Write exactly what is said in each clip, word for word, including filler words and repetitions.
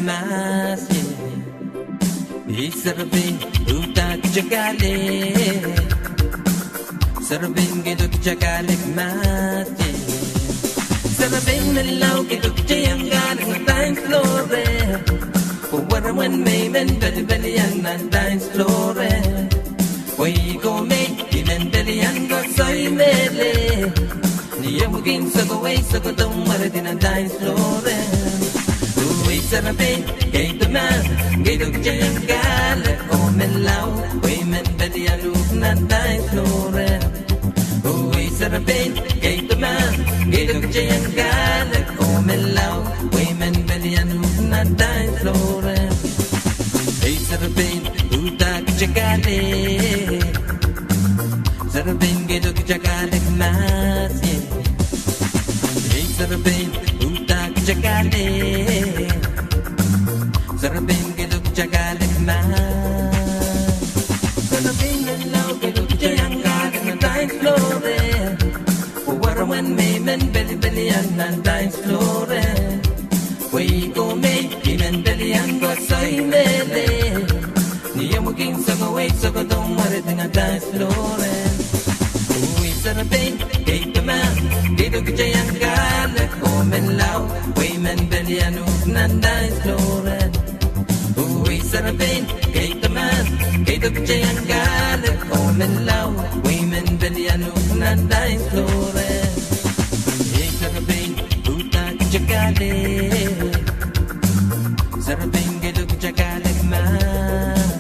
Mahs, ie. Ei serepein, uhdahn kitail kahlek. Serepein, keido kitail kahlek mahs, ie. Serepein menlau, keido kitail iang kahlek nan dance floor. Pwe weremwen me I men pelipelian nan dance floor. Pwe I ko me I men pelian koasoi mehlel. Ni omw kin sokowei sokohdo mweredi nan dance floor. Oh, ei serepein, keido mahs, keido kitail iang kahlek oh menlau, pwe I men pelian uhk nan dance floor. Oh, ei serepein, keido mahs, keido kitail iang kahlek oh menlau, pwe I men pelian uhk nan dance floor. Ei serepein, uhdahn kitail kahlek. Serepein, keido kitail kahlek mahs, ie. Ei serepein, uhdahn kitail kahlek. Serepein, keido kitail kahlek mahs. Serepein menlau, keido kitail iang kahlek nan dance floor. Pwe weremwen me I men pelipelian nan dance floor. Pwe I ko me I men pelian koasoi mehlel. Ni omw kin sokowei sokohdo mweredi nan dance floor. Oh, ei serepein, keido mahs, keido kitail iang kahlek oh menlau, pwe I men pelian uhk nan dance floor. Oh, ei serepein, keido mahs, keido kitail iang kahlek oh menlau, pwe I men pelian uhk nan dance floor. Ei serepein, uhdahn kitail kahlek. Serepein, keido kitail kahlek mahs.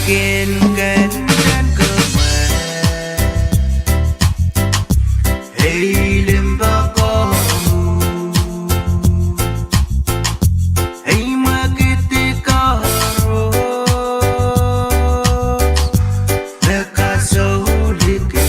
Kin kak dene kumwail, ei limpoak ko, ei mwekid koaros me kasouliki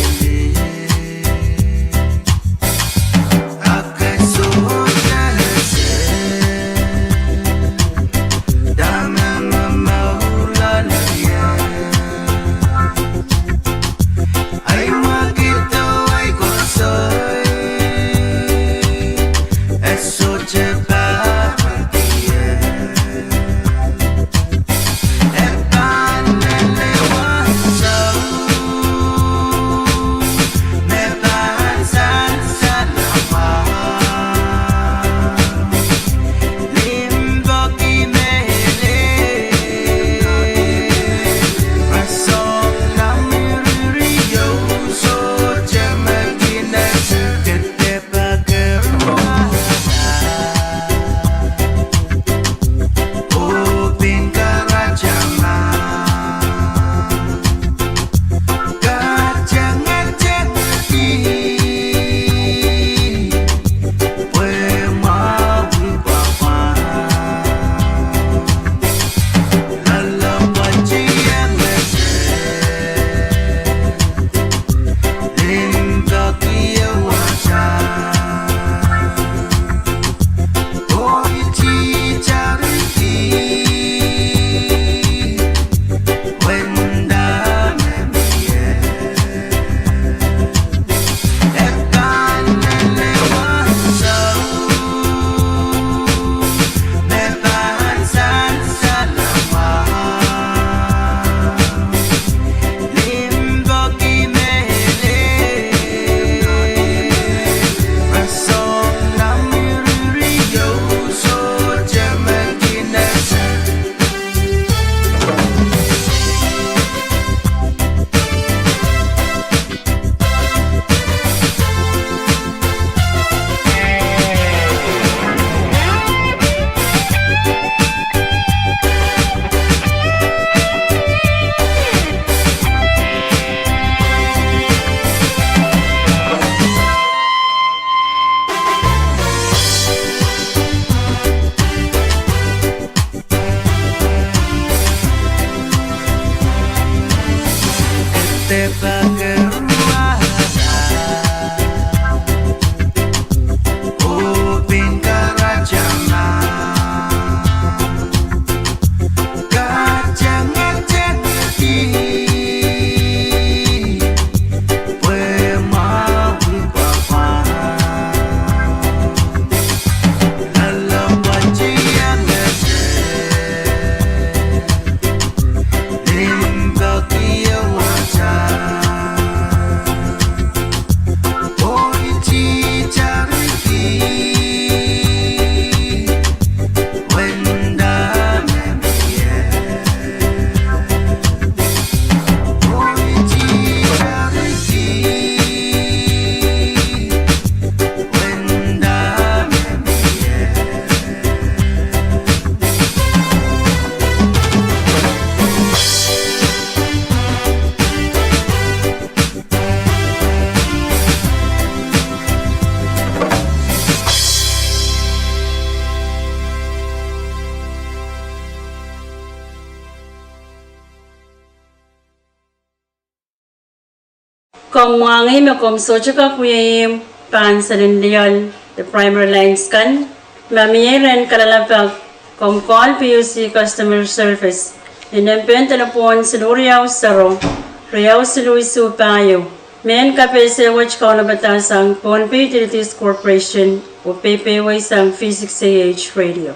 Komw mwahngih me komw sohte kak wia ihmw pahn seli lioal de primary lines kan, ma mie rehn kalelapak, komw call P U C Customer Service ni nempehn delepwohn siluh riau sero, riau siluh isuh pahieu. Mehn kapehse wet kaunopada sang Pohnpei Utilities Corporation oh peipeiwei sang V six A H Radio.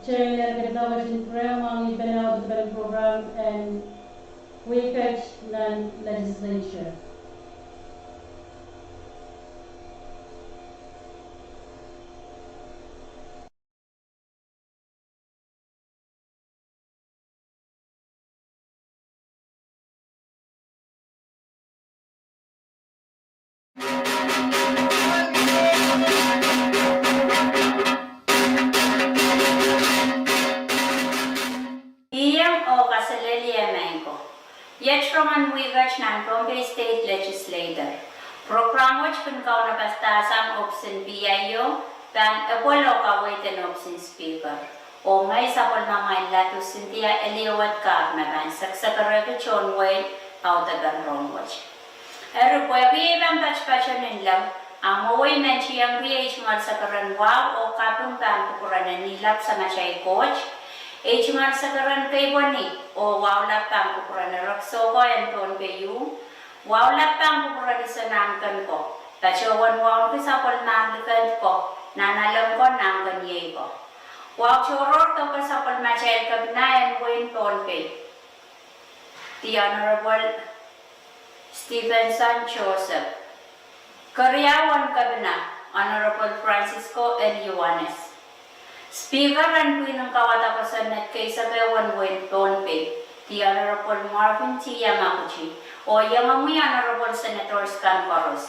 Chairman, kitail wet en pwurehng mwangih pene audepen program en wihket nan legislature. Ih oh kaselehlie maing ko. Iet rongen wihket nan Pohnpei State Legislature. Program wet kin kaunopadahsang ohpis en P I O, pahn epwel oh kaweid en ohpis en Speaker. Oh ngehi sapwellimamwail Ladu Cynthia Eliowet Carr me pahn sekesekerehki tohn wehi audepen rohng wet. Eri pwehki ei pahn patpato nin lem, a mwowei I men tiengki ei tungoal sekeren wahu oh kaping pahn kupwuren en Nilap Samatail Koht, ei tungoal sekeren keipweni oh wahu lap pahn kupwuren Erekiso ko en Pohnpei U, wahu lap pahn kupwuren Iso Nahnken ko, patohwan wauneki sapwellimahr likend ko nan Alem ko, Nahnken Iei ko. Wahu tohrohr doke sapwellimatail Kepina en wehin Pohnpei, the Honorable Stephenson Joseph. Keriau en Kepina, Honorable Francisco L. Ioanis. Speaker en pwihn en kawada kosonned keisek ehu en wehin Pohnpei, the Honorable Marvin T. Yamaguchi, oh iengomwi Honorable Senators kan koaros.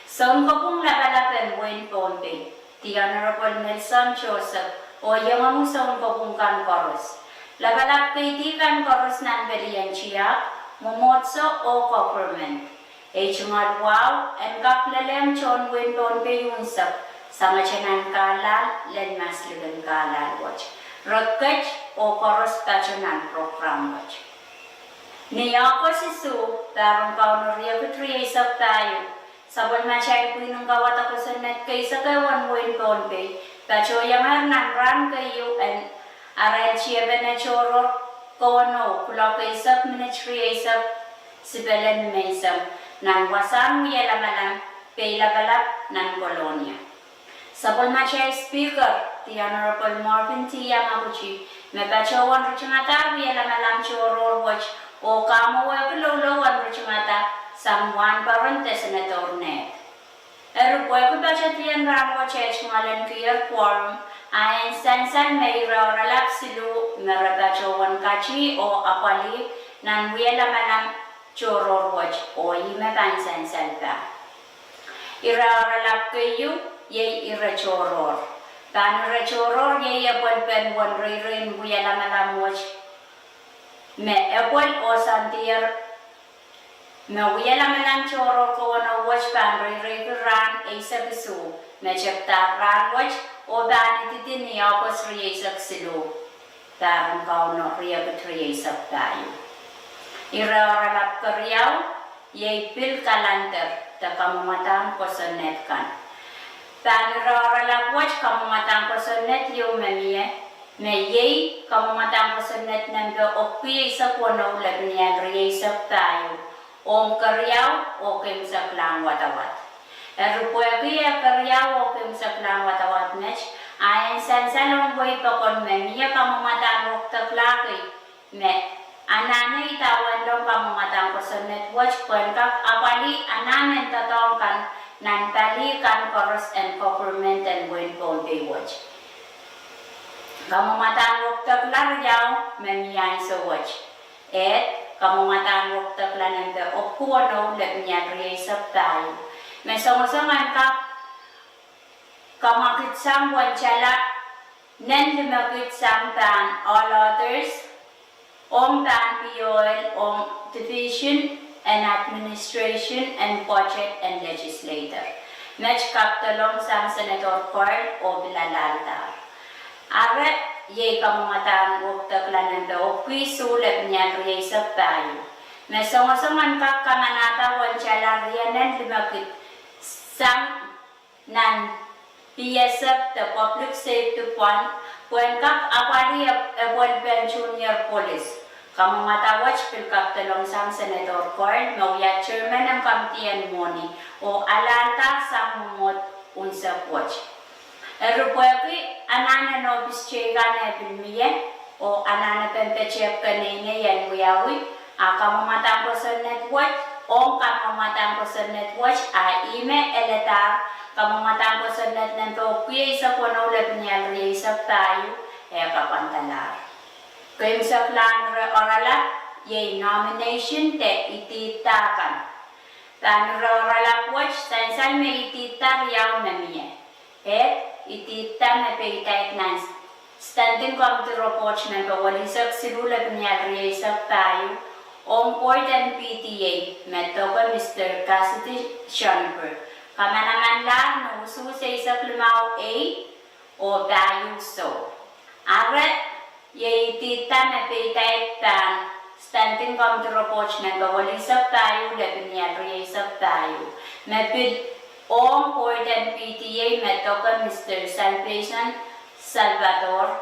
Sounkopwung Lapalap en wehin Pohnpei, the Honorable Nelson Joseph, oh iengomwi sounkopwung kan koaros. Lapalap keidi kan koaros nan pelien tiahk, mwomwohdiso oh government. Ei tungoal wahu en kak lelehng tohn wehin Pohnpei unsek, sangete nan kahlahl lel maslikin kahlahl wet. Re ket oh koaros pato nan program wet. Ni Ohkos isuh, pahr en Kauno riekid rieisek pahieu, sapwellimatail pwihn en kawada kosonned keisek ehu en wehin Pohnpei, patohiengehr nan rahn keieu en arail tiepene tohrohr kowenou kuloak eisek minit rieisek sipelen menseng, nan wasahn wielamalam Peilapalap nan Kolonia. Sapwellimatail Speaker, the Honorable Marvin T. Yamaguchi, me patohwan ritingadahr wielamalam tohrohr wet, oh kamwowehki loulou en ritingada sang wahnpoaron de Senator Ned. Eri pwehki patedien rahn wet eh tungoal en kiher quorum, a en sansal me ire oaralap siluh me re patohwan kati oh apwalih nan wielamalam tohrohr wet, oh ih me pahn sansal pah. Ire oaralap keieu iei ire tohrohr. Pahn ire tohrohr iei epwelpen uwen reirein wielamalam wet, me epwel oh soandier me wielamalam tohrohr kowenou wet pahn reireiki rahn eisek isuh, me tepda rahn wet, oh pahn ididi ni Ohkos rieisek siluh, pahr en Kauno riekid rieisek pahieu. Ire oaralap keriau iei pil kalender de kamwomwadahn kosonned kan. Pahn ire oaralap wet kamwomwadahn kosonned ieu me mie, me iei kamwomwadahn kosonned nempe epwiki eisek weneu lepinial rieisek pahieu, ong keriau oh keimwseklahn wadawad. Eri pwehki eh keriau oh keimwseklahn wadawad met, a en sansal ong wehi pokon me mie kamwomwadahn wekidekla kei, me anahne idawehn lomw kamwomwadahn kosonned wet pwehn kak apwalih anahn en doadoahk kan nan pali kan koaros en government en wehin Pohnpei wet. Kamwomwadahn wekidekla riau me mie ansou wet. Eri, kamwomwadahn wekidekla nempe epwiki weneu lepinial rieisek pahieu, me songosong en kak kamwakidsang wentala nen limekid sang pahn All Others, ong pahn P O L, ong Division en Administration and Budget and Legislature. Met kapidolong sang Senator Curl oh pil alahldahr. Ire iei kamwomwadahn wekidekla nempe epwiki isuh lepinial rieisek pahieu, me songosong en kak kamanahda wentala rienen limekid sang nan P S F de Public Safety Fund, pwehn kak apwalih epwelpen junior police. Kamwomwada wet pil kapidolong sang Senator Curl me wia chairman en committee en mwohni, oh alahldahr sang mwomwohd unsek wet. Eri pwehki anahnen ohpis teikan eh pil mie, oh anahnepen petehk keneinei en wiawi, a kamwomwadahn kosonned wet, ong kamwomwadahn kosonned wet, a ihme eladahr, kamwomwadahn kosonned nempe epwiki eisek weneu lepin ial rieisek pahieu, e kapwandalahr. Keimwseklahn ire oaralap, iei nomination de idihdahkan. Pahn ire oaralap wet, sansal me idihdahn riau me mie. Ed, idihdahn me peidahn nan Standing Committee Report nempe welisek siluh lepin ial rieisek pahieu, ong board en P T A, me doke Mister Cassidy Schonberg. Kamanamanlahr ni usuhs eisek limau ei, oh pahieu soh. Ire, iei idihdahn me peidahn pahn Standing Committee Report nempe welisek pahieu lepin ial rieisek pahieu. Me pil ong board en P T A me doke Mister Salvation Salvador,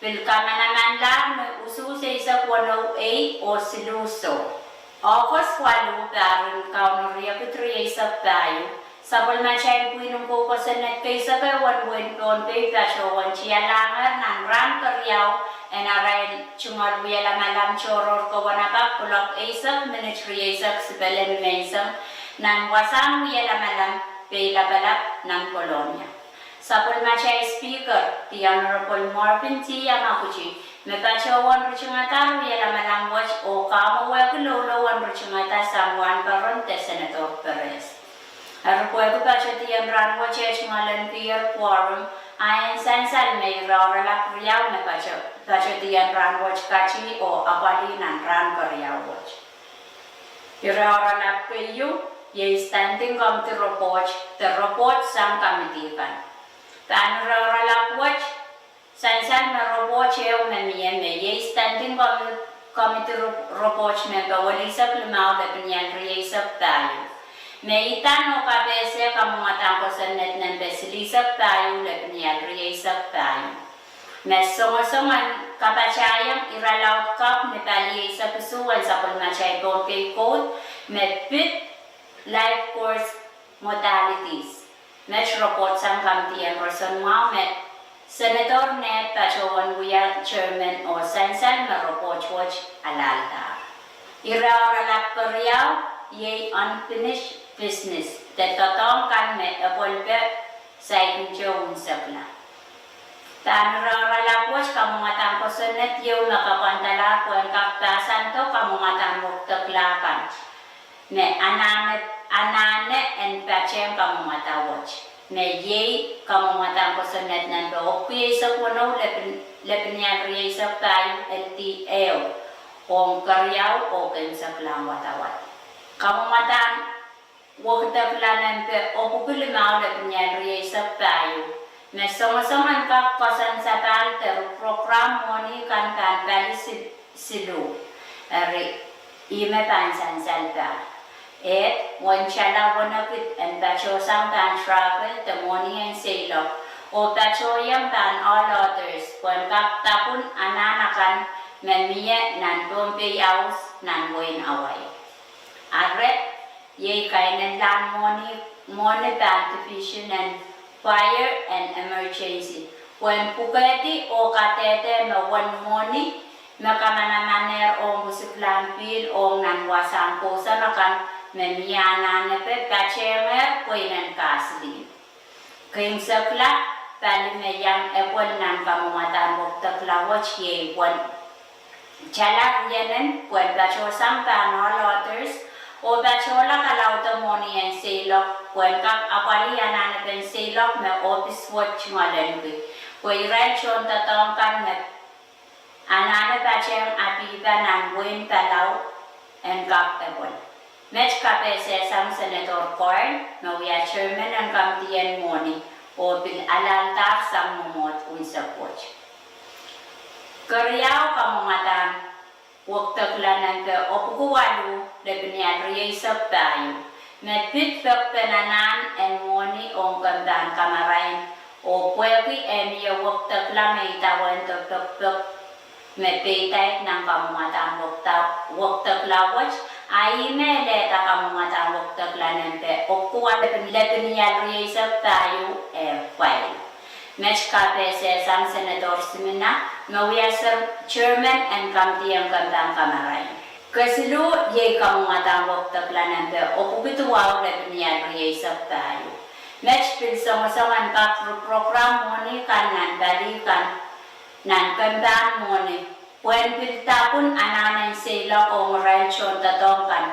pil kamanamanlahr ni usuhs eisek weneu ei oh siluh soh. Ohkos waluh, pahr en Kauno riekid rieisek pahieu, sapwellimatail pwihn en kou kosonned keisek en wehin Pohnpei patohwan tialahngehr nan rahn keriau en arail tungoal wielamalam tohrohr kewenapa kuloak eisek minit rieisek sipele nimenseng nan wasahn wielamalam Peilapalap nan Kolonia. Sapwellimatail Speaker, the Honorable Marvin T. Yamaguchi, me patohwan ritingadahr wielamalam wet oh kamwowehki loulou en ritingada sang wahnpoaron de Senator Perez. Eri pwehki patedien rahn wet e tungoal en kier quorum, a en sansal me ire oaralap riau me pate, patedien rahn wet kati oh apwalih nan rahn keriau wet. Ire oaralap keieu, iei Standing Committee Report, de report sang committee kan. Pahn ire oaralap wet, sansal me report ehu me mie me iei Standing Committee, Committee Report nempe welisek limau lepin ial rieisek pahieu. Me idahn oh kapehse kamwomwadahn kosonned nempe silihsek pahieu lepin ial rieisek pahieu. Me songosong en kapatahieng iralaud kapw ni pali eisek isuh en sapwellimatail Pohnpei Code, me pid life course modalities. Met report sang committee en roson mwahu me Senator Ned patohwan wia chairman oh sansal me report wet alahldahr. Ire oaralap keriau, iei unfinished business, de doadoahk kan me epwelpe saikinte unsekla. Pahn ire oaralap wet kamwomwadahn kosonned ieu me kapwandalahr pwehn kak pahsando kamwomwadahn wekidekla kan. Me anahne, anahne en patehng kamwomwada wet. Me iei kamwomwadahn kosonned nempe epwiki eisek weneu lepin, lepin ial rieisek pahieu L D A ong keriau oh keimwseklahn wadawad. Kamwomwadahn wekidekla nempe epwiki limau lepin ial rieisek pahieu. Me songosong en kak koasoansapahl de ru program mwohni kan pahn pali si, siluh. Eri, ihme pahn sansalpahl. Ed, uwen tala wenekid en patohsang pahn travel de mwohni en seiloak, oh patohieng pahn ohl others pwehn kak dapwun anahn akan me mie nan Pohnpei House nan wehin Hawaii. Ire, iei kainenlahn mwohni, mwohni pahn Division en Fire and Emergency, pwehn pwukehdi oh kadehde me uwen mwohni me kamanamanehr ong wisiklahn pihl ong nan wasahn kousoan akan me mie anahnepe patehngehr pweinen kasilihn. Keimwsekla, pali me iang epwel nan kamwomwadahn wekidekla wet iei uwen tala rienen pwehn patohsang pahn ohl others, oh patohla kalaude mwohni en seiloak pwehn kak apwalih anahnepen seiloak me ohpis wet tungoalenki, pwe irail tohndoadoahk kan me anahne patehng apipa nan wehin Palau en kak epwel. Met kapehse sang Senator Corn me wia chairman en committee en mwohni, oh pil alahldahr sang mwomwohd unsek wet. Keriau, kamwomwadahn wekidekla nempe epwiki waluh lepin ial rieisek pahieu. Me pid pekpen anahn en mwohni ong kempahn kamarain, oh pwehki e mie wekidekla me idawehn de pekpek me peidaid nan kamwomwadahn wekidekla wet, a ihme lehda kamwomwadahn wekidekla nempe epwiki waluh lepin ial rieisek pahieu e pwail. Met kapehse sang Senator Simina, me wia chairman en kamidi en kempahn kamarain. Kesiluh iei kamwomwadahn wekidekla nempe epwiki duwau lepin ial rieisek pahieu. Met pil songosong en kak program mwohni kan nan pali kan nan kempahn mwohni pwehn pil dapwun anahn en seiloak ong irail tohndoadoahk kan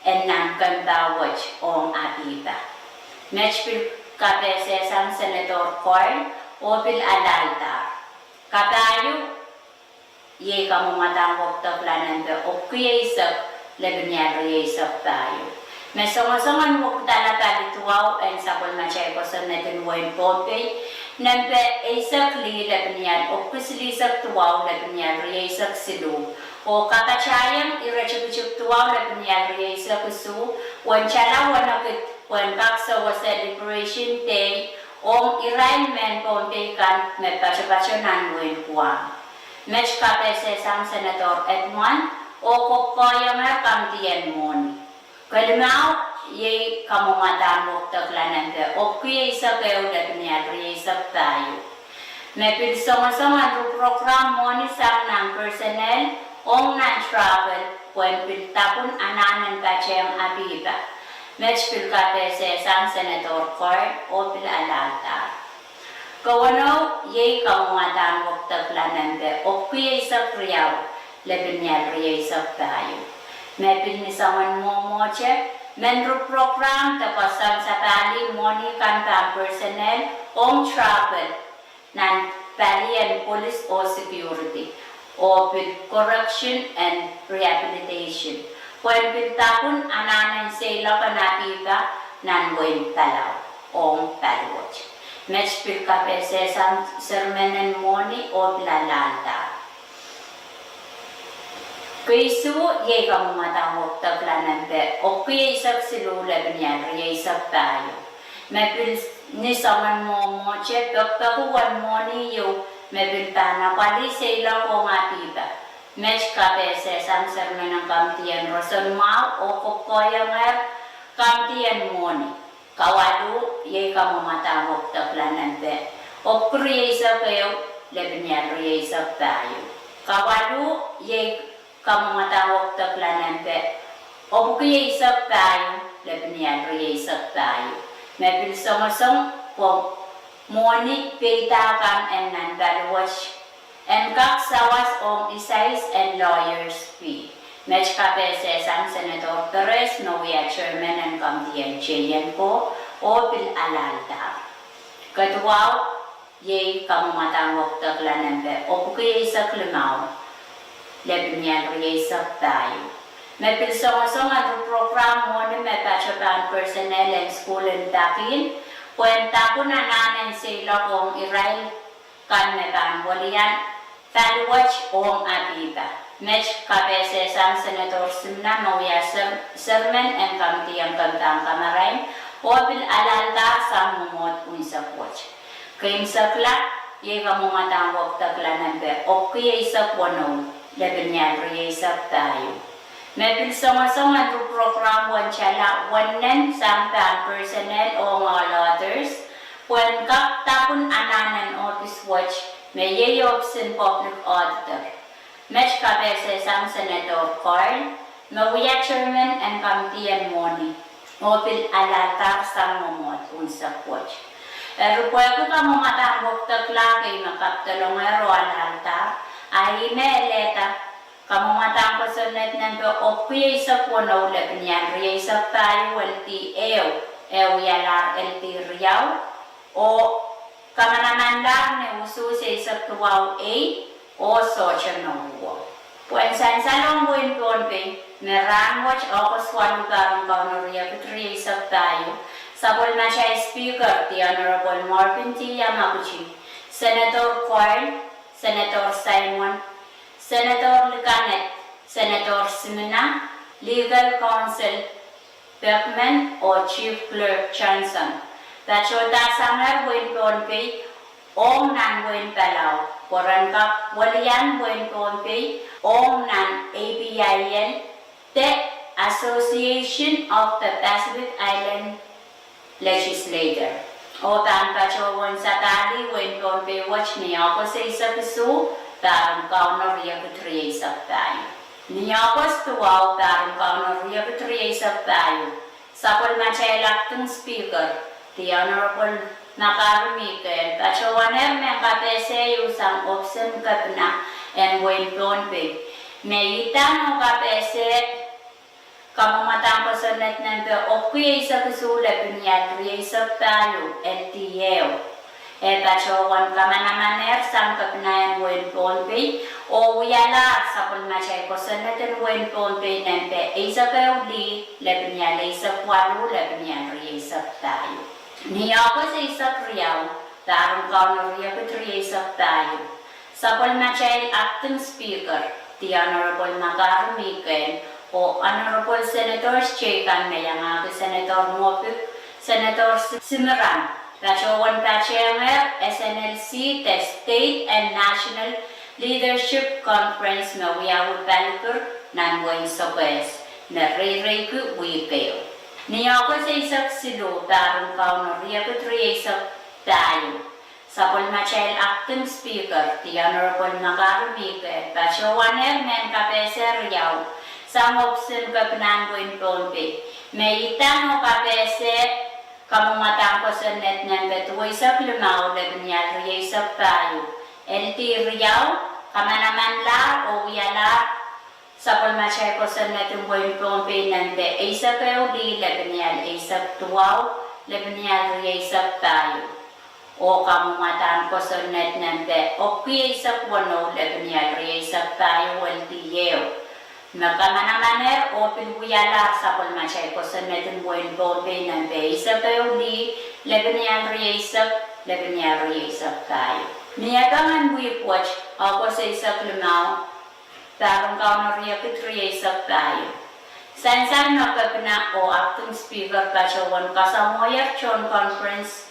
en nan kempahn wet ong Apipa. Met pil kapehse sang Senator Coyle oh pil alahldahro. Kapahieu iei kamwomwadahn wekidekla nempe epwiki eisek lepin ial rieisek pahieu. Me songosong en wekidala pali duwau en sapwellimatail kosonned en wehin Pohnpei nempe eisek lih lepin ial epwiki silihsek duwau lepin ial rieisek siluh, oh kapatahieng ire tikitik duwau lepin ial rieisek isuh, uwen tala wenekid pwehn kak sewese Liberation Day ong irail mehn Pohnpei kan me patopato nan wehin Guam. Met kapehse sang Senator Edmund oh kokohiengehr kamidi en mwohni. Kelimau iei kamwomwadahn wekidekla nempe epwiki eisek ehu lepin ial rieisek pahieu. Me pil songosong en program mwohni sang nan personnel ong nan travel pwehn pil dapwun anahn en patehng Apipa. Met pil kapehse sang Senator Coyle oh pil alahldahro. Keweneu iei kamwomwadahn wekidekla nempe epwiki eisek riau lepin ial rieisek pahieu. Me pil ni soangen mwomwohte, men program de koasoandi sapahl mwohni kan pahn personnel ong travel nan pali en police oh security, oh pil correction and rehabilitation, pwehn pil dapwun anahn en seiloak en Apipa nan wehin Palau ong pali wet. Met pil kapehse sang chairman en mwohni oh pil alahldahro. Keisuh iei kamwomwadahn wekidekla nempe epwiki eisek siluh lepin ial rieisek pahieu. Me pil ni soangen mwomwohte pekipeki wen mwohni ieu me pil pahn apwalih seiloak ong Apipa. Met kapehse sang chairman en kamidi en roson mwahu oh kokohiengehr kamidi en mwohni. Kawaluh iei kamwomwadahn wekidekla nempe epwiki rieisek ehu lepin ial rieisek pahieu. Kawaluh iei kamwomwadahn wekidekla nempe epwiki eisek pahieu lepin ial rieisek pahieu. Me pil songosong pwe mwohni peida kan en nan pali wet en kak sawas ong isais en lawyers fee. Met kapehse sang Senator Perez me wia chairman en kamidi en teienko oh pil alahldahro. Keduwau iei kamwomwadahn wekidekla nempe epwiki eisek limau lepin ial rieisek pahieu. Me pil songosong en program mwohni me patopato personnel en sukuhl en Takin pwehn dapwun anahn en seiloak ong irail kan me pahn welian pali wet ong Apipa. Met kapehse sang Senator Simina me wia chairman en kamidi en kempahn kamarain oh pil alahldahro sang mwomwohd unsek wet. Keimwseklahng iei kamwomwadahn wekidekla nempe epwiki eisek weneu lepin ial rieisek pahieu. Me pil songosong en program wen tala wennen sang pahn personnel ong all others pwehn kak dapwun anahn en ohpis wet me iei ohpis en public auditor. Met kapehse sang Senator Coyle me wia chairman en kamidi en mwohni oh pil alahldahro sang mwomwohd unsek wet. Eri pwehki kamwomwadahn wekidekla kei me kapidolongehr oh alahldahro, a ihme elehda kamwomwadahn kosonned nempe epwiki eisek weneu lepin ial rieisek pahieu, L D ehu, eh wialahr L D riau, oh kamanamanlahr ni usuhs eisek duwau ei oh sohte me uhwo. Pwehn sansalong wehin Pohnpei, me rahnwet August waluh, pahr en Kauno riekid rieisek pahieu, sapwellimatail Speaker, the Honorable Marvin T. Yamaguchi, Senator Coyle, Senator Simon, Senator Likaned, Senator Simina, Legal Counsel Beckman oh Chief Clerk Johnson, patohdasangehr wehin Pohnpei ong nan wehin Palau pwe ren kak welian wehin Pohnpei ong nan A P I L, de Association of the Pacific Island Legislature. Oh pahn patohwan sapahl ih wehin Pohnpei wet ni August eisek isuh, pahr en Kauno riekid rieisek pahieu. Ni August duwau, pahr en Kauno riekid rieisek pahieu, sapwellimatail Acting Speaker, the Honorable Makari Mikael, patohwanehr mehn kapehse ieu sang ohpis en kepina en wehin Pohnpei, me idahn oh kapehse kamwomwadahn kosonned nempe epwiki eisek isuh lepin ial rieisek pahieu, L T A. E patohwan kamanamanehr sang kepina en wehin Pohnpei, oh wialahr sapwellimatail kosonned en wehin Pohnpei nempe eisek ehu lih lepin ial eisek waluh lepin ial rieisek pahieu. Ni August eisek riau, pahr en Kauno riekid rieisek pahieu, sapwellimatail Acting Speaker, the Honorable Makari Mikael, oh Honorable Senators teikan me iangahki Senator Moffitt, Senator Shimiram, patohwan patehng S N L C de State and National Leadership Conference me wiawi Palikir nan wehin Sokehs, me reireiki wihk ehu. Ni August eisek siluh, pahr en Kauno riekid rieisek pahieu, sapwellimatail Acting Speaker, the Honorable Makari Mikael, patohwanehr mehn kapehse riau sang ohpis en kepina en wehin Pohnpei, me idahn oh kapehse kamwomwadahn kosonned nempe duweisek limau lepin ial rieisek pahieu, L T riau, kamanamanlahr oh wialahr sapwellimatail kosonned en wehin Pohnpei nempe eisek ehu lih lepin ial eisek duwau lepin ial rieisek pahieu, oh kamwomwadahn kosonned nempe epwiki eisek weneu lepin ial rieisek pahieu, L T A, me kamanamanehr oh pil wialahr sapwellimatail kosonned en wehin Pohnpei nempe eisek ehu lih lepin ial rieisek lepin ial rieisek pahieu. Ni Eipeng en wihk wet, August eisek limau, pahr en Kauno riekid rieisek pahieu, sansal me kepina oh Acting Speaker patohwan kasamwohier tohn conference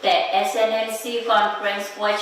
de S N L C conference wet,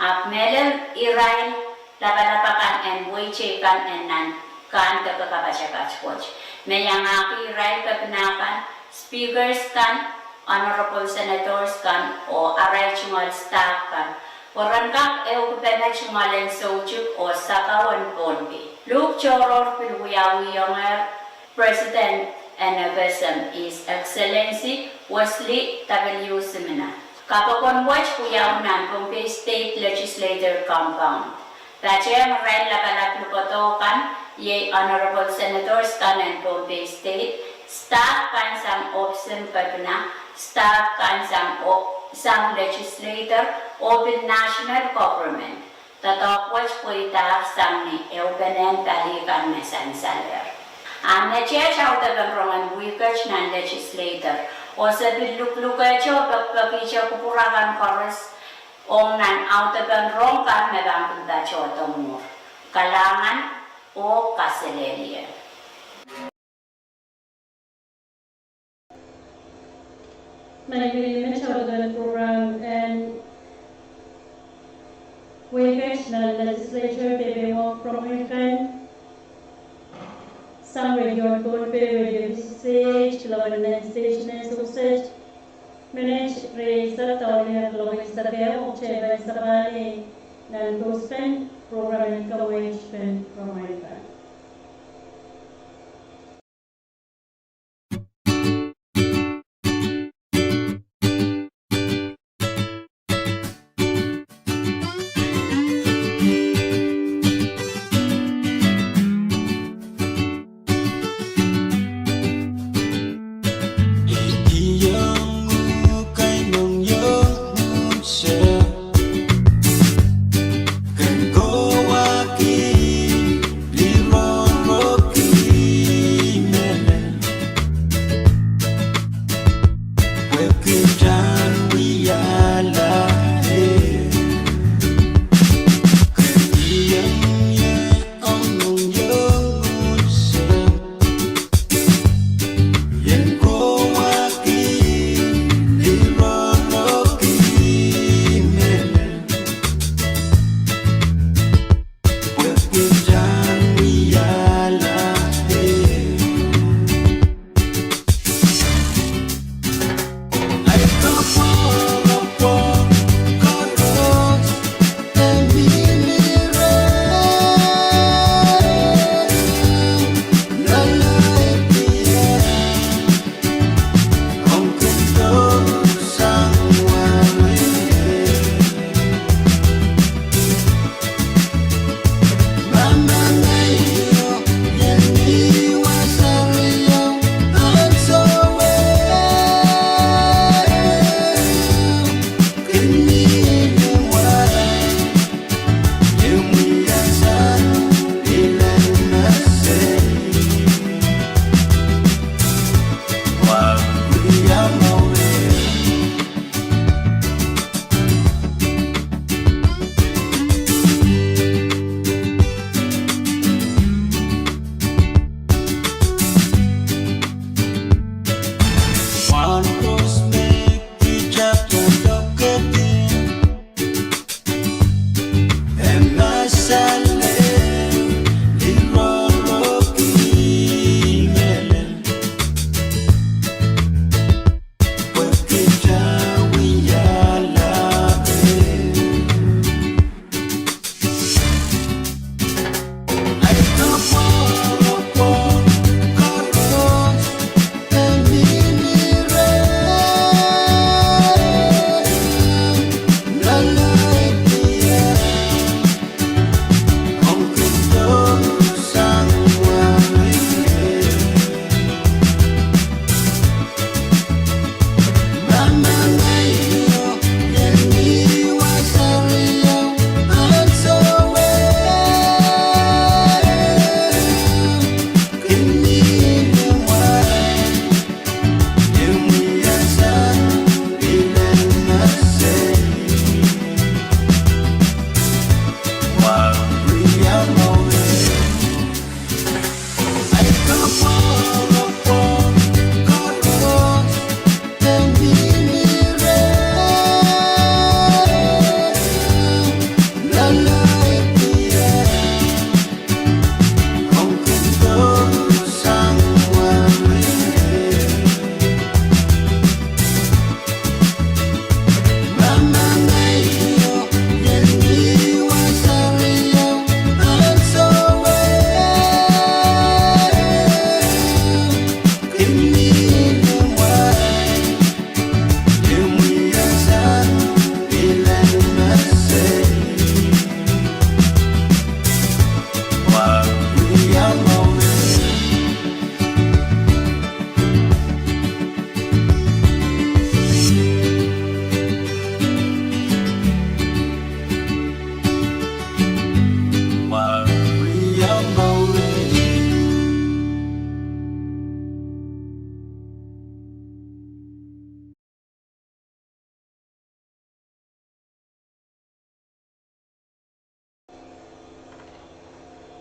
ahpw mehlel irail lapalap akan en wehi teikan en nan kahn deke kapatapat wet, me iangahki irail kepina kan, speakers kan, Honorable Senators kan, oh arail tungoal staff kan, pwe ren kak ehukipene tungoal en soutik oh sakau en Pohnpei. Luhk tohrohr pil wiawihongehr President en FSM, His Excellency Wesley W Simina. Kapokon wet wiawi nan Pohnpei State Legislature Compound. Patehng irail lapalap likodo kan, iei Honorable Senators kan en Pohnpei State, staff kan sang ohpis en kepina, staff kan sang o-, sang legislature, oh pil national government. Doadoahk wet pweidahr sang ni ehupenen pali kan me sansalehr. A neteht audepen rongen wihket nan legislature, oh se pil luklukehte oh pekipekihte kupwur akan koaros, ong nan audepen rong kan me pahn kin patohdo mwuhr. Kalahngan oh kaselehlie. Manaman met audepen program en wihket nan legislature, pepehm wet program kan sang radio Pohnpei, radio KCCH, kilowatt nine station en Sokosek. Minit rieisek doadoahk kilowatt eisek ehu, oktohpen sapahl nan kospen program en kawehwepen program kan.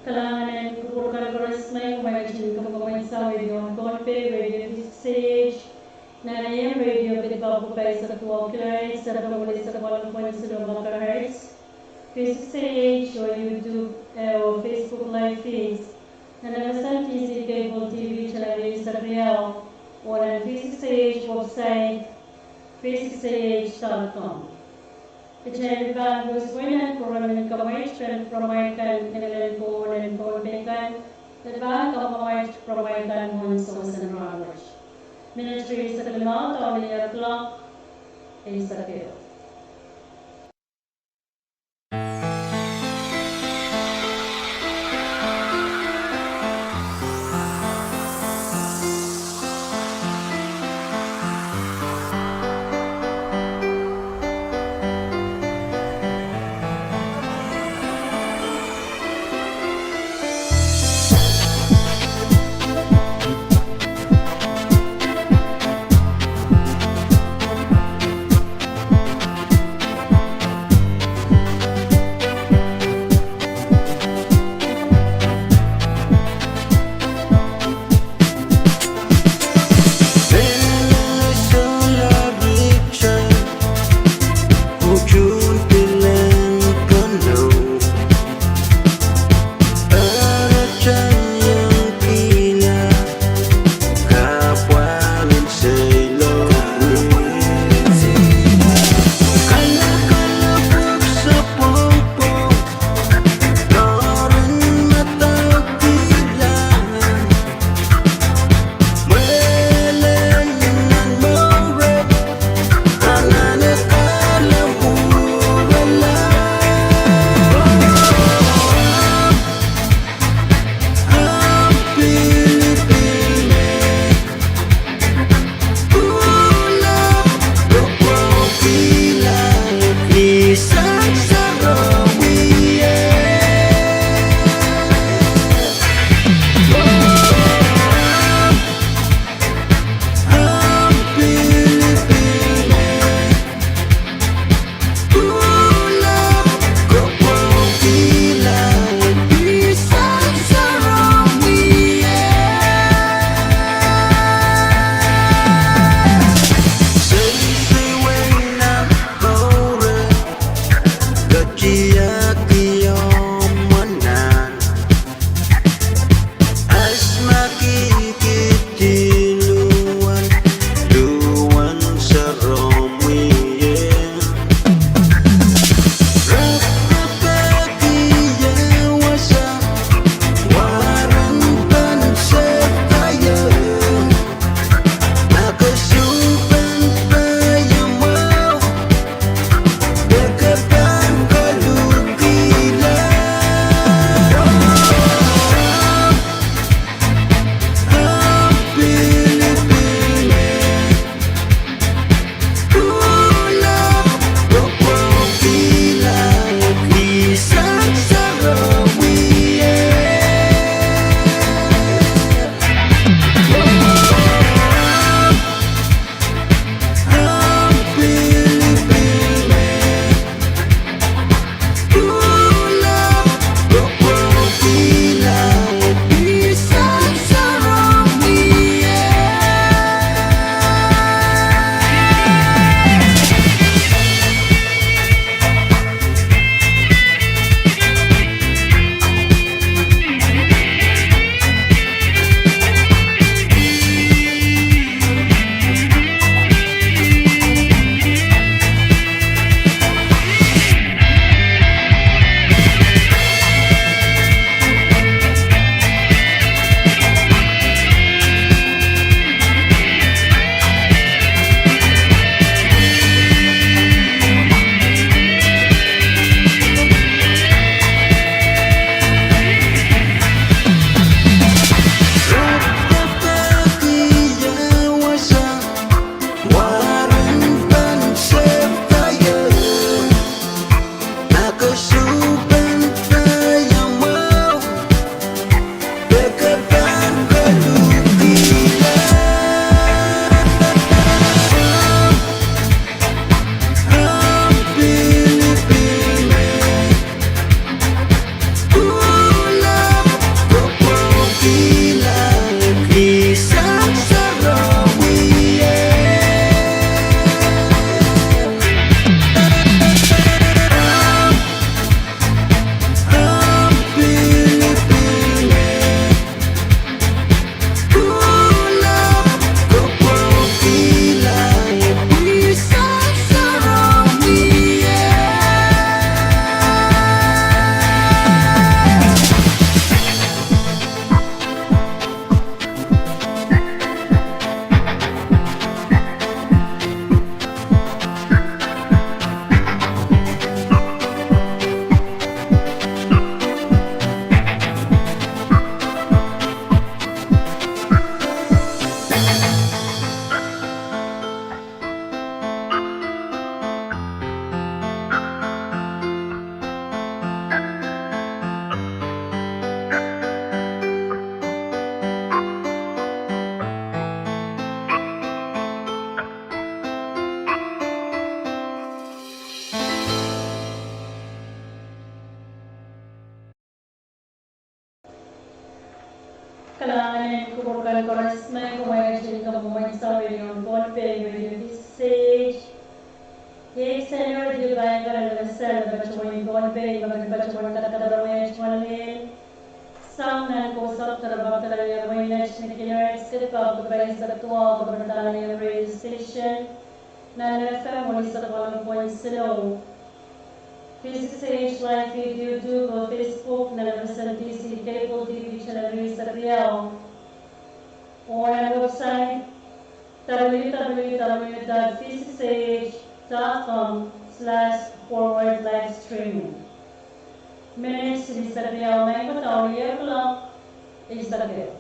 Kalahngan en kupwur kan koaros, me mwein ketin kamwekid sang radio en Pohnpei, Radio V six A H, nan A M radio, pidpah pwukat eisek duwau kilohertz, F M eisek waluh point siluh megahertz, V six A H oh YouTube, eh, oh Facebook live feeds, nan F S N T C cable T V channel eisek riau, oh nan V six A H website, V six A H dot com. Kitail pahn koasoia nan program en Kamweit, pwehn program kan en Ngehn Pohnpei kan, me pahn kamweit program kan mwohn sewese rahnwet. Minit eisek limau, daulih clock, eisek ehu. Koaros me kumwail kin kamwomwen sohte redion Pohnpei, Radio V C C H. Iei seri radio pahn kak en wia seri patohwan Pohnpei, me kin patohwan kadkadehng wet wan lel sang nan kosok doaropwe doaropwe en Pohnpei, Nehiyong, Kinneret, Kitback, Pohnpei, Soktua, Pohnpei radio station, nan F M one oh seven point zero. V C C H live feed YouTube oh Facebook nan M S N B C cable T V channel riehsek riau. Oh nan website W W W dot V C C H dot com slash forward live streaming. Minit silihsek riau, maing ko daulio clock, eisek ehu.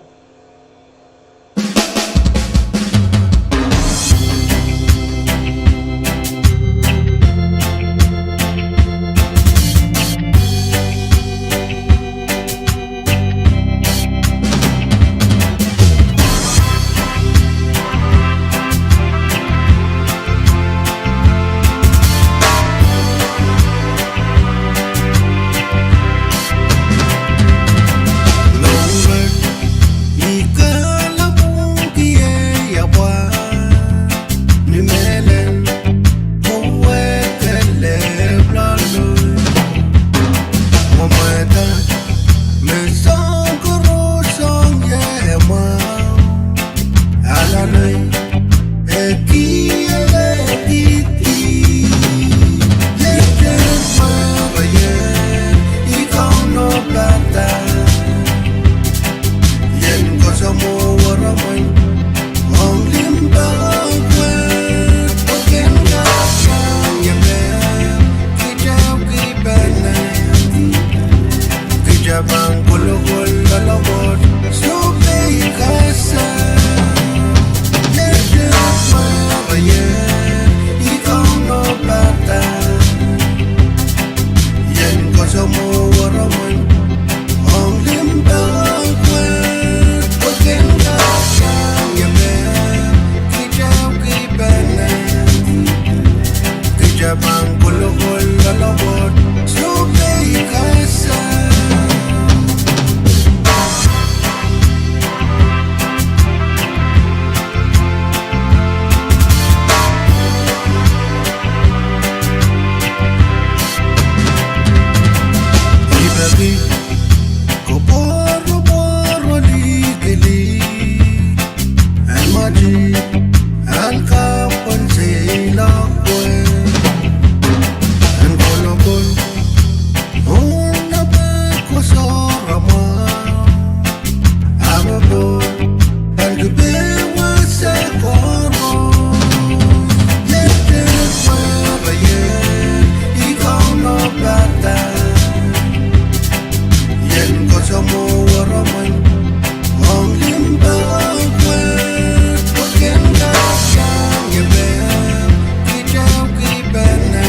Ni mehlel pwuwed kelehpw loalloid. Mwomwehda me soahng koaros ong ie mwahu. Alalei e kihong ie dihdi. Ie dihdi mwahu ie I kaunopada. Ien koasoamwo weremwen ong limpoak wet, pwe ken kak sang ie me kitail kihpene. Kitail pahn kolokol loalopwoat, sohte kak sang. Ie dihdi mwahu ie I kaunopada. Ien koasoamwo weremwen ong limpoak wet, pwe ken kak sang ie me kitail kihpene. Kitail pahn kolokol loalopwoat, sohte kak sang. I peki koapworopwor oh likili, en mati, en kapw, en seiloak wet, en kolokol, oh nan pahn koasoaramwahu. Ahpw en kipehwasa koaros. Ie dihdi mwahu ie I kaunopada. Ien koasoamwo weremwen ong limpoak wet, pwe ken kak sang ie me kitail kihpene.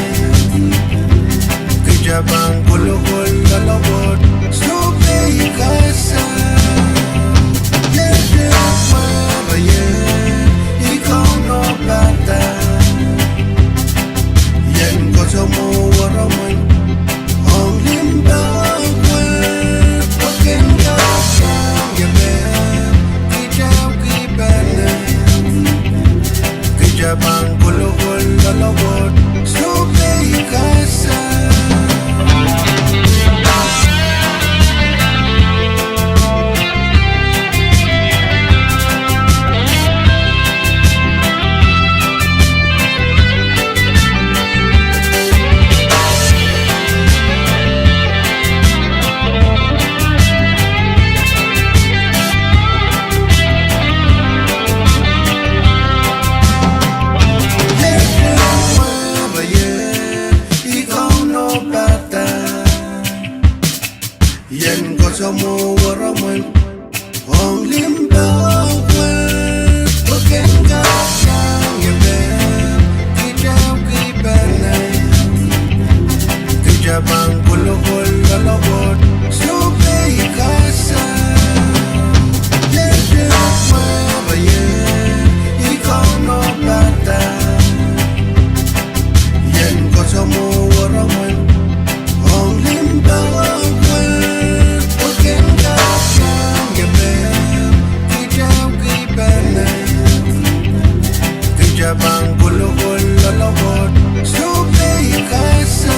Kitail pahn kolokol loalopwoat, sohte kak sang. Ie dihdi mwahu ie I kaunopada. Ien koasoamwo weremwen ong limpoak wet, pwe ken kak sang ie me kitail kihpene. Kitail pahn kolokol loalopwoat, sohte kak sang. Pahn kolokol loalopwoat, sohpei kasa.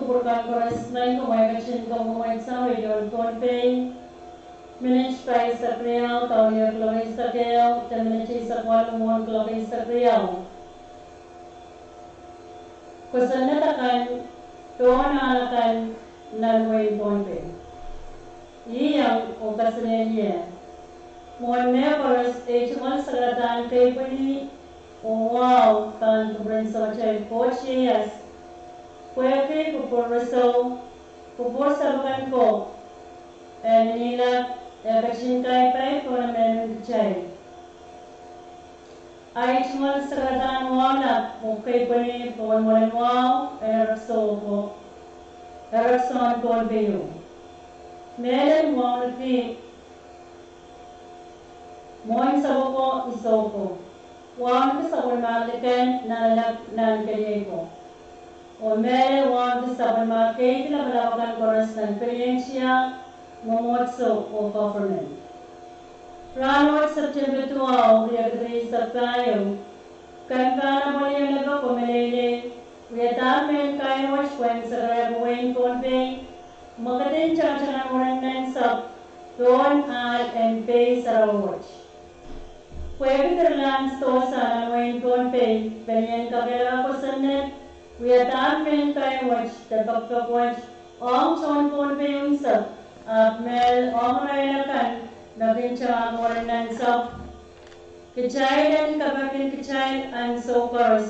Pwurkan koaros, maing ko, mwein ketin komw mwomwen sang radio en Pohnpei. Minit pahisek riau, kaunie kuloak eisek ehu, de minit eisek waluh mwohn kuloak eisek riau. Kosonned akan pohn ahl akan nan wehin Pohnpei. Ih iang oh kaselehlie. Mwohn mehkoaros, ei tungoal sakaradahn keipweni oh wahu pahn kupwuren Samatail Koht Sises, pwehki kupwur roson, kupwur sapwukan ko, e ninihlap, e ketin kaipai pohn emenemen kitail. Ahi tungoal sakaradahn waunap oh keipweni pohn mwoalen wahu en erekiso ko, erekiso en Pohnpei o. Mehlel wauneki mwohn sapwoko, iso ko. Wauneki sapwellimomwi kan nan lap nan keliei ko. Oh mehlel wauneki sapwellimomwi keidi lapalap akan koaros nan keliei, tiahk, mwomwohdiso oh government. Rahnwet September duwau, riekid rieisek pahieu, komw pahn apwalih lepe ko meleilei, wiadahr mehn kain wet pwehn sekerehki wehin Pohnpei mwekid en tangatang en werennan sahpw pohn ahl en Pei Sarawi wet. Pwehki direlahn sidohsa nan wehin Pohnpei, pelien kakehlaka kosonned, wiadahr mehn kain wet de pekipek wet ong tohn Pohnpei unsek, ahpw mehlel ong irail akan me kin tangahki werennan sahpw. Kitail en kapakapki kitail ansou koaros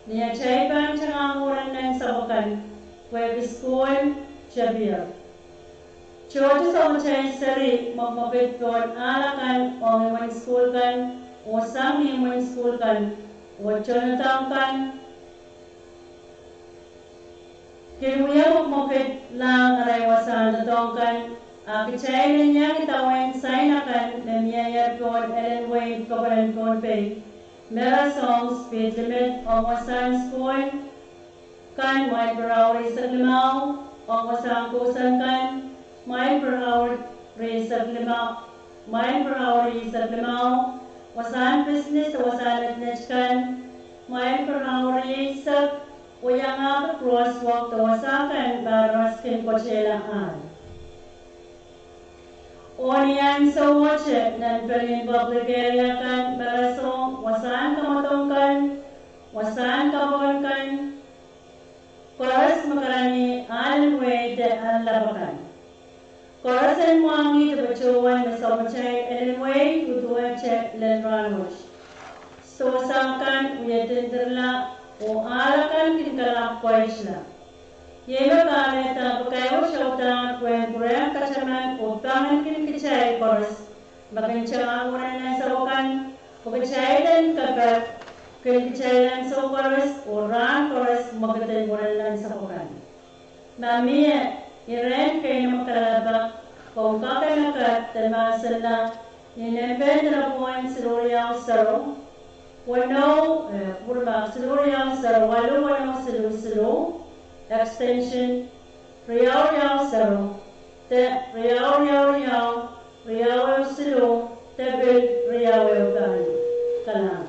ni atail pahn tangahki werennan sahpw akan, pwehki sukuhl tepier. Tohto soangen atail seri mwekmwekid pohn ahl akan ong imwen sukuhl kan, oh sang ni imwen sukuhl kan, oh tohndoadoahk kan, kin wia mwekmwekid lahng arail wasahn doadoahk kan, a kitail en iang idawehn sain akan me mieier pohn elen wehin kopwelen Pohnpei, me rasehng speed limit ong wasahn sukuhl kan mwail per hour eisek limau, ong wasahn kousoan kan mwail per hour rieisek limau, mwail per hour rieisek limau, wasahn business de wasahn netinet kan mwail per hour rieisek, oh iangahki crosswalk de wasa kan me aramas kin kotehla ahl. Oh ni ansou wet nan pelien public area kan me rasehng wasahn kamwadong kan, wasahn kapohn kan, koaros me karanih ahlen wehi de ahl lap akan. Koaros en mwahngih de patohwan me soangen atail elen wehi uduwehte lel rahnwet. Sidohsa kan wie didirla, oh ahl akan kin kalapw pwaitla. Iei me kahrehda pakaio sewdahn pwehn pwurehng kataman oh pangin kin kitail koaros me kin tangahki werennan sahpw akan, pwe kitail en kapakap kin kitail ansou koaros oh rahn koaros mwekid en werennan sahpw akan. Ma mie irehn keinemwe kalelapak, komw kak en kapakap de mahsella ni nempe en delepwohn siluh riau sero, weneu, eh, pwurma siluh riau sero waluh weneu siluh siluh, extension riau riau sero, de riau riau riau, riau ehu siluh, de pil riau ehu pahieu. Kalahngan.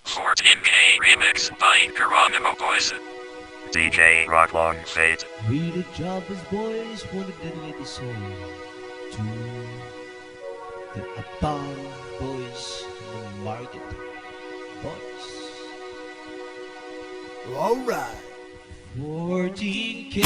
Fourteen K remix by Geronimo Poison. D J Rocklong Fate. Real Jobbers boys want to dedicate this song to the Abang boys and the Market boys. All right. Fourteen K.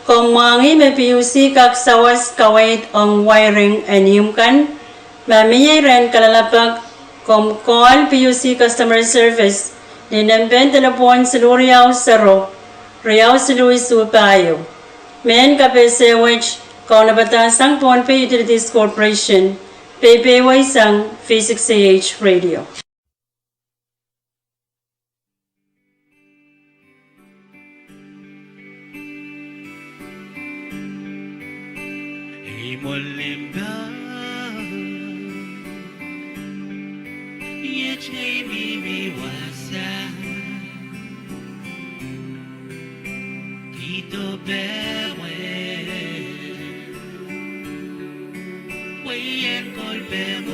Komw mwahngih me P U C kak sawas kaweid ong wiring en ihmw kan, Ma mie rehn kalelapak, komw call P U C Customer Service ni nempe en delepwohn siluh riau sero, riau siluh isuh pahieu. Mehn kapehse wet kaunopada sang Pohnpei Utilities Corporation, peipeweisang V six A H Radio. Ei mwohn limpoak, iet ei mihmi wasa, kihdo pehmwen, pwe I en kolpehmw.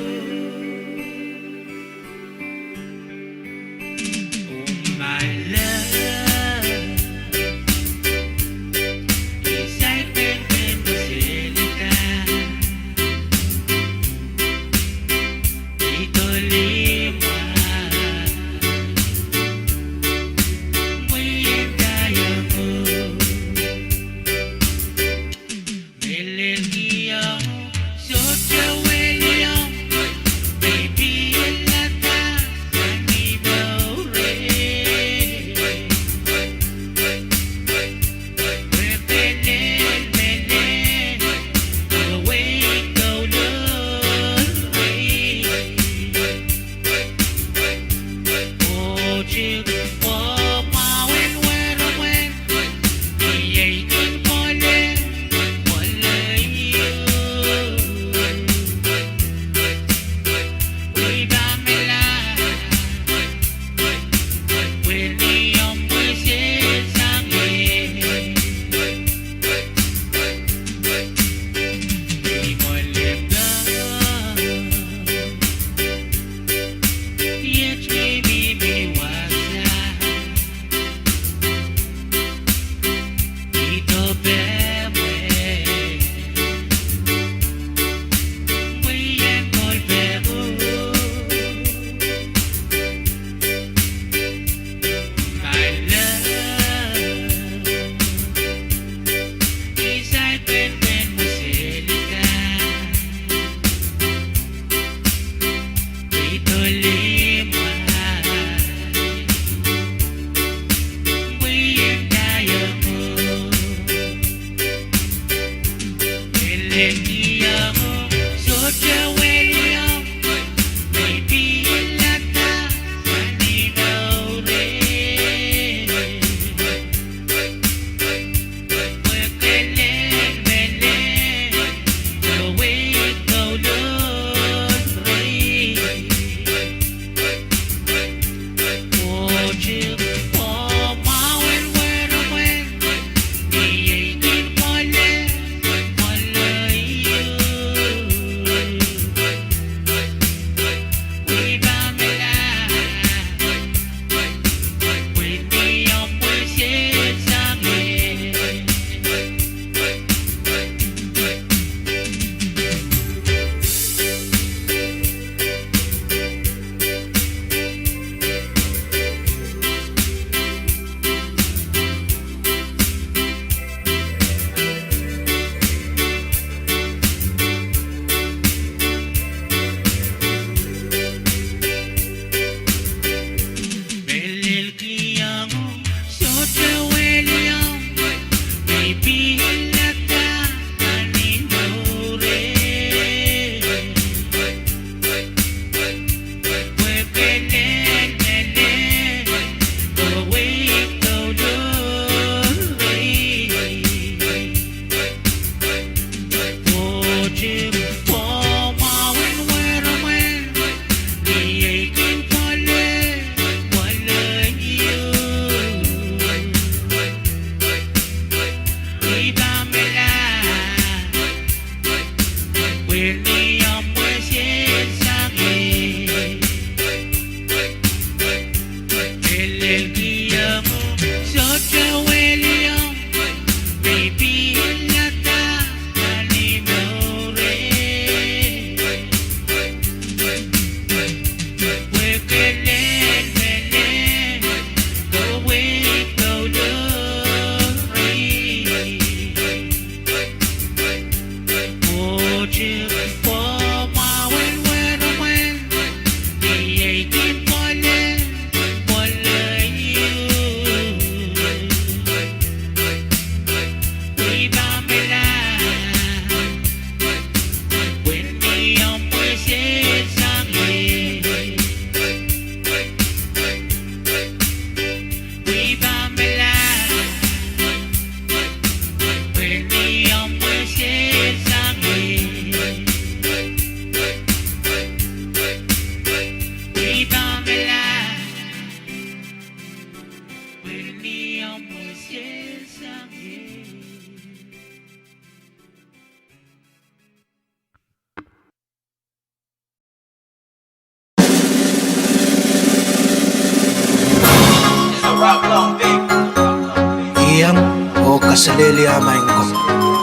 Iang oh kaselehlie maing ko.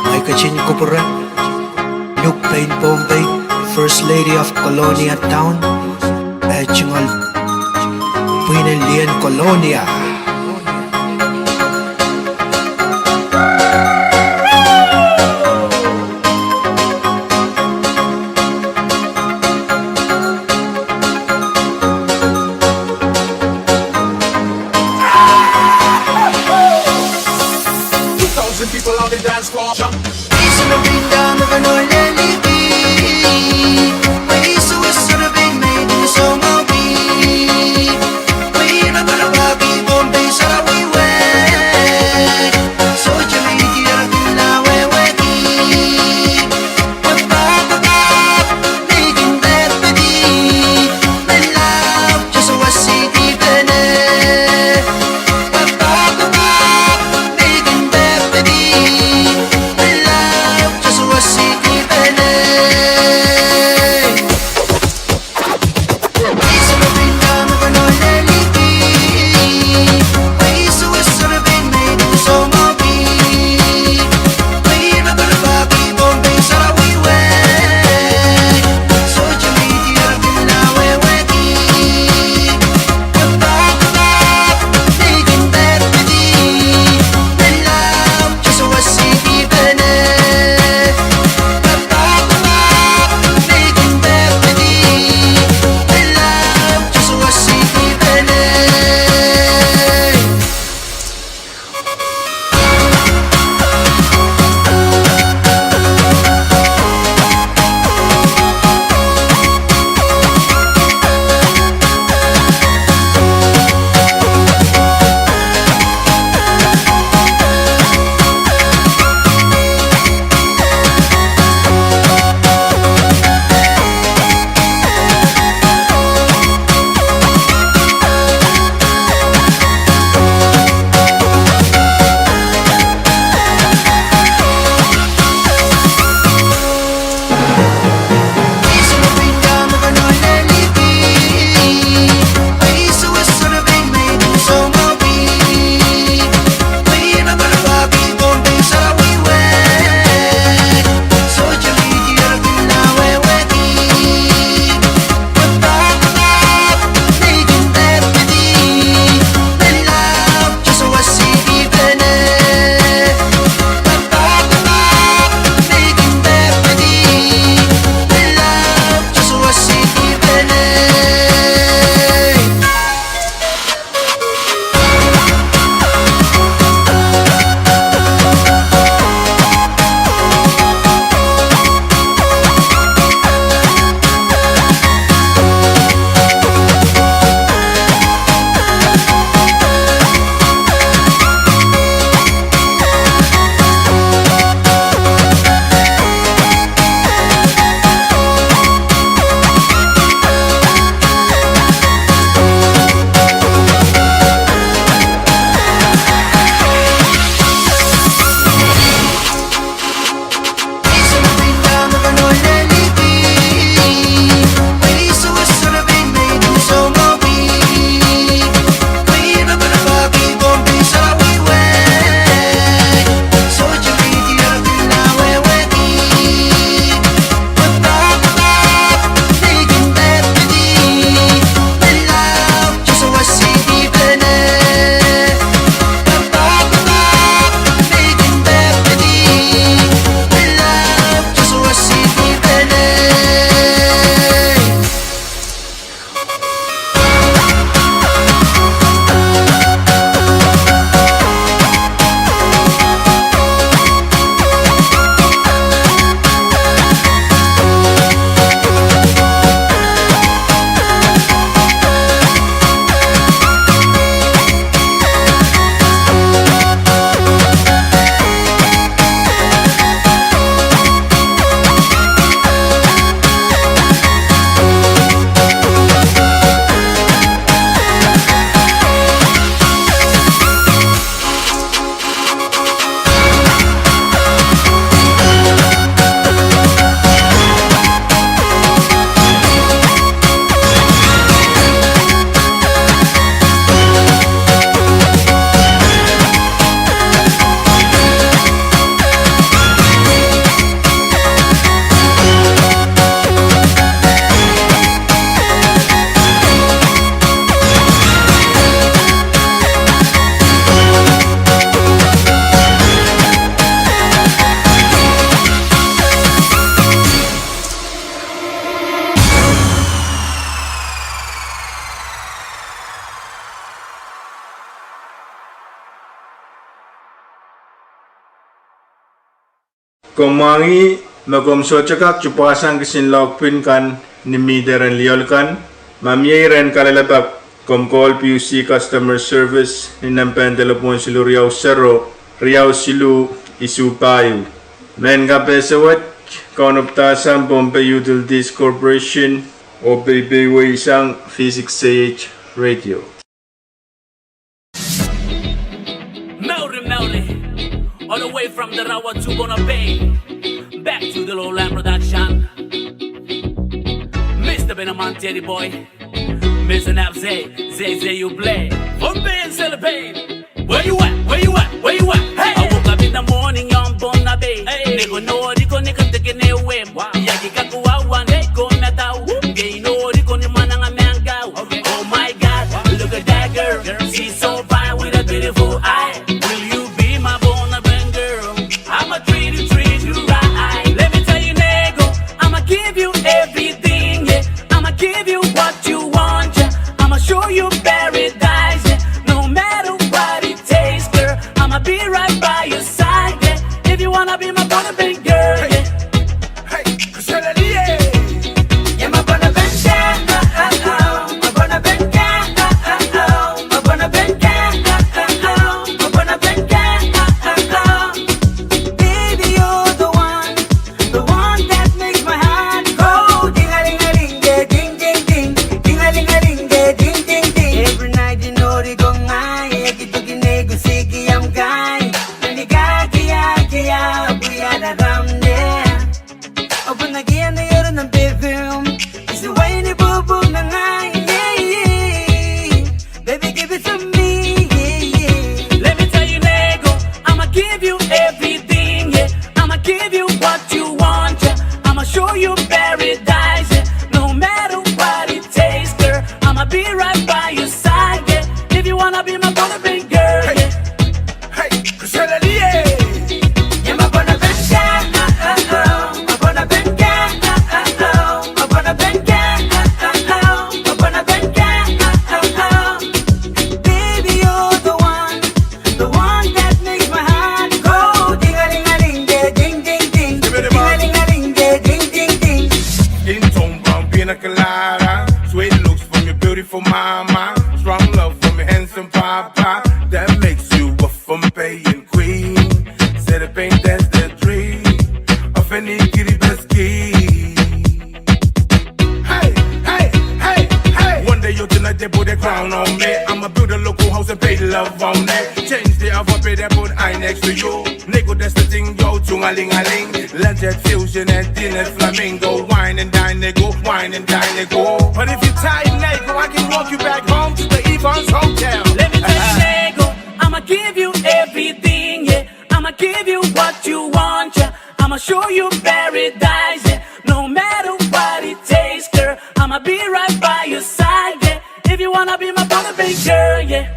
Ngehi ketin kupwure Luke Pein Pohnpei, First Lady of Kolonia Town, eh, tungoal pwihn en lien Kolonia. Two thousand people on the dance floor, jump. Komw mwahngih me komw sohte kak tupwasang kisin lohkpin kan ni mihte rehn lioal kan. Ma mie iren kalelapak, komw call PUC customer service ni nempehn delepwohn siluh riau sero, riau siluh, isuh pahieu. Mehn kapehse wet, Kaunopada sang Pohnpei Utilities Corporation, oh peipeieisang V six K H radio. Mauri, mauri. All the way from the Rawa to Pohnpei. Back to the Lowland Production. Mister Benaman, Teddy Boy. Mister Nap, say, say, say you play. Pohnpei and celebrate. Where you at? Where you at? Where you at? Hey! I woke up in the morning, young Pohnpei. Hey! Neko nohri ko, neko teke ne wem. Wow. Ia ki kakuwa wan dei ko matau. Kei nohri ko ni mananga mangau. Okay. Oh my God, look at that girl. She's so fine with a beautiful eye. Will you be my Pohnpei girl? I'ma treat you, treat you right. Let me tell you, nego, I'ma give you everything, yeah. I'ma give you what you want, yeah. I'ma show you paradise, yeah. No matter what it takes, girl, I'ma be right by your side, yeah. If you wanna be my Pohnpei girl, yeah. Hey, hey. Baby, you're the one, the one that makes my heart go ding-a-ling-a-ling, ding, ding, ding, ding-a-ling-a-ling, ding, ding, ding. Every night, you know, they go, I, I get to get nego, siki, I'm guy. When you got, kia, kia, we are the ram there. Open again, the other number room. Is the way the boo boo na ngai, yeah, yeah. Baby, give it to me, yeah, yeah. Let me tell you, nego, I'ma give you everything, yeah. I'ma give you what you want, yeah. I'ma show you paradise, yeah. No matter what it takes, girl, I'ma be right by your side, yeah. If you wanna be my Pohnpei girl, yeah. Hey, hey, Kushalalie. Baby, you're the one, the one that makes my heart go ding-a-ling-a-ling, ding, ding, ding. Ding-a-ling-a-ling, ding, ding, ding. Skin tone brown, pina colada. Sweet looks from your beautiful mama. Strong love from your handsome papa. That makes you a Pohnpeian queen. Say the pain, that's the dream of any Kiribati. Hey, hey, hey, hey. One day you tonight they put a crown on me. I'ma build a local house and pay love on it. Change the alphabet and put I next to you. Nego, that's the thing, yo, tungalingaling. Let's get fusion and dinner flamingo. Wine and dine, nego, wine and dine, nego. But if you tight, nego, I can walk you back home to the Evans Hotel. Let me tell you, nego, I'ma give you everything, yeah. I'ma give you what you want, yeah. I'ma show you paradise, yeah. No matter what it takes, girl, I'ma be right by your side, yeah. If you wanna be my Pohnpei girl, yeah.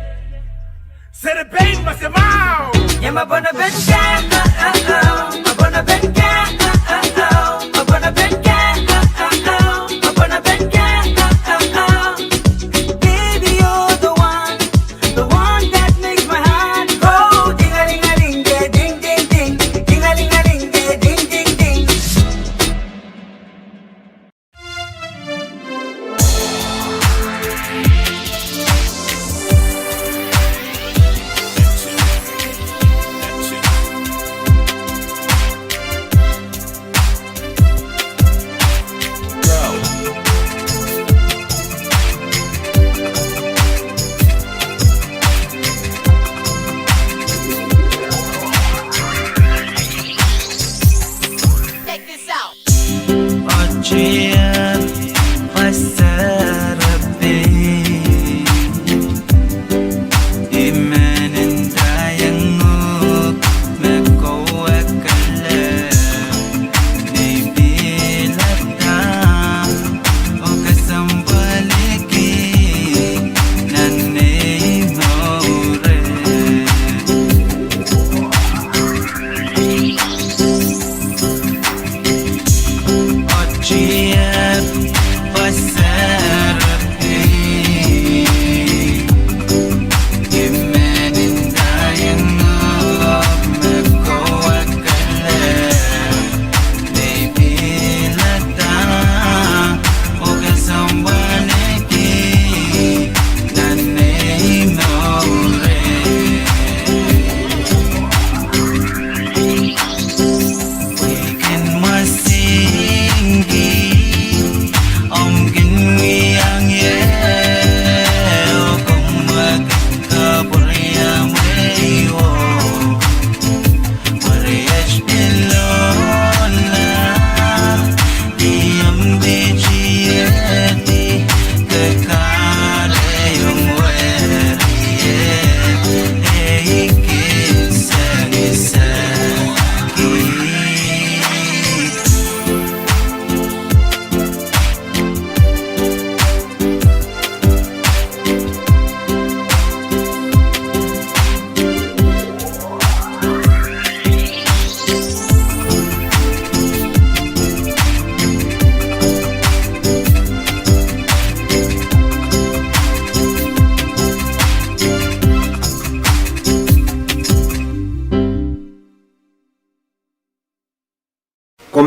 Say the pain must have out. Yeah, my Pohnpei girl, oh, oh, oh, my Pohnpei girl, oh, oh, oh, my Pohnpei girl, oh, oh, oh, my Pohnpei girl, oh, oh, oh. Baby, you're the one, the one that makes my heart go ding-a-ling-a-ling, ding, ding, ding, ding-a-ling-a-ling, ding, ding, ding.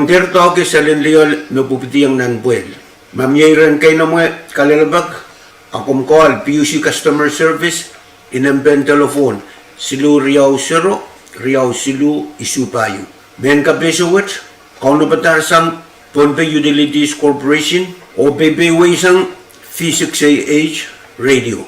Dehr doahke selen lioal me pwupwidiong nan pwehl. Ma mie iren keinemwe kalelapak, a komw call P U C Customer Service, inempehn telephone siluh riau sero, riau siluh isuh pahieu. Mehn kapehse wet, kaunopada sang Pohnpei Utilities Corporation, oh peipeiweisang V six A H Radio.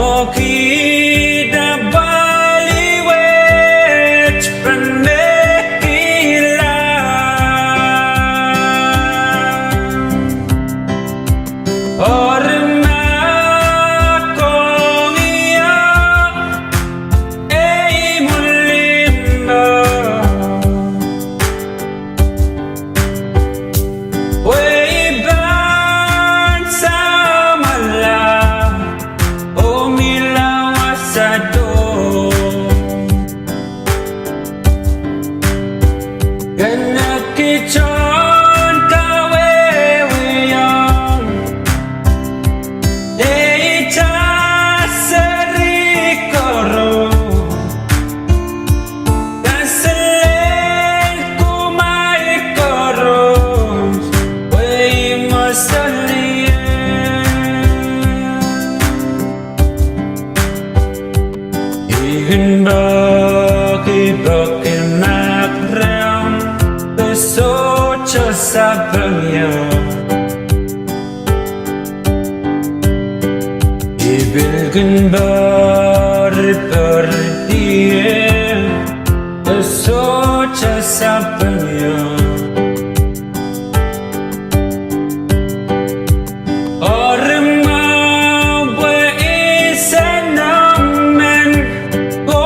Oh kihda pali wet pahn mehkihla. Eri ma kong ie ei mwulimwo, pwe I pahn samwala oh mihla wasado. Kene kitail en kawehwehiong neitail seri koaros, kaselel kumwail koaros, pwe I mwosalier. I kin peki peki mahk rehmw, e sohte sapeng ie. I pil kin peri peri die, e sohte sapeng ie. Eri mwahu pwe I sehse nan men ko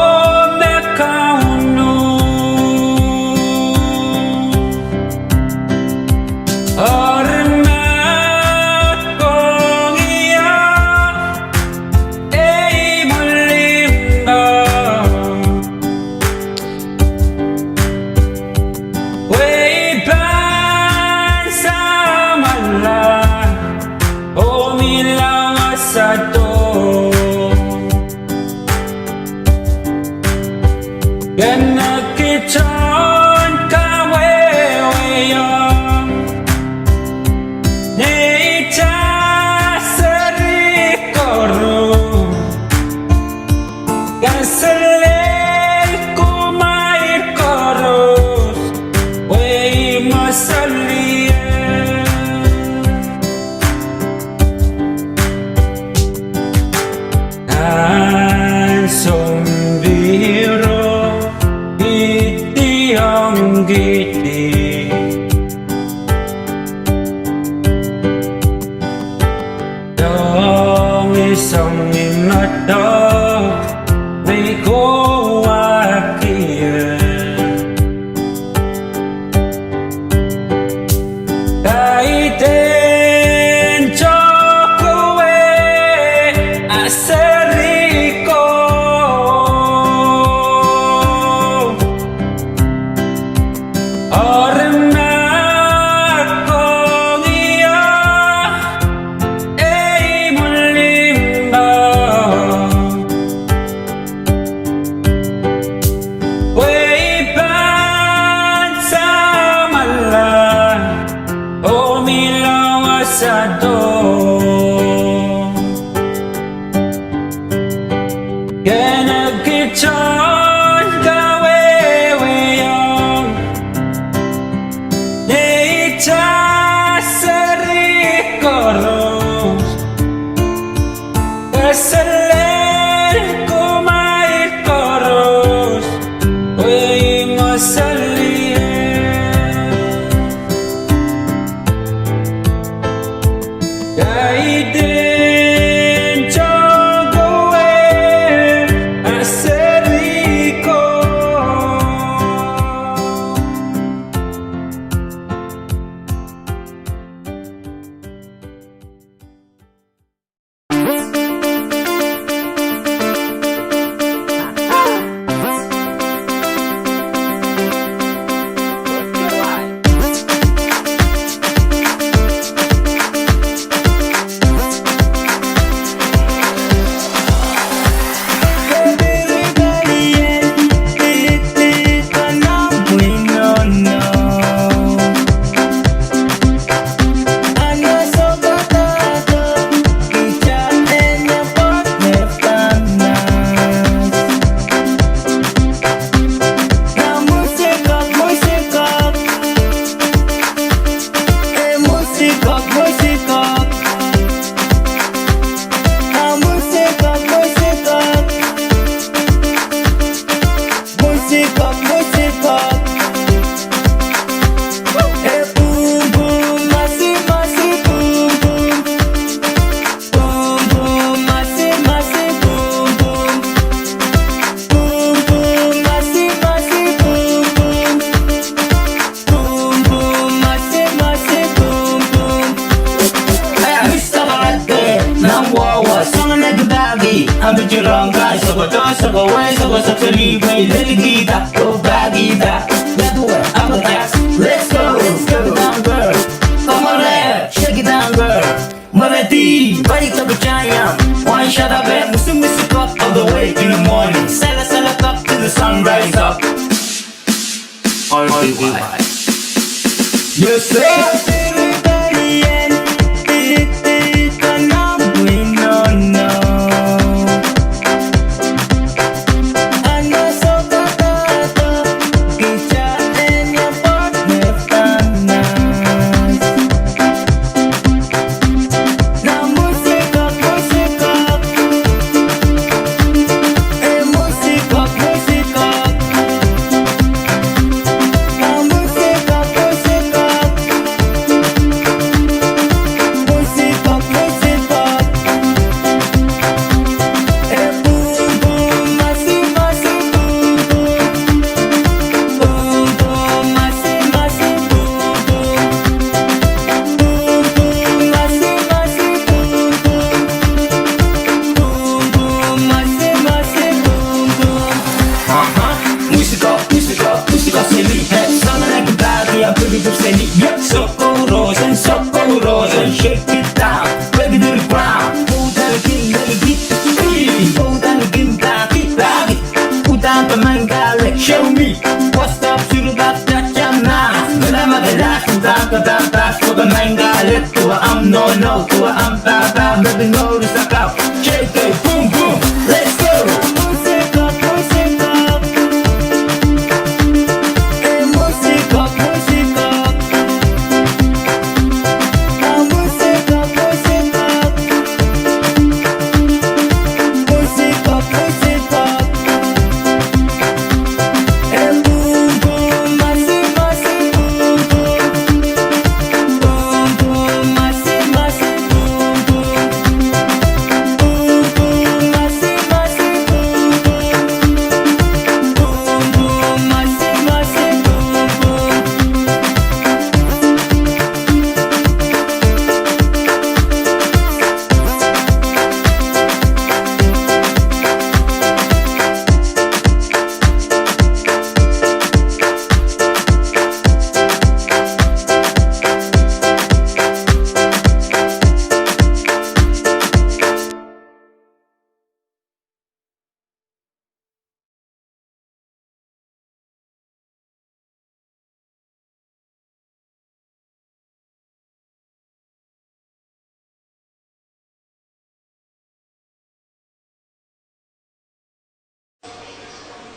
me Kauno. Eri ma kong ie ei mwulimwo, pwe I pahn samwala oh mihla wasado. Kene kitail en kawehwehiong neitail seri koaros, kaselel kumwail koaros, pwe I mwosalier. Nan sounpihro I diongkihdi, soangen soangen madok me I kohwahki ie. Kaidehn tohkowe a seri ko. Eri ma kong ie ei mwulimwo, pwe I pahn samwala oh mihla wasado. Kene kitail en kawehwehiong neitail seri koaros, kaselel kumwail koaros, pwe I mwosalier. Kaidehn tohkowe a seri Let's go, let's go, down, girl. Come on, shake it down, girl. Melody, wake up a giant. One shot of it, musu musu cup all the way to the morning. Sala sala cup till the sun rise up. Yes, sir. Aha, music up, music up, music up, seli. Hey, sound like a bag, yeah, pretty good, seli. Yeah, sokorosen, sokorosen, shake it down, break it to the ground. Put that again, let it beat. Hey, put that again, back it, back it. Put down the man, girl, like, show me. What's up, to the back, that jam now. But I'm at the last, back, back, back, for the man, girl, let go, I'm no, no, go, I'm back, back, let me know this, I got. Shake it, boom, boom, let's go.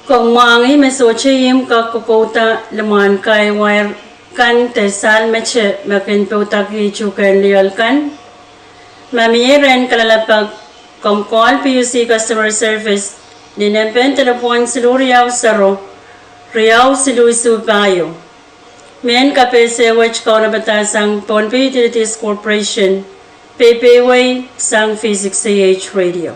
Komw mwahngih me sohte imw kak kokouda limwahn kahi wair kan de sahl mete me kin poudakih tuhkehn lioal kan. Ma mie rehn kalelapak, komw call P U C customer service ni nempen delepwohn siluh riau sero, riau siluh isuh pahieu. Mehn kapehse wet kaunopada sang Pohnpei Utilities Corporation, peipeiwei sang V six A H Radio.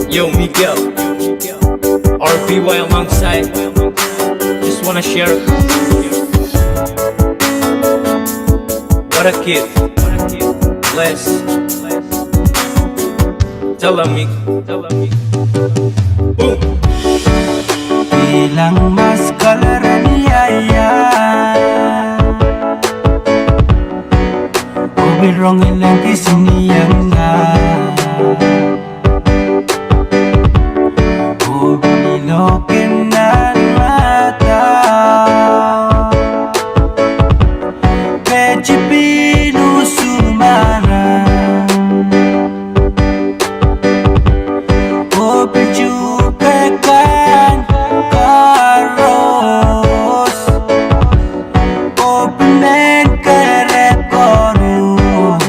Yo, Miguel, R B Y alongside. Just wanna share. What a kid. Bless. Tell them, Miguel. Boom. Kilang mas kaleren ia ia. Obil rong ilang kisini iang nga. Obil iloken nan mata. Peci pinu sumana. Opicu kekan koaros. Opimen kerek koaros.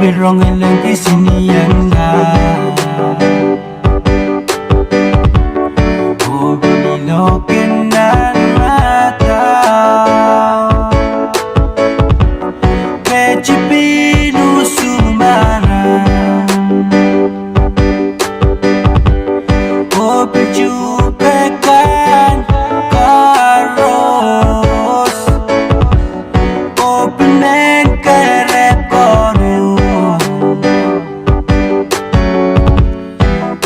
Pil rong en lengki sinieng kan. Oh pil loken nan matau. Pil pil usu mara. Oh pil tupe kan koaros. Oh pil men kerek koaros.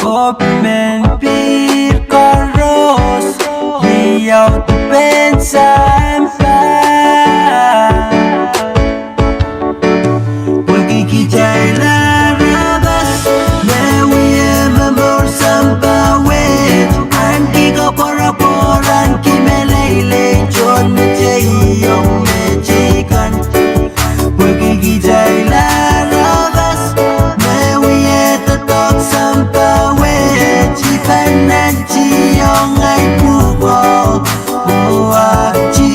Oh pil men pil koaros. Iau dipen sampah. Pwehki kitail aramas me wia momour sampah wet, ahneki koapworopwor, ahneki meleilei, tohn metehiong meteikan. Pwehki kitail aramas me wia doadoahk sampah wet, I pahn nantihong ahi pwukoa oh aktikitik.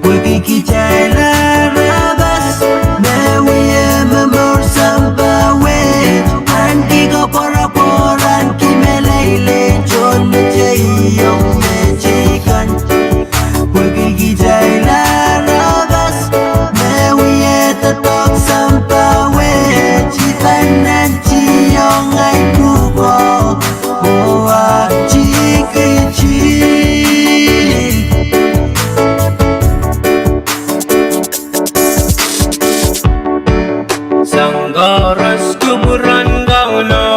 Pwehki kitail aramas me wia momour sampah wet, ahneki koapworopwor, ahneki meleilei, tohn metehiong meteikan. Pwehki kitail aramas me wia doadoahk sampah wet, I pahn nantihong ahi pwukoa oh aktikitik. Soang koaros kupwuren Kauno,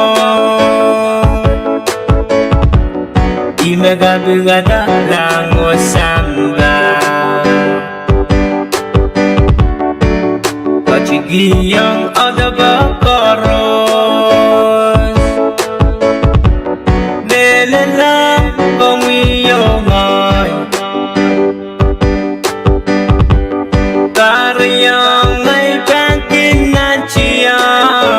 ih me kapikada lahng oh sampah. Ketikihong audepe koaros, mehlel ong komwi oh ngehi. Kahrehiong ngehi pahn kin nantihong,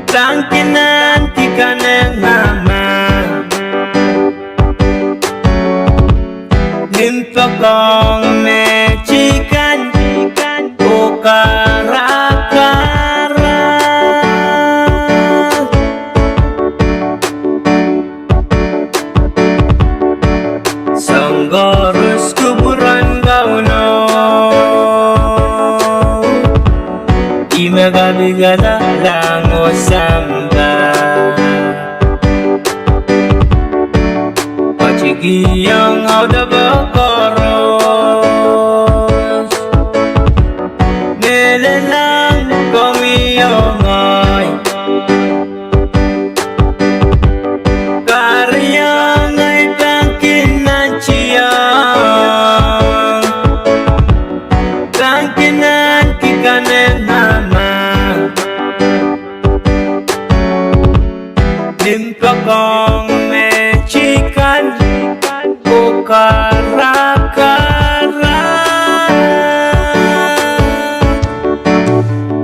pahn kin ahneki kanengamah. Limpoak ong meteikan oh karakara. Soang koaros kupwuren Kauno, ih me kapikada lahng oh sampah. Ketikihong audepe koaros, mehlel ong komwi oh ngehi. Kahrehiong ngehi pahn kin nantihong, pahn kin ahneki kanengamah. Limpoak ong meteikan oh karakara.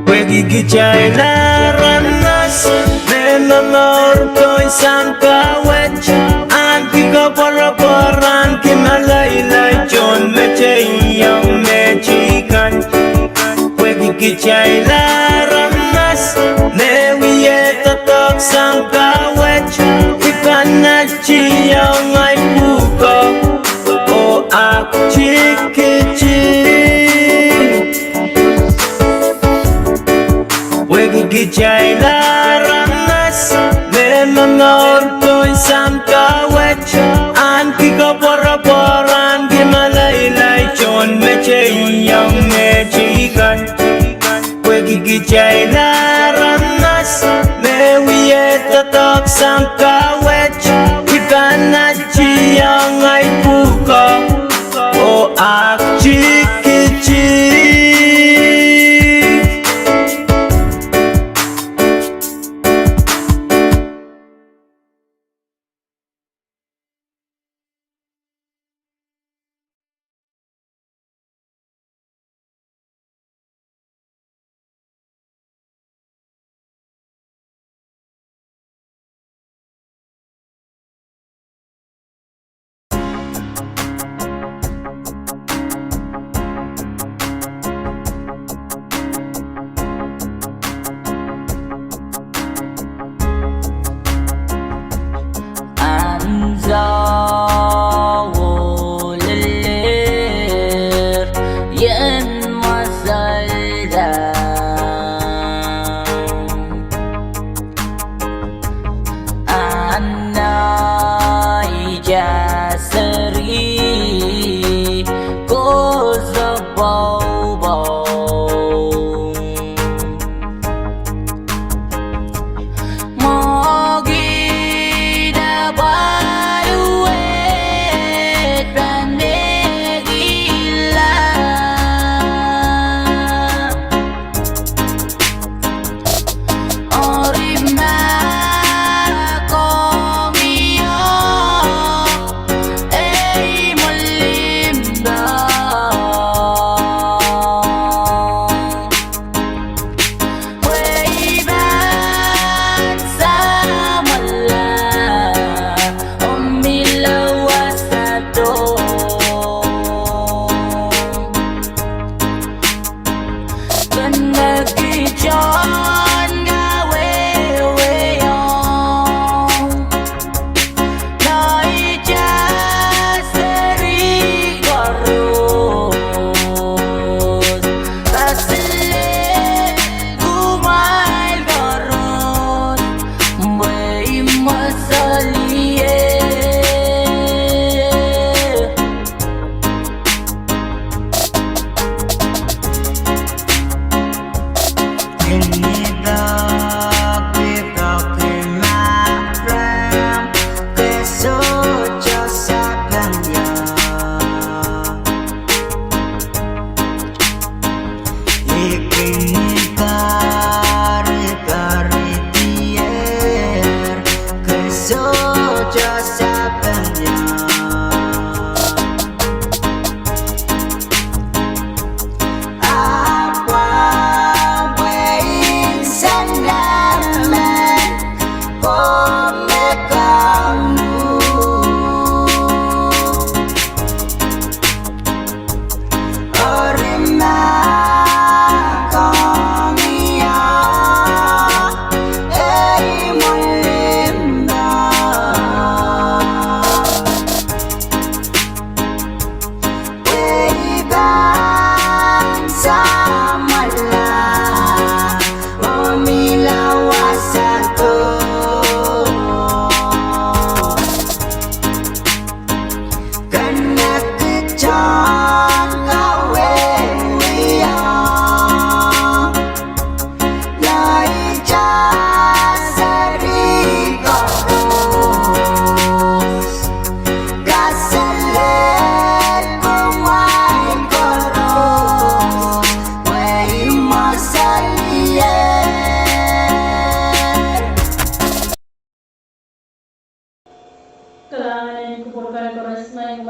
Pwehki kitail aramas me momour pohn sampah wet, ahneki koapworopwor, ahneki meleilei, tohn metehiong meteikan. Pwehki kitail aramas me wia doadoahk sampah wet, I pahn nantihong ahi pwukoa oh aktikitik. Pwehki kitail aramas me momour pohn sampah wet, ahneki koapworopwor, ahneki meleilei, tohn metehiong meteikan. Pwehki kitail aramas me wia doadoahk sampah wet, I pahn nantihong ahi pwukoa oh aktikitik.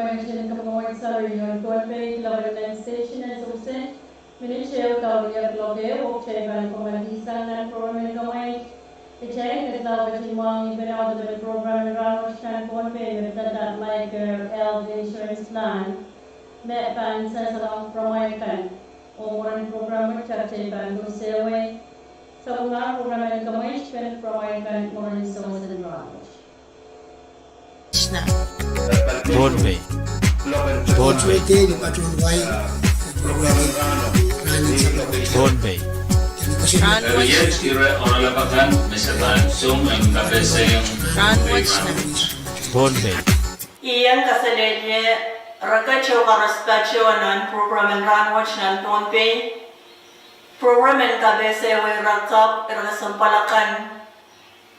Information coming out summary on Pohnpei, Clover Station and Sukseh. Minit ehu kawia clock ehu, oh kitail pahn komoaldi sang nan program en kemweit. Kitail ketin lao ketin mwahngih pil audepen program en rahnwet nan Pohnpei me pidada Mike Health Insurance Plan me pahn sansalong program kan. Oh mwurin program wet kitail pahn koasoia sapwellimomwi program en kemweit pen program kan mwurin sewese rahnwet. Pohnpei. Pohnpei. Pohnpei. Eri iet ire oaralap akan me se pahn song en kapehse iong Pohnpei. Ien kaselehlie reke tohn koaros patoh nan program en rahnwet nan Pohnpei. Program en kapehse wei ire kapw, ire kesempwal akan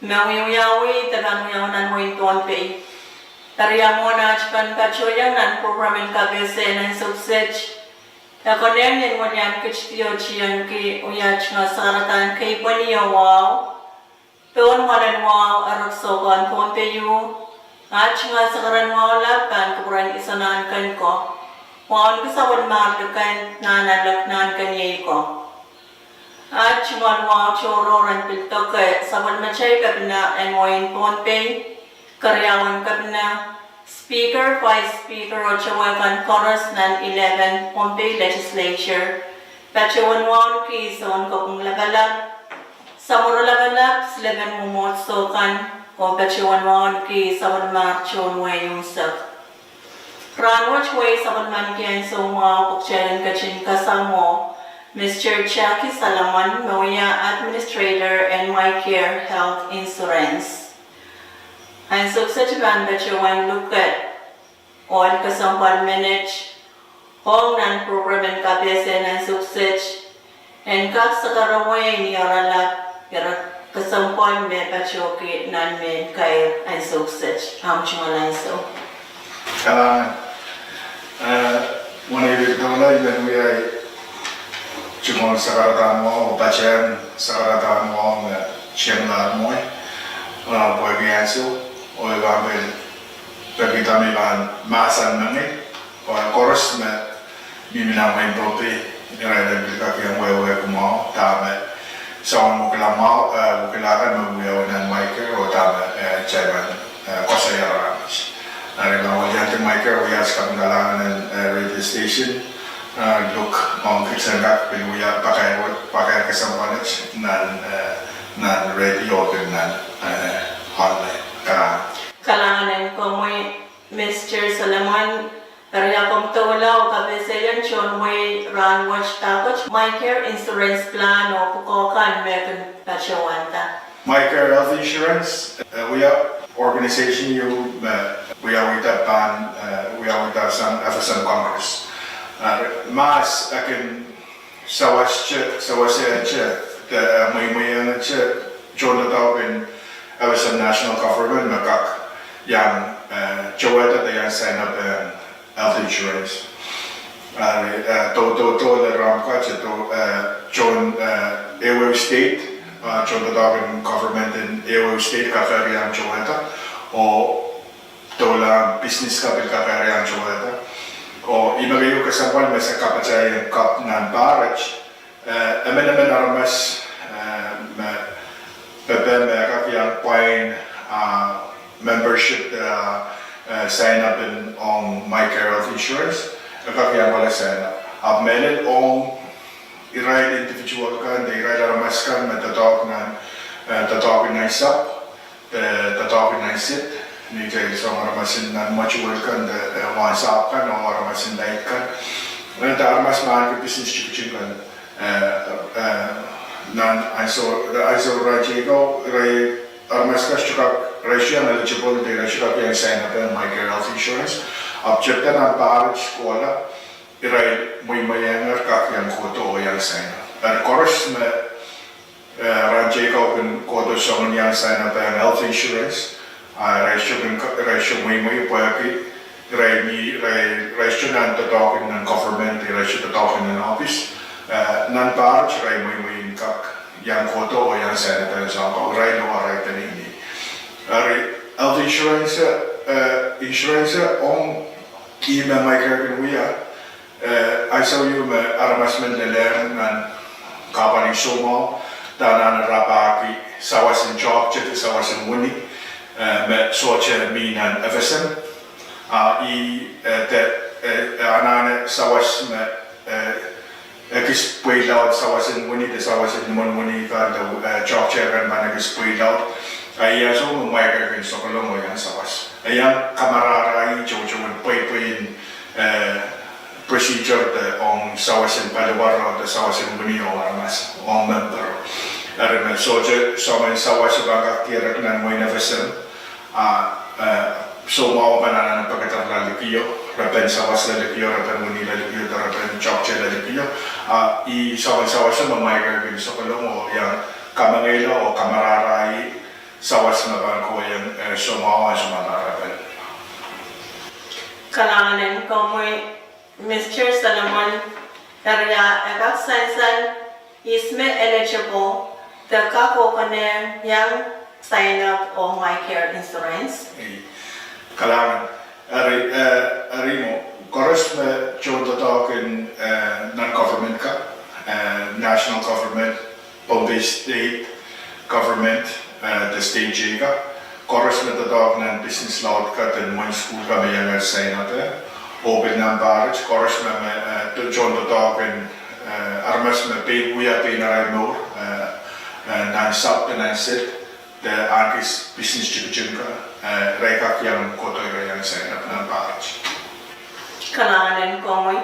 me wiewiawi de pahn wiawi nan wehin Pohnpei. Eri ia mwohn aht pahn patohiong nan program en kapehse nan Sukseh, e konehng ien wilian kit diotiengki wia tungoal sakaradahn keipweni oh wahu, pohn mwoalen wahu, erek soukohn Pohnpei ieu, aht tungoal sakaradahn wahu lap pahn kupwuren Iso Nahnken ko, wauneki sapwellimomwi kan nan alek nahnken iei ko. Aht tungoal wahu tohrohr en pil doke sapwellimatail kepina en wehin Pohnpei, keriaun kepina, Speaker, Vice Speaker oh towe kan koaros nan eleven Pohnpei Legislature, patohwan wauneki Sounkopwung Lapalap, Samworo Lapalap, silepen mwomwohdiso kan, oh patohwan wauneki sapwellimomwi tohn wehi unsek. Rahnwet wei sapwellimanki ansou mwahu pwe kitail en ketin kasamwo Mister Jackie Solomon me wia Administrator en MyCare Health Insurance. Ansou kiset I pahn patohwan luke ohl kesempwal menet ong nan program en kapehse nan Sukseh, en kak sakarawei ni oaralap ire kesempwal me patohki nan mehn kair en Sukseh. Ahmw tungoal ansou. Kalahngan. Eh, mwohn ei pil doula I men wia tungoal sakaradahn wahu, patehng sakaradahn wahu me tiengla mwowe, eh, pwehki ansou, oh I pahn pil pekida me I pahn mahsen mengei, pwe koaros me mihmi nan wehin Pohnpei, irail en pil kak iang wehwehki mwahu, dahme soangen wekila mwahu, eh, wekila kan me wiawi nan MyCare, oh dahme, eh, kitail pahn, eh, koasoia rahnwet. Eri ma weliandi MyCare, wia aht kaping kalahngan en, eh, radio station, eh, Luke, ong kitail en kak pil wia pakair wet, pakair kesempwal wet nan, eh, nan radio oh pil nan, eh, online. Kalahngan. Kalahngan en komwi, Mister Solomon, eri ia komw doula oh kapehse iang tohn wehi rahnwet dahkot MyCare Insurance Plan oh pwukoa kan me kin patohwanda. MyCare Health Insurance, eh, wia organization ieu me wiawihda pahn, eh, wiawihda sang F S M Congress. Eh, mahs e kin sawasehte, sawasehte, de, eh, mweimweiengete tohndoadoahk en F S M National Government me kak iang, eh, towehda de iang sign up en health insurance. Eri, eh, do, do, doula rahn pwukat, do, eh, tohn, eh, ehuehu state, eh, tohndoadoahk en government en ehuehu state kak eri iang towehda, oh doula business ka pil kak eri iang towehda. Oh ih me keieu kesempwal me se kapatahieng kapw nan pahr wet, eh, emenemen aramas, eh, me pepehm me kak iang pwain, ah, membership, ah, eh, sign up en ong MyCare Health Insurance, e kak iang kohla sign up. Ahpw mehlel ong irail individual kan, de irail aramas kan me doadoahk nan, eh, doadoahk nan sahpw, eh, doadoahk nan state, ni kitail song aramas nan mwotuwel kan, de, eh, wahnsahpw kan, oh aramas laid kan. Eh, de aramas me ahneki business tikitik kan, eh, eh, nan ansou, ansou rahn teiko, irail aramas kan sohte kak, irail sohte iang eligible, de irail sohte kak iang sign up en MyCare Health Insurance. Ahpw tepda nan pahr wet kohla, irail mweimweiengehr kak iang kohdo oh iang sign up. Eri koaros me, eh, rahn teiko kin kohdo soangen iang sign up en health insurance, ah, irail sohte kin, irail sohte mweimwei pwehki irail mi, irail, irail sohte nan doadoahk nan government, irail sohte doadoahk nan office, eh, nan pahr wet irail mweimwei en kak iang kohdo oh iang sign up en soang ko, irail oh arail peneinei. Eri health insurance, eh, insurance ong Ih me Micare kin wia, eh, ansou ieu me aramas men lelehng nan kahpwal en soumwahu, de anahne rapahki sawas en toahkte de sawas en wini, eh, me sohte mi nan F S M. Ah, ih, eh, de, eh, anahne sawas me, eh, ekis pweilaud sawas en wini de sawas en limon wini kan de, eh, toahkte kan pahn ekis pweilaud. Ah, ih ansou me Micare kin sokolong oh iang sawas. Iang kamarahrahi tohtohn pweipwein, eh, procedure de ong sawas en paliwaro de sawas en wini ong aramas, ong memper. Eri me sohte soangen sawas e pahn kak dierek nan wehin F S M. Ah, eh, soumwahu pahn anahne pekederla likio, repen sawas lel likio, repen wini lel likio, de repen toahkte lel likio. Ah, ih soangen sawas me Micare kin sokolong oh iang kamengehla oh kamarahrahi sawas me pahn kohieng, eh, soumwahu ansou me re repen. Kalahngan en komwi, Mister Solomon, eri a e kak sansal ihs me eligible de kak kohkohn en iang sign up oh Micare insurance? Ih, kalahngan, eri, eh, eri mwo, koaros me tohndoadoahk en, eh, non-government ka, eh, national government, Pohnpei State Government, eh, de state teikan, koaros me doadoahk nan business laud ka de mwein sukuhl ka me iang sign up eh, oh pil nan pahr wet, koaros me, me, eh, tohndoadoahk en, eh, aramas me pein wia pein arail mour, eh, eh, nan sahpw de nan sed, de ahneki business tikitik ka, eh, re kak iang kohdo re iang sign up nan pahr wet. Kalahngan en komwi.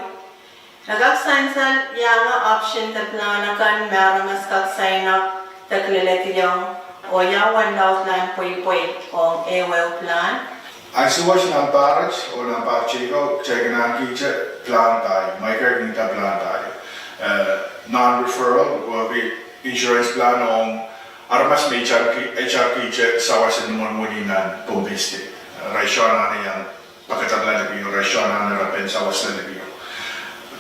E kak sansal iang option de plan akan me aramas kak sign up de kilelediong, oh ia uwen laudlahn pweipwei ong ehu ehu plan? Ansou wet nan pahr wet oh nan pahr teikan, kitail kin ahnekihte plan pahieu, Micare kin nda plan pahieu. Eh, non-referral, wehwehki insurance plan ong aramas me itarki, itarkihte sawas en limon wini nan Pohnpei State. Re soh anahne iang pekederla likio, re soh anahne repen sawas lel likio.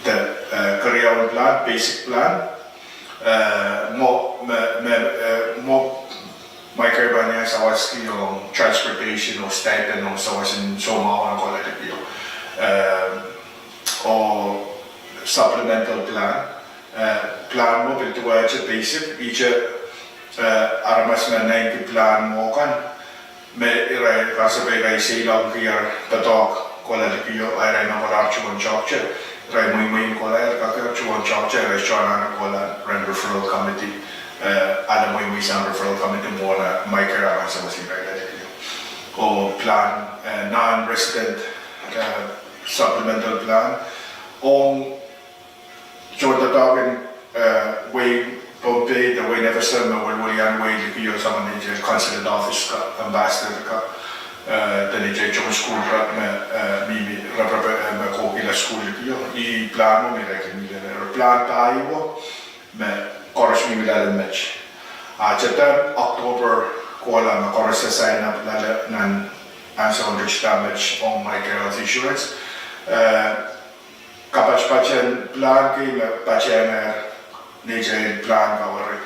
De, eh, keriaun plan, basic plan, eh, mwo, me, me, eh, mwo Micare pahn iang sawaski ong transportation oh stipend ong sawas en soumwahu en kohla likio. Eh, oh supplemental plan, eh, plan mwo pil duwehte basic, ihte, eh, aramas me naineki plan mwo kan, me irail kasape irail seiloakki ar doadoahk kohla likio, irail me kohla tuhwong toahkte, irail mweimwei en kohla, irail kak tuhwong toahkte, irail soh anahne kohla rehn referral committee, eh, ale mweimwei sang referral committee mwohn Micare a pahn sawas irail lel likio. Oh plan, eh, non-resident, eh, supplemental plan, ong tohndoadoahk en, eh, wehin Pohnpei de wehin F S M me welwelian wehi likio, soangen neitail consulate office ka, ambassador ka, eh, de neitail tohn sukuhl rep me, eh, mihmi, reprep, eh, me kohkihla sukuhl likio. Ih plan mwo me re kin mih lel. Plan pahieu me koaros mihmi loale met. Ah, tepda October kohla me koaros sign up loale nan ansou en ritida met ong Micare Health Insurance. Eh, kapatpatehn plan kei me patehng neitail plan ka weri.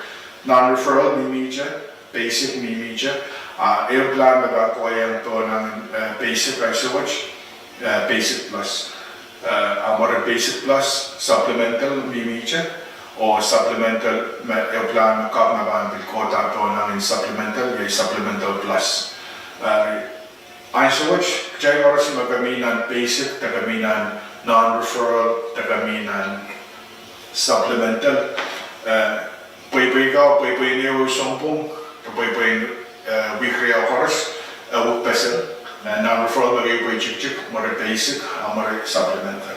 Non-referral mihmihte, basic mihmihte, ah, ehu plan me pahn kohieng pohn, eh, basic ansou wet, eh, basic plus. Eh, a mwurin basic plus, supplemental mihmihte, oh supplemental me ehu plan me kak me pahn pil kohda pohn supplemental, iei supplemental plus. Eh, ansou wet, kitail koaros me ke mi nan basic, de ke mi nan non-referral, de ke mi nan supplemental, eh, pweipwei ka, pweipwein ehu sounpwong de pweipwein, eh, wihk riau koaros, eh, wukpeseng, eh, non-referral me keieu pwei tikitik, mwuri basic, a mwuri supplemental.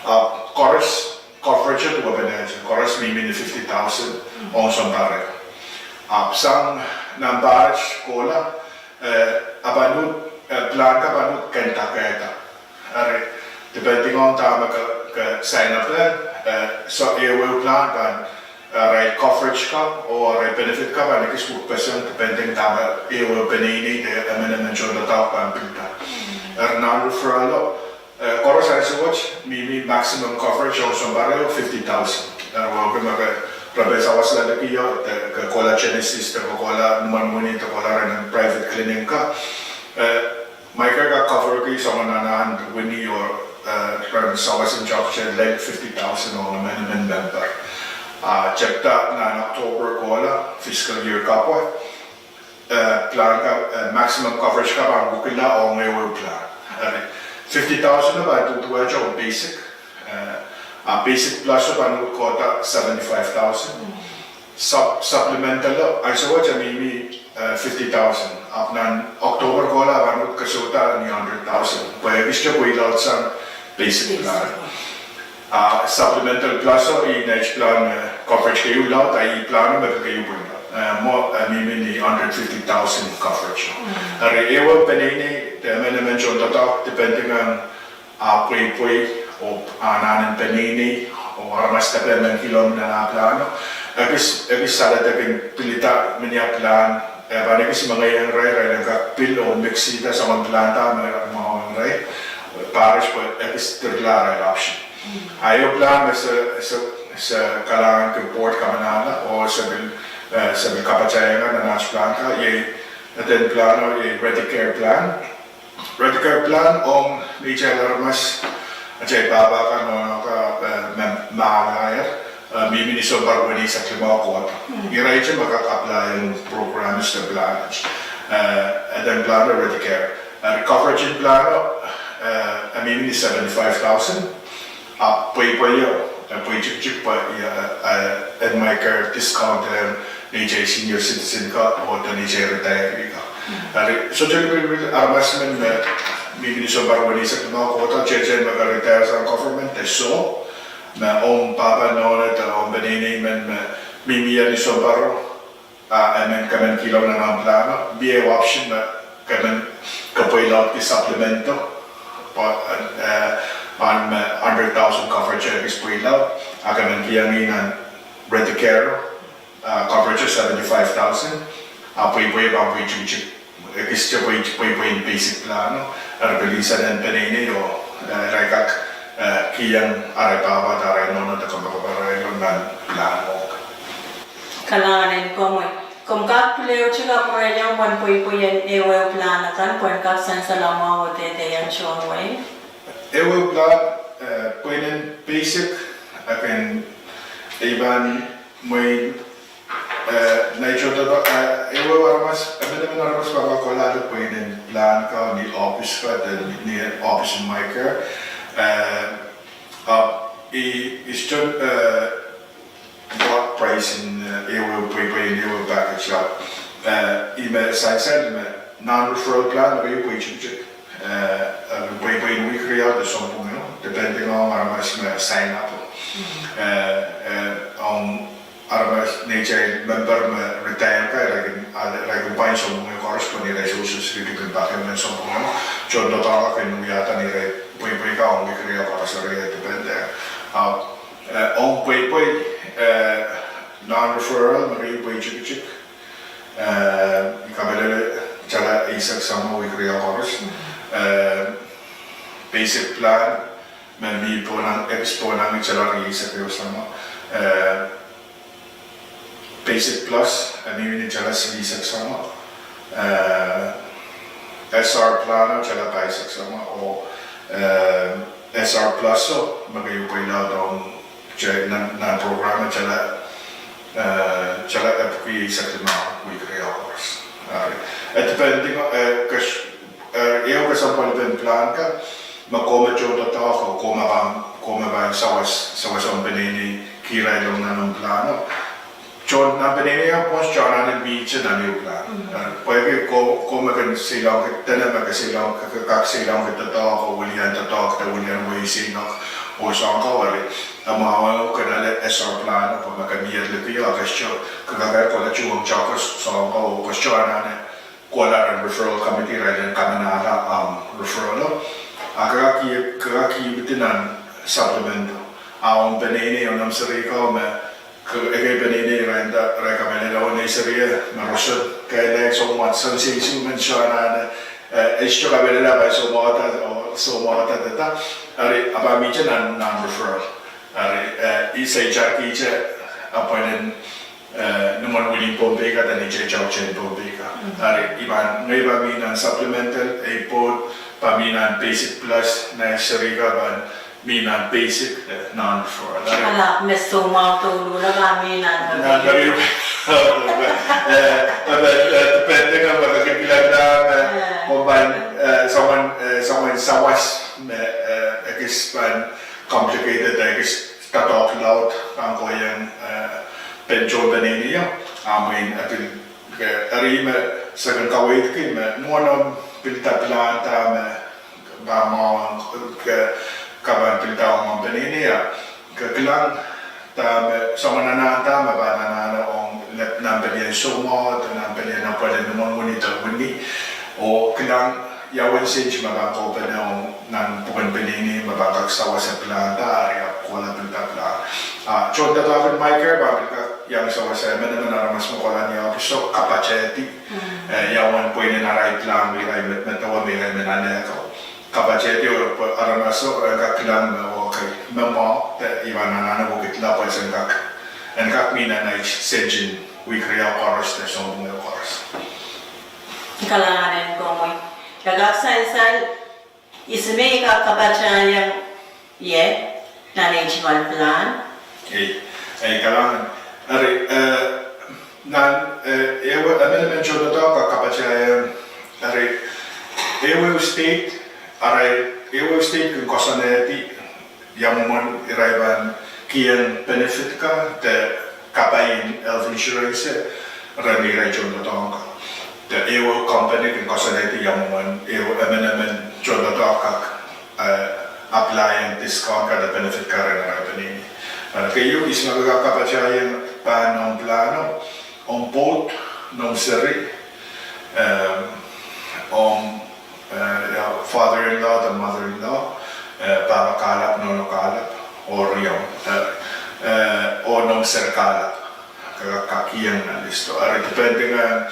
Ah, koaros coverage duwepenehte, koaros mihmi ni fifty thousand ong sounpar ehu. Ahpw sang nan pahr wet kohla, eh, a pahn uhd, eh, plan ka pahn uhd kendakehda. Eri, depending ong dahme ke, ke sign up, eh, so ehu ehu plan pahn, eh, irail coverage ka oh irail benefit ka pahn ekis wukpeseng depending dahme ehu ehu peneinei de emenemen tohndoadoahk pahn pilada. Eri non-referral o, eh, koaros ansou wet mihmi maximum coverage ong sounpar ehu fifty thousand. Eri wehwehki ma ke repen sawas lel likio, de ke kohla Genesis, de ke kohla limon wini, de kohla rehn private clinic ka, eh, Micare kak coverki soangen anahn wini oh, eh, ren sawas en toahkte lel fifty thousand ong emenemen member. Ah, tepda nan October kohla, fiscal year kapwa, eh, plan ka, eh, maximum coverage ka pahn wekila ong ehu plan. Eri, fifty thousand pahn duduwehte ong basic, eh, ah, basic plus pahn uhd kohda seventy-five thousand. Sup-, supplemental o, ansou wet e mihmi, eh, fifty thousand. Ahpw nan October kohla pahn uhd kesouda ni hundred thousand. Pwe ekiste pwe ilaudsang basic plan. Ah, supplemental plus o, ih next plan, eh, coverage keieu laud, ah, ih plan me keieu pwe laud. Eh, mwo, eh, mihmi ni hundred fifty thousand coverage. Eri ehu peneinei, de emenemen tohndoadoahk, depending on ah pweipwei, oh anahn en peneinei, oh aramas depe men kihlong nan ah plano. Ekis, ekis saledek en pilada menia plan, eh, pahn ekis mengeiong irail, irail en kak pil oh mixida soangen plan da me mwahuong irail. Pahreis pwe ekis dirla irail option. Ah ehu plan me se, se, se kalahngan ki board kamanahla, oh se pil, eh, se pil kapatahieng nan aht plan ka, iei, eden plano, iei Ready Care plan. Ready Care plan ong neitail aramas, atail pahpa kan, nohno ka, eh, me, me ala, eh, mihmi ni sounpar weneisek limau kohda. Irail me kak apply ong programs de plan. Eh, eden plan o Ready Care. Eh, coverage en plan o, eh, mihmi ni seventy-five thousand. Ah pweipwei o, eh, pwei tikitik pwe, eh, eh, en MyCare discount, eh, neitail senior citizen ka, oh de neitail retiree ka. Eri, sohte lipilipil aramas men me, mihmi ni sounpar weneisek limau kohda, tehtehn me ke retire sang government de soh, me omw pahpa nohno de omw peneinei men me, mihmi ni sounpar o, ah, emen, ke men kihlong nan omw plano, mie option me ke men, ke pweilaudki supplemento, pwe, eh, pahn me hundred thousand coverage ekis pweilaud, ah ke men kihong ih nan Ready Care, ah, coverage seventy-five thousand, ah pweipwei pahn pwei tikitik. Ekiste pwe, pweipwei en basic plano, eri pil insensen peneinei o, eh, irail kak, eh, kihong arail pahpa de arail nohno de kamwakamwarail nan plano. Kalahngan en komwi. Komw kak pil ehute kapwurehiong pwehn pweipwei en ehuehu plan akan, pwehn kak sansal mwahu oh dehdehng tohn wehi. Ehuehu plan, eh, pweinen basic, akan, eh, pahn mwein, eh, nait tohto, eh, ehuehu aramas, emenemen aramas pahn kohla pweinen plan ka ni ohpis ka, de ni, ni ohpis en MyCare. Eh, ah, ih, ih sohte, eh, block price en, eh, ehuehu pweipwei en ehuehu package, ah. Eh, ih me sansal me non-referral plan me keieu pwei tikitik. Eh, eh, pweipwei en wihk riau de sounpwong ehu, depending ong aramas me sign up. Eh, eh, ong aramas neitail member me retire ka, irail kin, ah, irail kin pwain sounpwong ehu koaros pwe ni irail Social Security kin pak emen sounpwong ehu. Tohndoadoahk kin wiahda ni irail pweipwei ka ong wihk riau koaros, eri e depend. Ah, eh, ong pweipwei, eh, non-referral me keieu pwei tikitik. Eh, kamehlele, tala eisek samwa wihk riau koaros. Eh, basic plan, me mi Pohnang, ekis Pohnang, tala rieisek ehu samwa. Eh, basic plus, eh, mihmi ni tala silihsek samwa. Eh, S R plan o tala pahisek samwa, oh, eh, S R plus o, me keieu pweilaud ong, nan, nan program o tala, eh, tala epwiki eisek limau wihk riau koaros. Ah, eh, depending, eh, kes-, eh, ehu kesempwal pen plan ka, me komw tohndoadoahk o, komw pahn, komw pahn sawas, sawas omw peneinei kihrailong nan omw plan o. Tohn nan peneinei o pwons tohn anahne mihte nan ehu plan. Eh, pwehki ko-, komw kin seiloak, dene me ke seiloak, ke, ke kak seiloak doadoahk o, wilian doadoahk de wilian wehi seiloak, oh soahng ko eri, e mwahu ke ale S R plan o, pwe me ke mie liki o, ke sohte, ke kak kohla tuhwong toahk o soahng ko, oh ke sohte anahne kohla rehn referral committee, irail en kamanahla, um, referral o. Ah ke kak ih, ke kak ih within nan supplement o. Ah omw peneinei, omw serihko me, ke, ekei peneinei irail nda, irail kamehlele oh nei serie me roson, ke lehn soumwahu, soun seisu men sohte anahne, eh, e sohte kamehlele pwe soumwahu da, oh soumwahu da, da, da. Eri, ah pahn mihte nan, nan referral. Eri, eh, ih seitar kihte, ah pwehn en, eh, ni mwomwen winin Pohnpei ka, de ni teitar teitar Pohnpei ka. Eri, ih pahn, ngehi pahn mi nan supplemental, ei board, pahn mih nan basic plus, nan serihka pahn mih nan basic, eh, non-referral. Ahpw me soumwahu douluhl pahn mih nan, nan, eh, eh, depending on whether ke kilang da, eh, eh, pahn, eh, soangen, eh, soangen sawas me, eh, ekis pahn complicated, ekis doadoahk laud, pahn kohieng, eh, pen tohn peneinei, a mwein, eh, pil, eh, eri me se kin kaweidki me mwohn omw pilda pilahn da me pahn mwahu, ke, ke pahn pilda omw peneinei, a ke kilang da me, soangen anahn da me pahn anahne ong lep nan pelien soumwahu, de nan pelien apwal en imwen wini de wini, oh kilang ia uwen sent me pahn kohpene ong nan pwuken peneinei me pahn kak sawas pilahn da, eri ahpw kohla pilda pilahn. Ah, tohndoadoahk en MICARE pahn pil kak iang sawas emenemen aramas me kohla ni ohpiso kapatehdi, eh, ia uwen pweinen arail pilahn, me irail medemedewe, me irail men anehko. Kapatehdi oh pwe aramaso en kak kilang me, okay, me mwahu, de I pahn anahne wekidla pwe sen kak, en kak mih nan ahi sent en wihk riau koaros de sounpwong koaros. Kalahngan en komwi. Ia kak sansal ihs me I kak kapatahiong ie nan ei tungoal pilahn? Ei, ei, kalahngan. Eri, eh, nan, eh, ehu, emenemen tohndoadoahk kak kapatahiong, eri, ehuehu state, arail, ehuehu state kin koasoanehdi ia mwomwen irail pahn kihong benefit ka de kapai en health insurance rehn irail tohndoadoahk ka. De ehuehu company kin koasoanehdi ia mwomwen ehu emenemen tohndoadoahk kak, eh, apply en discount ka de benefit ka rehn arail peneinei. Eh, keieu, ihs me ke kak kapatahiong pahn omw pilahno, omw pwoud, noumw seri, eh, omw, eh, ia, father-in-law de mother-in-law, eh, pahpa kahlap, nohno kahlap, oh riomw, eh, eh, oh noumw seri kahlap. Ke kak kihong nan list o. Eri depending on,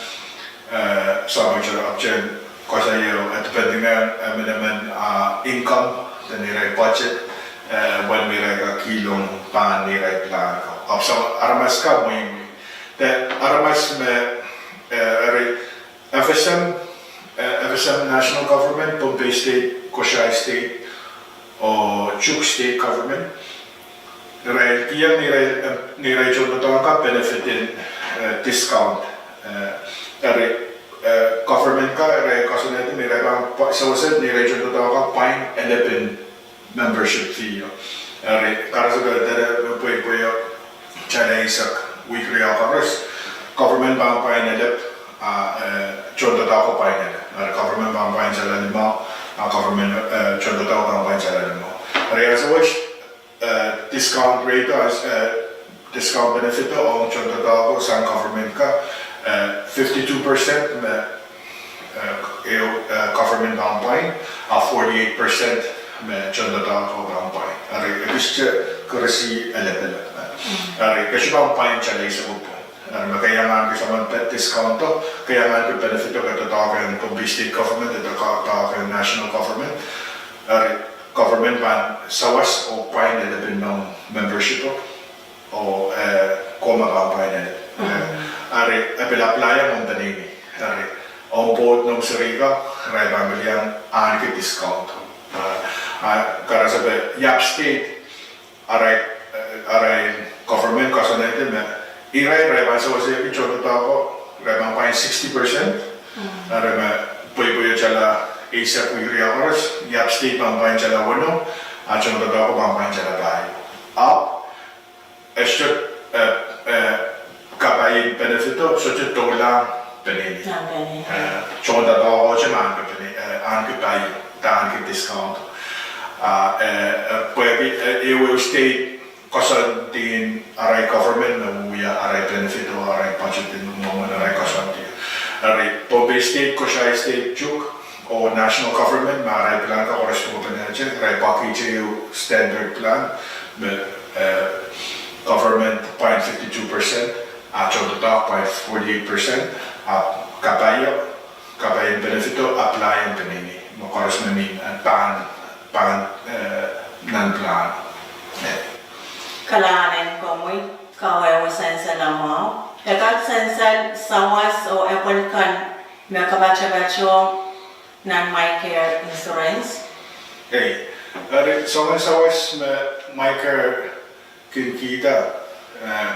eh, soangen interruption, koasoaia, eh, depending on, eh, emenemen, ah, income, de neirail budget, eh, uwen me irail kak kihlong pahn neirail pilahn ko. Ahpw soangen aramas ka mweimwei. De aramas me, eh, eri FSM, eh, FSM national government, Pohnpei State, Koshai State, oh Chuuk State government, irail kihong neirail, eh, neirail tohndoadoahk ka benefit en, eh, discount. Eh, eri, eh, government ka irail koasoanehdi me irail pahn pwa-, sewese neirail tohndoadoahk ka pwain elepin membership fee o. Eri karasepe dene pweipwei o, tala eisek wihk riau koaros, government pahn pwain elep, ah, eh, tohndoadoahk ko pwain elep. Eri government pahn pwain tala limau, ah, government, eh, tohndoadoahk ko pahn pwain tala limau. Eri ia sewese, eh, discount rate o, eh, discount benefit o ong tohndoadoahk ko sang government ka, eh, fifty-two percent me, eh, ehu, eh, government pahn pwain, ah, forty-eight percent me tohndoadoahk ko pahn pwain. Eri ekiste kirisi elepelep. Eri ke sohte pahn pwain tala eisek ko pwon. Eri me ke iang ahneki soangen discount o, ke iang ahneki benefit o, ke doadoahk ong Pohnpei State government, ke doadoahk ong national government. Eri government pahn sawas oh pwain elepin noumw membership o. Oh, eh, komw pahn pwain elep. Eh, eri e pil apply ong omw peneinei. Eri omw pwoud, noumw seri ka, irail pahn pil iang ahneki discount. Eh, ah, karasepe iap state, arail, eh, arail government koasoanehdi me irail, irail pahn sewesehki tohndoadoahk ko, irail pahn pwain sixty percent. Eri me pweipwei o tala eisek wihk riau koaros, iap state pahn pwain tala weneu, ah tohndoadoahk ko pahn pwain tala pahieu. Ahpw e sohte, eh, eh, kapai en benefit o sohte doulahng peneinei. Eh, tohndoadoahk ko te me ahneki penei, eh, ahneki pahieu, de ahneki discount. Ah, eh, eh, pwehki, eh, ehuehu state koasoandi arail government me wia arail benefit o arail budget en mwomwen arail koasoandi. Eri Pohnpei State, Koshai State, Chuuk, oh national government me arail pilahn ka koaros pwukpene, irail pahkihte ehu standard pilahn me, eh, government pwain fifty-two percent, ah tohndoadoahk pwain forty-eight percent, ah kapai o, kapai en benefit o apply ong peneinei me koaros me mih, eh, pahn, pahn, eh, nan pilahn. Eh. Kalahngan en komwi, kawehwe sansal mwahu. E kak sansal sawas oh epwel kan me kapatapatohng nan MyCare insurance. Ei, eri soangen sawas me MyCare kin kihda, eh,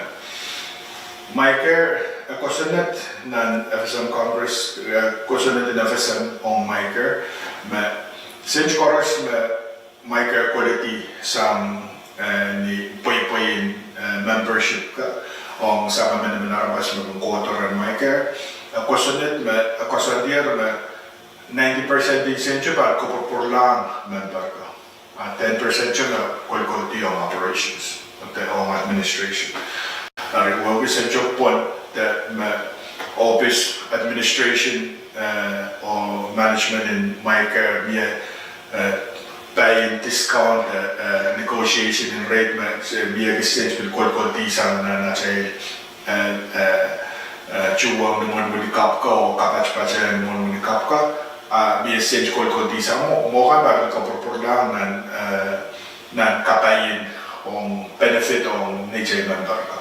MyCare, eh, kosonned nan F S M Congress, eh, kosonned en F S M ong MyCare, me sent koaros me MyCare koledi sang, eh, ni pweipwei en, eh, membership ka, ong sang emenemen aramas me kin kohdo rehn MyCare, eh, kosonned me, eh, koasoandier me ninety percent en sent pahn kopwurpwurlahng member ka. Ah, ten percent me kolkoldi ong operations, de ong administration. Eri wehwehki sent pwon de me office administration, eh, oh management en MyCare mie, eh, pay en discount, eh, eh, negotiation en rate me, eh, mie kisehn pil kolkoldi sang nan atail, eh, eh, eh, tuhwong ni mwohn wini kapw ka oh kapatpatehng ni mwohn wini kapw ka, ah, mie sent kolkoldi sang mwo, mwo kan pahn kopwurpwurlahng nan, eh, nan kapaien ong benefit ong neitail member ka.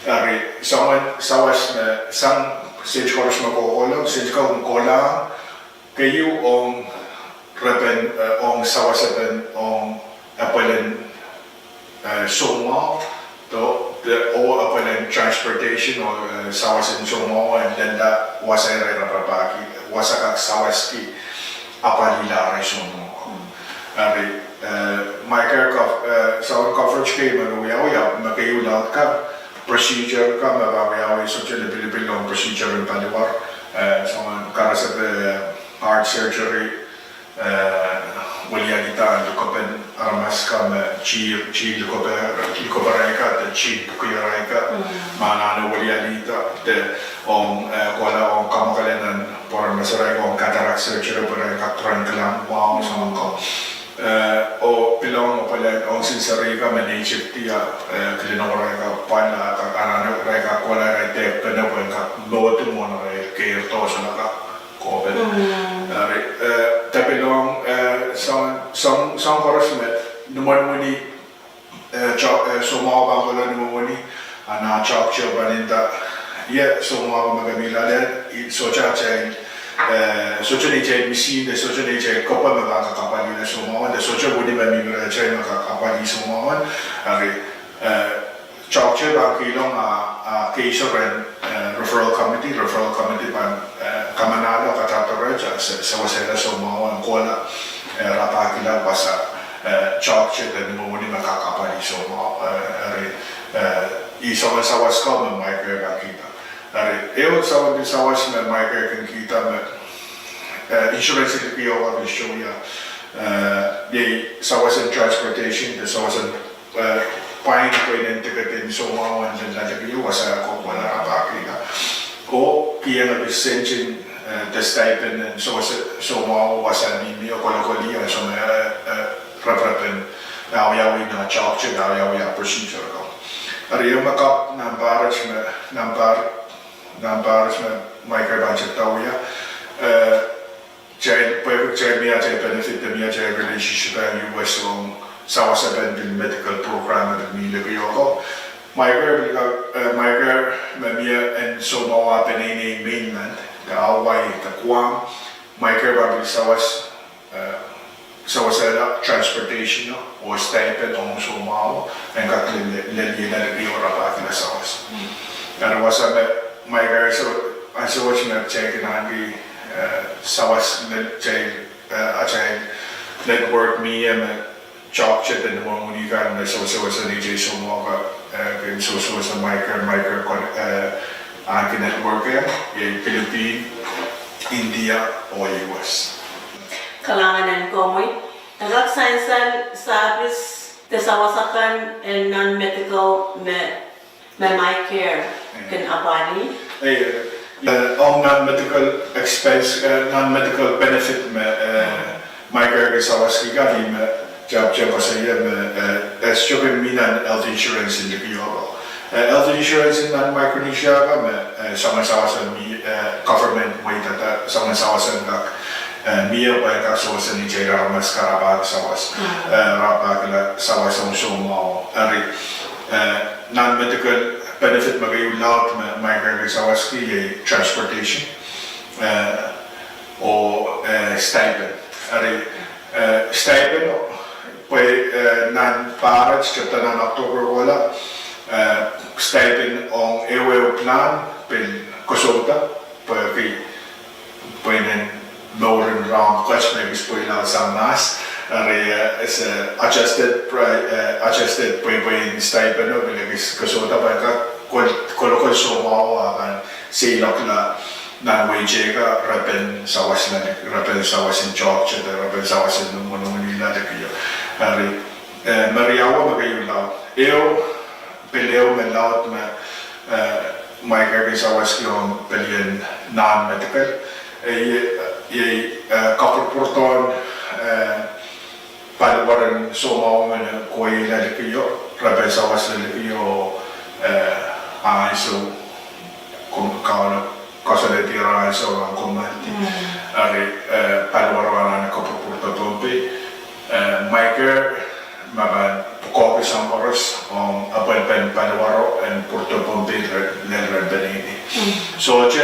Eri soangen sawas me sang sent koaros me kohkohla, sent ka me kohlahng keieu ong repen, eh, ong sawasepen ong apwalen, eh, soumwahu, de, de, oh apwalen transportation oh, eh, sawasen soumwahu en lella wasa irair rapahki, wasa kak sawaski apwalihla arail soumwahu. Eri, eh, MyCare cof-, eh, soangen coverage kei me wiawi, ah, me keieu laud ka, procedure ka me pahn wiawi, sohte lipilipil ong procedure en paliwar, eh, soangen karasepe, eh, heart surgery, eh, welialihda likopen aramas ka me chir, chir likope, likoparail ka, de chir pwukiarail ka, ma anahne welialihda, de ong, eh, kohla ong kamwakele nan pwuren masarail ka ong cataract surgery, pwe irail kak pwurehng kilang wahu soangen ko. Eh, oh pil ong apwalen ong sinseri ka me nei safety ah, eh, kilin ong irail ka pwal ah, kak anahne irail kak kohla irail dehkpene pwe en kak mwohdi mwohn irail keirdo solahr kak kope. Eri, eh, de pil ong, eh, soang, soang, soang koaros me ni mwohn wini, eh, soumwahu pahn kohla ni mwohn wini, a nah tohkte pahn nda, ie soumwahu me ke mih loale, sohte atail, eh, sohte neitail misihn, de sohte neitail kope me pahn kak apwalihla soumwahu, de sohte wini me mihmi rehtail me kak apwalih soumwahu, eri, eh, tohkte pahn kihlong ah, ah, keiseren, eh, referral committee, referral committee pahn, eh, kamanahla, kadarodo rehtail, ah, se-, sewesehla soumwahu en kohla, eh, rapahkihla wasa, eh, tohkte de ni mwohn wini me kak apwalih soumwahu, eh, eri, eh, ih soangen sawas ka me MyCare pahn kihda. Eri, ehu soangen pil sawas me MyCare kin kihda me, eh, insurance en likiho ka pil sohte wia, eh, iei sawasen transportation, de sawasen eh, pwain pweinen ticket en soumwahu en lella likiho, wasa ko kohla rapahkihla. Oh kiheng pil sent en, eh, de stipend en sou-, soumwahu wasa mihmi oh kolokol iang soangen, eh, eh, reprepen, awiawih nah tohkte, awiawih ah procedure ko. Eri ehu me kapw nan pahr, me nan pahr, nan pahr me MyCare pahn tepda wia, eh, kitail, pwe kitail mie atail benefit de mie atail relationship en U S ong sawasepen pil medical program me pil mih likiho ko. MyCare pil ka, eh, MyCare me mie en soumwahu ah peneinei mainland, de Hawaii, de Guam. MyCare pahn pil sawas, eh, sewesehla transportation oh stipend ong soumwahu en kak lel-, lel-, lel-, lel-, likiho rapahkihla sawas. Eri wasa me MyCare, so, ansou wet me kitail kin ahneki, eh, sawas me kitail, eh, atail network mie me tohkte de ni mwohn wini kan me sewesewese neitail soumwahu ka, eh, kin sewesewese MyCare, MyCare kon, eh, ahneki network, eh, iei Philippine, India, oh U S. Kalahngan en komwi. E kak sansal service de sawas akan en non-medical me, me MyCare kin apwalih? Eh, eh, ong non-medical expense, eh, non-medical benefit me, eh, MyCare kin sawaski kan ih me, tepda koasoia me, eh, e sohte kin mih nan health insurance en likiho. Eh, health insurance nan Micronesia ka me, eh, soangen sawas en mih, eh, government mweidada soangen sawas en kak, eh, mie pwe kak sewese neitail aramas ka rapahki sawas, eh, rapahkihla sawas ong soumwahu. Eri, eh, non-medical benefit me keieu laud me MyCare kin sawaski iei transportation. Eh, oh, eh, stipend. Eri, eh, stipend, pwe, eh, nan pahr et, tepda nan October kohla, eh, stipend ong ehuehu plan pil kosouda, pwehki, pwe nen mouren rahn pwukat me kis pweila sang mahs, eri, eh, is, eh, adjusted pri-, eh, adjusted pweipwein stipend o pil kis kosouda pwe ka kol-, kolokol soumwahu a pahn seiloakla nan wehi teikan repen sawas lel-, repen sawas en toahkte, repen sawas en mwohn wenihla liki o. Eri, eh, me riau me keieu laud. Ehu, pil ehu me laud me, eh, Micare kin sawaski ong pelien non-medical. Eh, iei, iei, eh, kapwurpwurdohn, eh, paliwaren soumwahu me kohieng liki o, repen sawas liki o, eh, ansou, kum kaun koasoanehdi ansou nan kommoaldi. Eri, eh, paliwaro anahne kapwurpwurdo Pohnpei. Eh, Micare me pahn pwukoahki soahng koaros ong apwalipen paliwaro en pwurdo Pohnpei re-, lel rehn peneinei. Sohte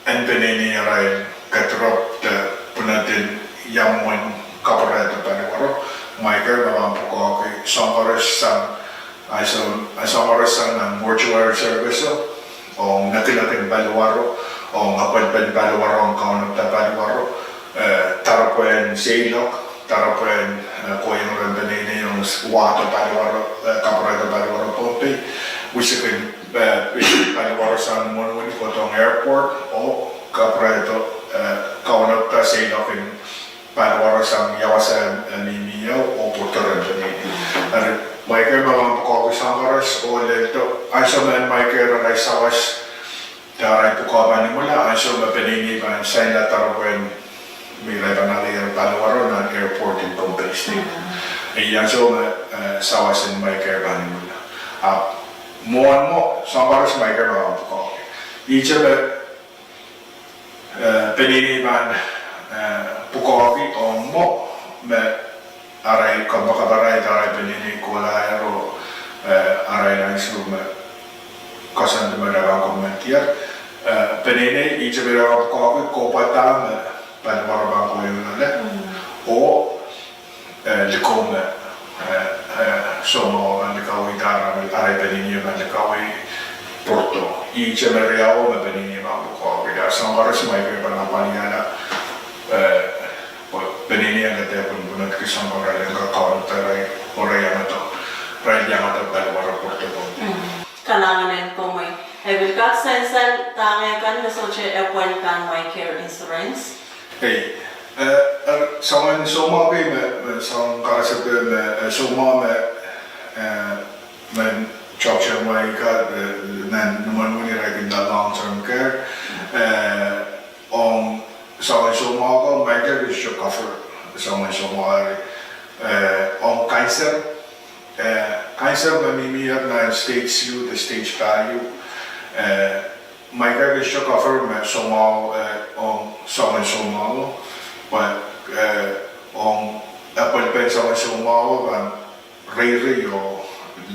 en peneinei arail kedirepw de pwunodin ia mwomwen kapwurehdo paliwaro. Micare me pahn pwukoahki soahng koaros sang, ansou, soahng koaros sang nan mortuary service o, ong nekinekin paliwaro, ong apwalipen paliwaro, ong kaunopda paliwaro, eh, doaropwehn seiloak, doaropwehn, eh, kohieng rehn peneinei ong s-, wahdo paliwaro, eh, kapwurehdo paliwaro Pohnpei, wisikin, eh, paliwaro sang mwohn wenihla, kohdohng airport, oh kapwurehdo, eh, kaunopda seiloakin paliwaro sang ia wasa, eh, mihmi ieu oh pwurdo rehn peneinei. Eri Micare me pahn pwukoahki soahng koaros oh lel do, ansou me Micare arail sawas de arail pwukoa pahn imwila, ansou me peneinei pahn sainla doaropwehn me irail pahn alehier paliwaro nan airport en Pohnpei State. Iei ansou me, eh, sawas en Micare pahn imwila. Ahpw mwohn mwo, soahng koaros Micare me pahn pwukoahki. Ihte me eh, peneinei pahn, eh, pwukoahki ong mwo me arail kompoakapahrail, arail peneinei kohlahiero, eh, arail ansou me koasoandi me irail pahn kommoaldier. Eh, peneinei ihte me irail pahn pwukoahki kohpwada me paliwaro pahn kohieng loale. Oh eh, likou me, eh, eh, soumwahu pahn likawihda arail, arail peneinei pahn likawih pwurdo. Ihte me riau me peneinei pahn pwukoahki. Ia soahng koaros Micare pahn apwaliala, eh, pwe peneinei en dehr pwunpwunodki soahng koaros, en kak kaunopda irail, oh irail iangada, irail iangada paliwaro pwurdo pwurdo. Kalahngan en komwi. E pil kak sansal dahme kan me sohte apwalih pahn Micare insurance. Ei, eh, eh, soangen soumwahu kei me, me soang karasepe me, eh, soumwahu me, eh, me toahkte mwahi ka, eh, nan mwohn wenihla irail kin nda long term care, eh, ong soangen soumwahu ko, Micare kin sohte cover soangen soumwahu eri, eh, ong cancer, eh, cancer me mihmi nan stage siluh de stage pahieu, eh, Micare kin sohte cover me soumwahu, eh, ong soangen soumwahu, but, eh, ong apwalipen soangen soumwahu pahn reirei oh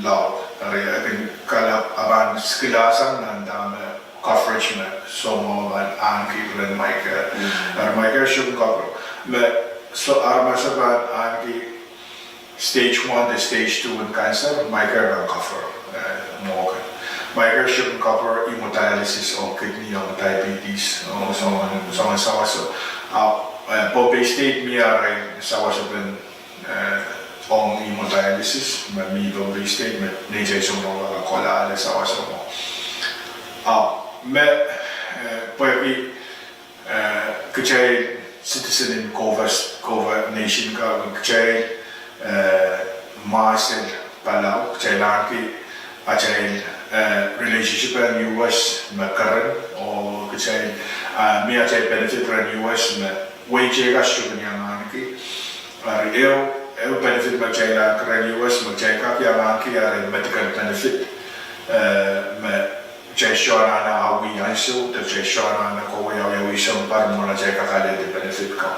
laud. Eri e kin kalap, e pahn sikilasang nan dahme coverage me soumwahu pahn ahneki rehn Micare. Eri Micare sohte kin cover. Me, so, aramas pahn ahneki stage one de stage two en cancer, Micare pahn cover, eh, mwo kan. Micare sohte kin cover hemodialysis ong kidney, ong diabetes, ong soangen, soangen sawaso. Ah, eh, Pohnpei State mie arail sawaso pen, eh, ong hemodialysis, me mie Pohnpei State, me neitail soumwahu kohla ale sawaso mwo. Ah, me, eh, pwehki eh, kitail citizen en Cova, Cova nation ka, kitail, eh, mahsen Palau, kitail ahneki atail, eh, relationship en U S me keren, oh kitail, eh, mie atail benefit rehn U S me wehi teikan sohte kin iang ahneki. Eri ehu, ehu benefit me kitail ahneki rehn U S me kitail kak iang ahneki, eri medical benefit, eh, me kitail sohte anahne awih ansou, de kitail sohte anahne kohwei awiawih sounpar mwohn atail kak alehdi benefit ko.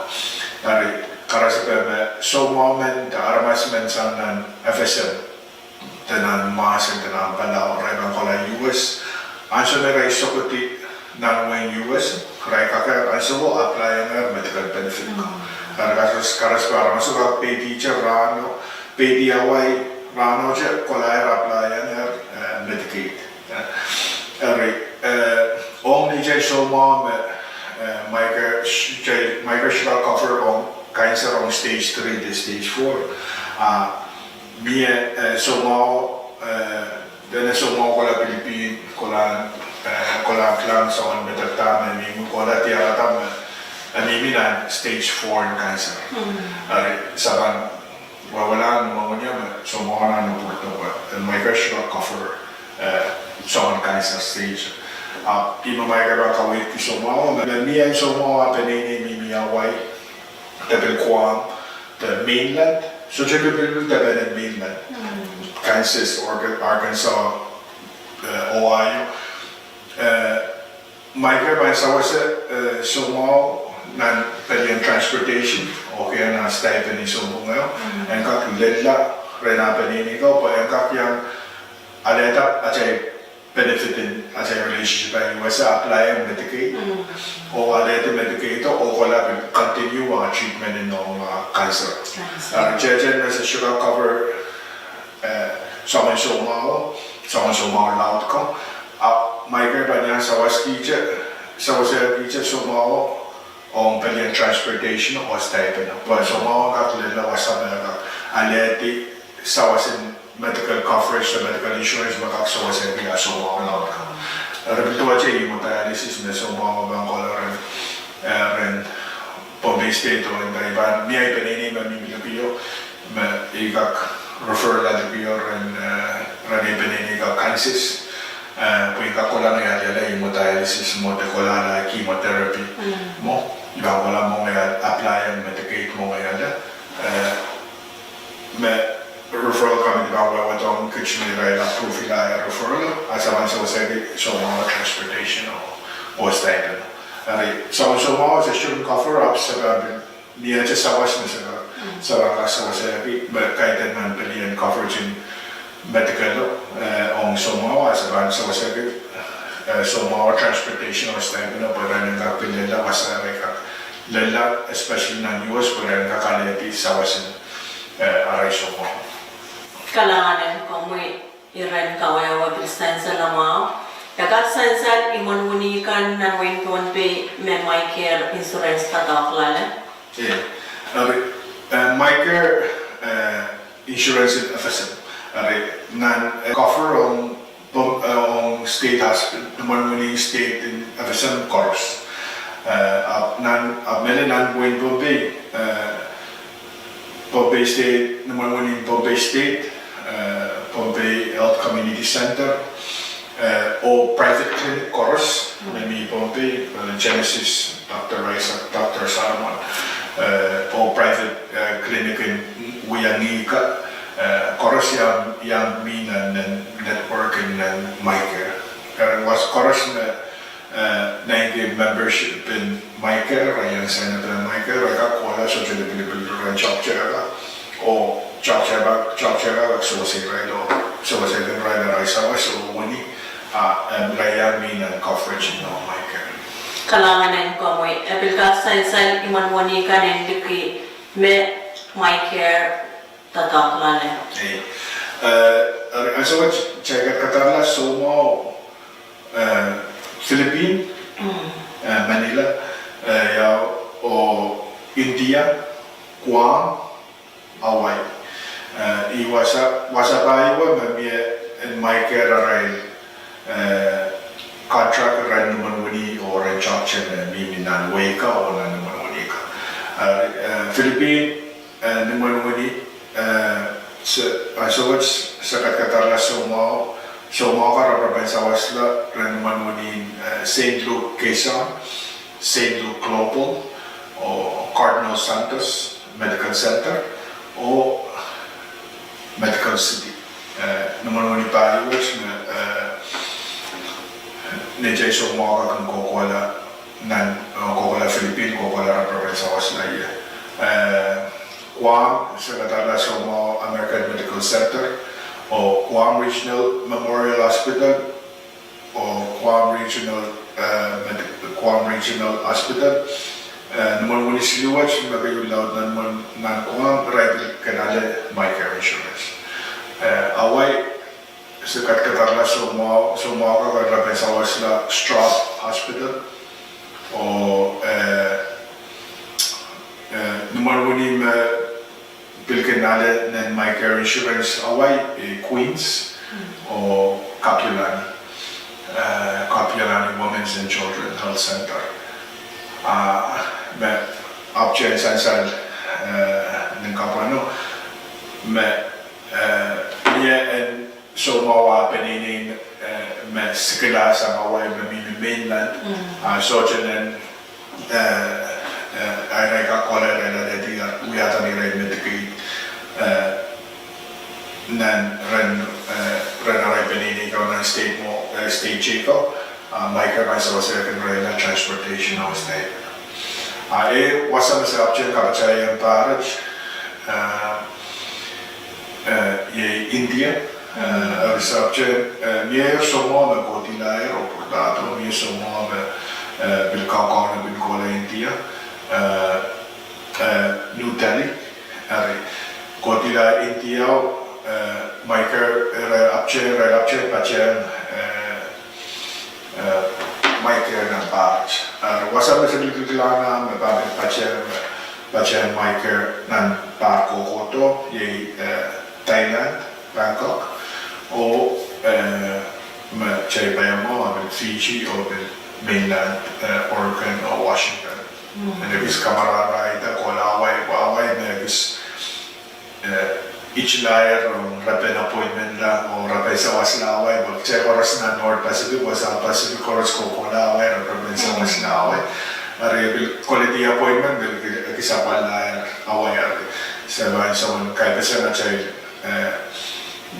Eri karasepe me soumwahu men de aramas men sang nan F S M, de nan mahsen de nan Palau, irail pahn kohla U S, ansou me irail sokedi nan wehin U S, irail kak ansou ko apply-ehngehr medical benefit ko. Eri kahrehda aramas ko kak peidihte rahno, peidi Hawaii rahnohte kolahr apply-ehngehr, eh, Medicaid. Eh, eri, eh, ong neitail soumwahu me, eh, MICARE, MICARE sohte kak cover ong cancer ong stage three de stage four. Ah, mie, eh, soumwahu, eh, dene soumwahu kohla pilipihn, kohla, eh, kohla kilang soangen medek da me mihmi, kohla diarada me, eh, mihmi nan stage four en cancer. Eri, se pahn wehwehla ni mwomwen ie me soumwahu nan pwurdo pwe, eh, MICARE sohte kak cover, eh, soangen cancer stage. Ah, ih me MICARE pahn kaweidki soumwahu, me, me mie soumwahu ah peneinei mihmi Hawaii, de pil Guam, de mainland, sohte lipilipil de pil mainland. Kansas, Orga-, Arkansas, eh, Ohio. Eh, MICARE pahn sawasa, eh, soumwahu nan pelien transportation, oh ke nan stipend en sounpwong ehu, en kak lella rehn ah peneinei ko, pwe en kak iang alehda atail benefit en atail relationship en U S, apply-ehng Medicaid, oh alehdi Medicaid, oh kohla pil continue ah treatment en ong, ah, cancer. Eri tete me se sohte kak cover, eh, soangen soumwahu, soangen soumwahu laud ko. Ah, MICARE pahn iang sawaskihte, sawaskihte soumwahu ong pelien transportation oh stipend. Pwe soumwahu kak lella wasa me kak alehdi sawas en medical coverage, de medical insurance me kak sewesehki ah soumwahu laud ko. Eri pil duwehte ihmwo dialysis me soumwahu pahn kohla rehn, eh, rehn Pohnpei State oh nda I pahn mie ei peneinei me mihmi Likio, me I kak refer-la Likio rehn, eh, rehn ei peneinei kak Kansas. Eh, pwe I kak kohla ngehi adiala ihmwo dialysis mwo de kohla chemotherapy. Mwo, I pahn kohla mwo ngehi apply-ehng Medicaid mwo ngehi ale. Eh, me referral committee pahn wehwehdohng kiht me irail approve-la ahi referral, ah se pahn sewesehki soumwahu transportation oh, oh stipend. Eri, soumwahu se sohte cover up, se pahn mihte sawas me se pahn, se pahn kak sewesehki, me kaidehn nan pelien coverage en medical, eh, ong soumwahu, ah se pahn sewesehki, eh, soumwahu transportation oh stipend, pwe irail en kak pil lella wasa me kak lella, especially nan U S, pwe irail en kak alehdi sawas en, eh, arail soumwahu. Kalahngan en komwi. Iren kawehwe pil sansal mwahu. E kak sansal imwen wini kan nan wehin Pohnpei me MICARE insurance doadoahk loale? Eh, eri, eh, MICARE, eh, insurance en F S M. Eri, nan, eh, cover ong, ong, eh, ong state hospital, imwen wini state en F S M koaros. Eh, ahpw nan, ahpw mehlel nan wehin Pohnpei, eh, Pohnpei State, imwen wini Pohnpei State, eh, Pohnpei Health Community Center, eh, oh private clinic koaros, me mi Pohnpei, eh, Genesis, Doctor Rice, Doctor Solomon, eh, oh private, eh, clinic en wia ngihka, eh, koaros iang, iang mi nan, nan network en nan MICARE. Eh, was koaros me eh, naineki membership en MICARE, re iang sign up nan MICARE, re kak kohla sohte lipilipil rehn toahkte kan, oh toahkte kan, toahkte kan kak sewese irail, oh sewese irail arail sawas oh wini, ah, em, re iang mi nan coverage en MICARE. Kalahngan en komwi, e pil kak sansal imwen wini kan en liki me MICARE doadoahk loale. Eh, eh, eri, ansou wet kitail kadarohla soumwahu, eh, Philippine, eh, Manila, eh, ia, oh India, Guam, Hawaii. Eh, ih wasa, wasa pahieu me mie en MICARE arail eh, contract rehn imwen wini oh rehn toahkte me mihmi nan wehi ka oh nan imwen wini ka. Eh, eh, Philippine, eh, imwen wini, eh, se, ansou wet se kadkadarohla soumwahu, soumwahu kan raparapen sawasla rehn imwen wini, eh, Saint Luke Quezon, Saint Luke Global, oh Cardinal Santos Medical Center, oh Medical City. Eh, imwen wini pahieu wet me, eh, neitail soumwahu kan kohkohla nan, eh, kohkohla Philippine, kohkohla raparapen sawasla ie. Eh, Guam, se kadarohla soumwahu American Medical Center, oh Guam Regional Memorial Hospital, oh Guam Regional eh, me Guam Regional Hospital. Eh, nimwen wini siluh wet me keieu laud nan, nan Guam, irail pil kin ale MICARE insurance. Eh, Hawaii, se kat, kadarala soumwahu, soumwahu kan, repen sawasla Straub Hospital. Oh, eh, eh, nimwen wini me pil kin ale nan MICARE insurance Hawaii, eh, Queens, oh Kapiolani, eh, Kapiolani Women's and Children Health Center. Ah, me apwtehn sansal, eh, nin kapwano, me, eh, mie en soumwahu ah peneinei, eh, me sikilasang Hawaii me mihmi mainland, ah, sohte nen, eh, eh, irail kak kohla irail alehdi, wiahda irail Medicaid, eh, nan ren, eh, ren arail peneinei ko nan state mwo, eh, state teikan, ah, MICARE pahn sewese kin irail transportation, housing. Ah, eh, wasa me se apwtehn kapatahieng pahr et, eh, eh, iei India, eh, eri se apwtehn, eh, mie soumwahu me kohdihlahr oh pwurodo, mie soumwahu me, eh, pil kaukaun me pil kohla India, eh, eh, New Delhi, eri kohdihla India, eh, MICARE, irail apwtehn, irail apwtehn patehng, eh, eh, MICARE nan pahr et. Eri wasa me se pil kilkilang me pahn pil patehng, patehng MICARE nan pahr kohkohdo, iei, eh, Thailand, Bangkok, oh, eh, me kitail pahn mwo, me pil Fiji, oh pil mainland, eh, Oregon, oh Washington. Eri ekis kamarahda kohla Hawaii, Hawaii me ekis eh, iklahr oh repen appointment la oh repen sawasla Hawaii, pwe kitail koaros nan North Pacific, oh South Pacific koaros kohkohla Hawaii, re repen sawasla Hawaii. Eri pil koledi appointment, pil ki-, ekis apwalahr Hawaii, eri se pahn soangen kaipeseng atail, eh,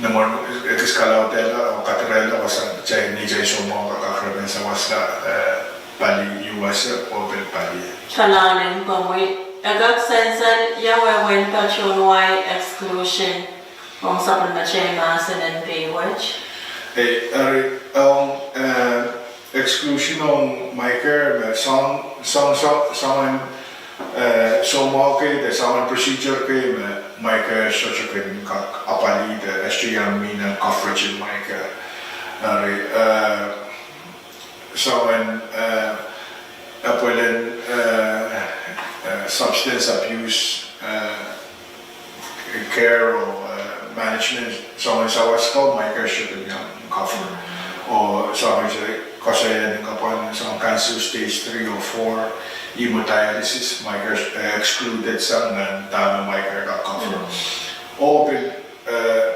nimwen ekis kalaudehla oh kadirehla wasa kitail, neitail soumwahu kak repen sawasla, eh, pali U S A oh pil pali. Kalahngan en komwi. E kak sansal ia wehwehn patohwan wai exclusion ong sapwellimatail mahsen en pei wet? Eh, eri, ong, eh, exclusion ong MICARE me soang, soang, soang, soangen, eh, soumwahu kei de soangen procedure kei me MICARE sohte kin kak apwalih de ese ia mie nan coverage en MICARE. Eri, eh, soangen, eh, apwalen, eh, eh, substance abuse, eh, care oh, eh, management, soangen sawas ko MICARE sohte kin cover. Oh soangen se koasoia nin kapwan soangen cancer stage three oh four, hemodialysis, MICARE, eh, excluded sang nan dahme MICARE kak cover. Oh pil, eh,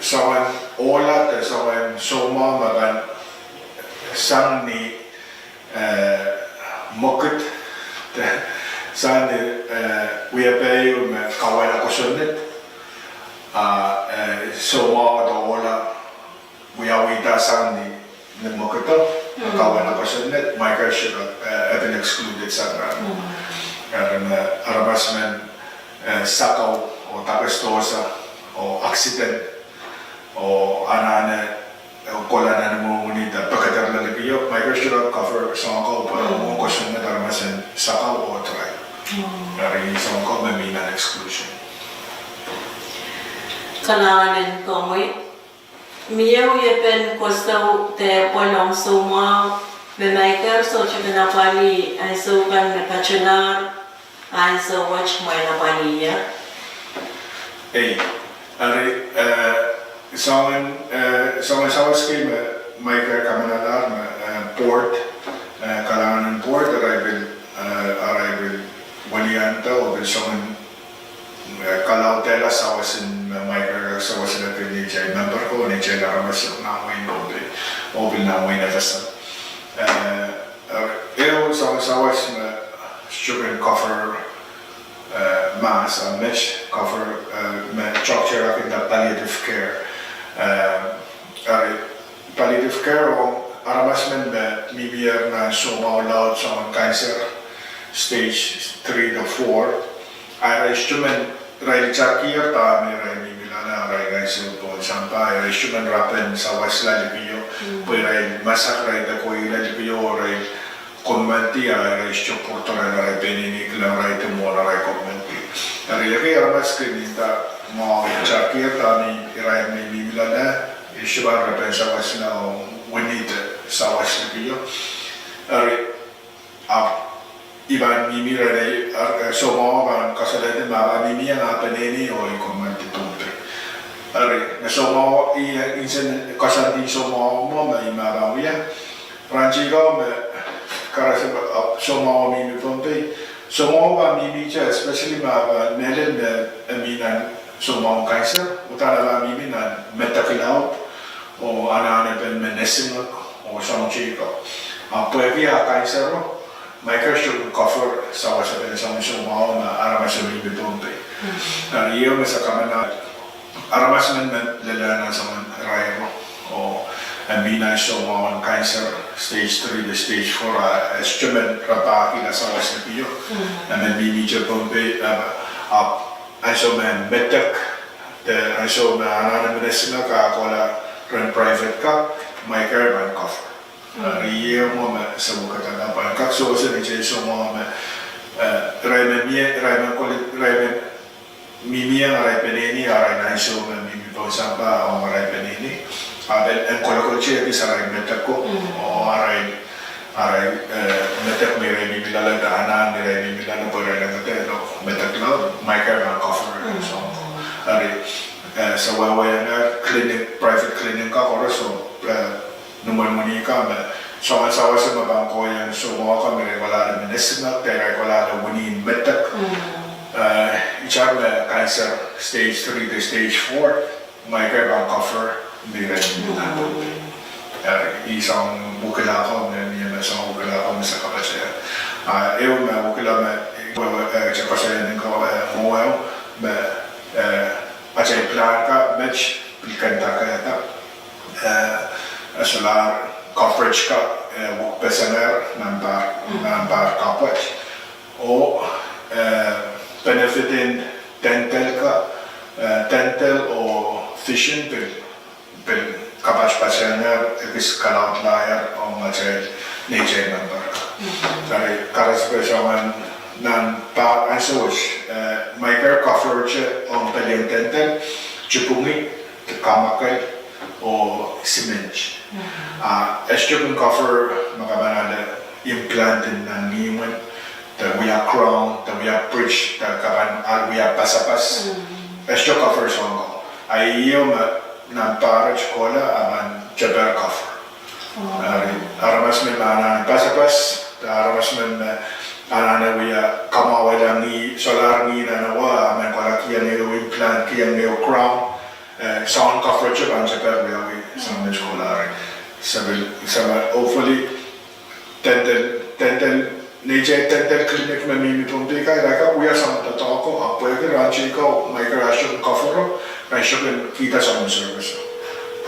soangen ohla de soangen soumwahu me pahn sang ni, eh, mwekid, de sang ni, eh, wiepe ieu me kauwehla kosonned, ah, eh, soumwahu de ohla wiawihda sang ni, ni mwekid, kauwehla kosonned, MICARE sohte, eh, e pil excluded sang nan. Eri me aramas men, eh, sakau oh dakestohsa oh accident oh anahne, eh, kohla nan imwomw ni de pekederla likio, MICARE sohte cover soang ko pwe mwohn kosonned aramas en sakau oh drive. Eri soang ko me mi nan exclusion. Kalahngan en komwi. Mie wiepen kosou de pwelong soumwahu me MICARE sohte kin apwalih ansou kan me patohlahr ansou wet mwein apwalih ie? Ei, eri, eh, soangen, eh, soangen sawas kei me MICARE kamanalahr me, eh, board, eh, kalahngan en board, arail pil, eh, arail pil welianda oh pil soangen, eh, kalaudehla sawas en, eh, MICARE, sawas en pil neitail member ko, neitail aramas nan wehin Pohnpei oh pil nan wehin FSM. Eh, eh, ehu soangen sawas me sohte kin cover, eh, mahs, ah met cover, eh, me tohto kin nda palliative care. Eh, eri palliative care ong aramas men me mihmier nan soumwahu laud soangen cancer stage three to four. Eri sohte men irail itarkier dahme irail mihmi loale, irail ansou pohn sampah, eri sohte men repen sawasla likio. Pwe irail masak, irail dekoihla liki oh irail kommandi, a irail sohte pwurodo rehn arail peneinei, kilang irail de mwohn arail kommandi. Eri ekei aramas kin nda mwahu, ih, irail me mihmi loale, ih, sohte pahn re pahn sawas la ong wenihmw de sawas liki oh. Eri, ahpw I pahn mihmi rehn, eh, soumwahu pahn kasalehdi ma pahn mihmi iang ah peneinei oh I kommandi Pohnpei. Eri, me soumwahu, I, eh, nsen koasoandi soumwahu mwo me I ma pahn wia. Rahn teiko me kahrehda, eh, soumwahu mihmi Pohnpei. Soumwahu pahn mihmihte, especially ma pahn mehlel me, eh, mi nan soumwahun kanser, udahn e pahn mihmi nan medek laud, oh anahnepen me nesingek, oh soahng teiko. A pwehki ah kansero, Medicare sohte cover sawasepen soangen soumwahu ma aramas e mihmi Pohnpei. Eri ieu me se kamana, aramas men me lelehng nan soangen irairo, oh e mi nan soumwahun kanser stage three de stage four, a e sohte men rapahkihla sawas liki oh, e men mihmihte Pohnpei, eh, ahpw ansou me medek, de ansou me anahne me nesingek a kohla rehn private ka, Medicare pahn cover. Eri ieu mwo me se wekidala pahn kak sewese neitail soumwahu me, eh, irail me mie, irail me kol, irail me mihmi iang arail peneinei, arail ansou me mihmi pohn sampah ong arail peneinei. A pil en kolokolete ekis arail medek ko, oh arail, arail, eh, medek me irail mihmi loale de anahn me irail mihmi loale pwe irail en medek, medek laud, Medicare pahn cover soangen. Eri, eh, se wehwehki clinic, private clinic ka koaros, oh, eh, nimwenmweniong me soangen sawas me pahn kohieng soumwahu ka me irail kohla me nesingek, de irail kohla wenihmw medek. Eh, itar me kanser stage three de stage four, Medicare pahn cover me irail mihmi nan Pohnpei. Eri, ih soangen wekila ko me, mie me soangen wekila ko me se kapatahieng. A ehu me wekila me, eh, eh, se koasoia nin ko, eh, mwowe me, eh, atail plan ka met pil kandakehda, eh, e solahr coverage ka, eh, wekpesengehr nan pahr, nan pahr kapwet. Oh, eh, benefit en dental ka, eh, dental oh vision pil, pil kapatpatehng ekis kalaudlahr ong atail, neitail member ka. Eri, kahrehda soangen nan pahr ansou wet, eh, Medicare cover-te ong pelien dental, tipwungi, de kamakel, oh cement. A e sohte kin cover me ke pahn ale implant nan ngihmwen, de wia crown, de wia bridge, de ke pahn ale wia pasapas. E sohte cover soangen ko. A ieu me nan pahr et kohla a pahn teper cover. Eri, aramas men me anahne pasapas, de aramas men me anahne wia kamwahwihla ngih, solahr ngih nan awa, a men kohla kihong ehu implant, kihong ehu crown, eh, soangen coverage pahn teper wiawi, soangen met kohla eri. Se pil, se pahn, hopefully, dental, dental, neitail dental clinic me mihmi Pohnpei ka, irail kak wia soangen doadoahk ko, a pwehki rahn teiko Medicare e sohte cover, irail sohte kin kihda soangen service.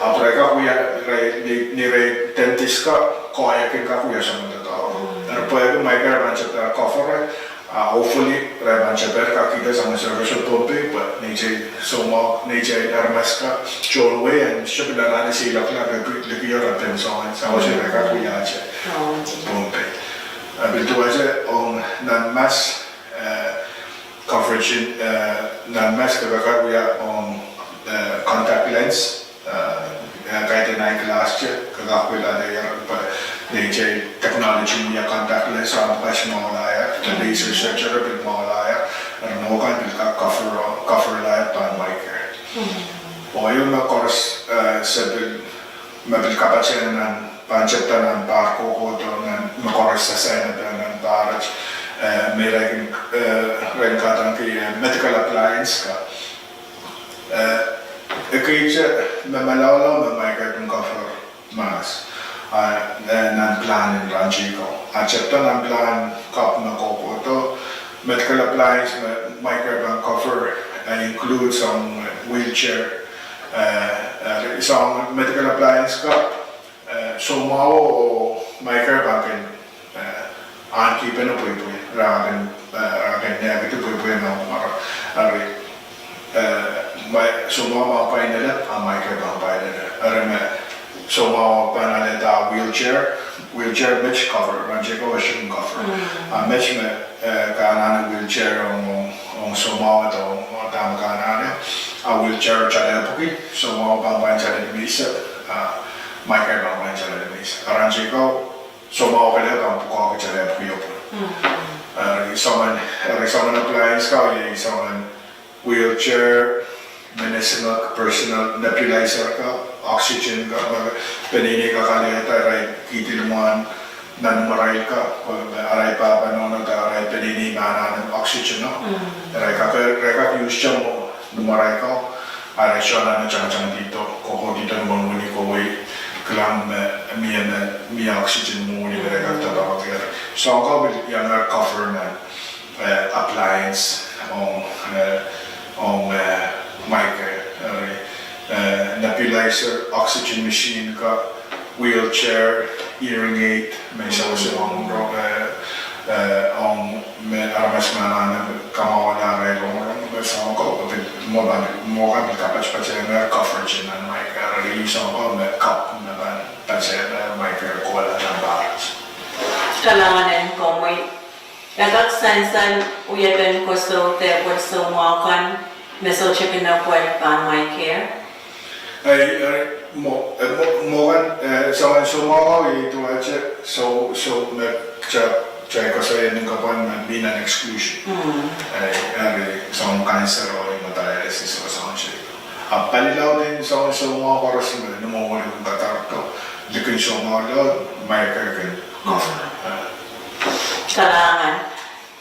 A irail kak wia, irail, ni, ni irail dentist ka, koahiek en kak wia soangen doadoahk ko. Eri pwehki Medicare pahn teper cover, a hopefully, irail pahn teper kak kihda soangen service Pohnpei, pwe neitail soumwahu, neitail aramas ka, tohn wehi en sohte pil anahne seiloakla, pwe pil liki oh re pahn soangen sawas irail kak wiahte Pohnpei. A pil duwehte ong nan mas, eh, coverage en, eh, nan mas ke pahn kak wia ong, eh, contact lens, eh, eh, kaidehn eyeglass te, ke kak pil ale iang pwe neitail technology me wia contact lens, ahpw kak mwahulahr, de laser surgery pil mwahulahr, eri mwo kan pil kak cover, coverlahr pahn Medicare. Oh ieu me koaros, eh, se pil, me pil kapatahieng nan, pahn tepda nan pahr kohkohdo nan, me koaros sasainada nan pahr et, eh, me irail kin, eh, irail kin kahdaneki, eh, medical appliance ka. Eh, ekei te me malaulau me Medicare kin cover mahs, a, eh, nan plan en rahn teiko. A tepda nan plan kapw me kohkohdo, medical appliance me Medicare pahn cover, eh, include soangen wheelchair, eh, eh, soangen medical appliance ka, eh, soumwahu oh Medicare pahn kin, eh, ahneki pene pweipwei, re kin, eh, re kin nehkidi pweipwei nan mwaromwahr. Eri, eh, me soumwahu me pahn pwainelep, a Medicare pahn pwainelep. Eri me Soumwahu pahn alehda wheelchair, wheelchair met cover, rahn teikan wet kin cover. A met me, eh, ke anahne wheelchair ong, ong, ong soumwahu, dahme ke anahne, a wheelchair talehpwuki, soumwahu pahn pwain talehdi menseng, a MICARE pahn pwain talehdi menseng. A rahn teikan, soumwahu kelehpw pahn pwukoahki talehpwuki pwon. Eri soangen, eri soangen appliance ka, iei soangen wheelchair, me nesingo personal nebulizer ka, oxygen ka, me peneinei kak alehda, irail kihdi limwahn nan imwarail ka, arail pahpa nohno de arail peneinei me anahne oxygen o. Irail kak, irail kak use mwo nan imwarail ka, arail soh anahne tangtangdihdo, kohkohdihdo ni imwen wini, kohwei, kilang me mie, me mie oxygen ni imwen wini, irail kak doadoahngki. Soahng ko pil iang cover nan eh, appliance ong, eh, ong, eh, MICARE, eri, eh, nebulizer, oxygen machine ka, wheelchair, hearing aid, me sewese ong ro-, eh, eh, ong me aramas me anahne kamwahwihala arail rongorong, me soahng ko, pil, mwo pahn, mwo kan pil kapatpatehng coverage nan MICARE, eri soahng ko me kak me pahn patehng MICARE kohla nan pahrek. Kalahngan en komwi. E kak sansal wiepen koasoandi pwe soumwahu kan me sohte kin apwal pahn MICARE? Ei, ei, mwo, eh, mwo, mwo kan, eh, soangen soumwahu iei duwehte, sou, sou me kitail, kitail koasoia ni kapwan me mi nan exclusion. Ei, eri soangen cancer oh hemodialysis oh soangen se. A pali laud en soangen soumwahu koaros me ni imwen wini kin kadarodo, likin soumwahu laud, MICARE kin cover. Kalahngan.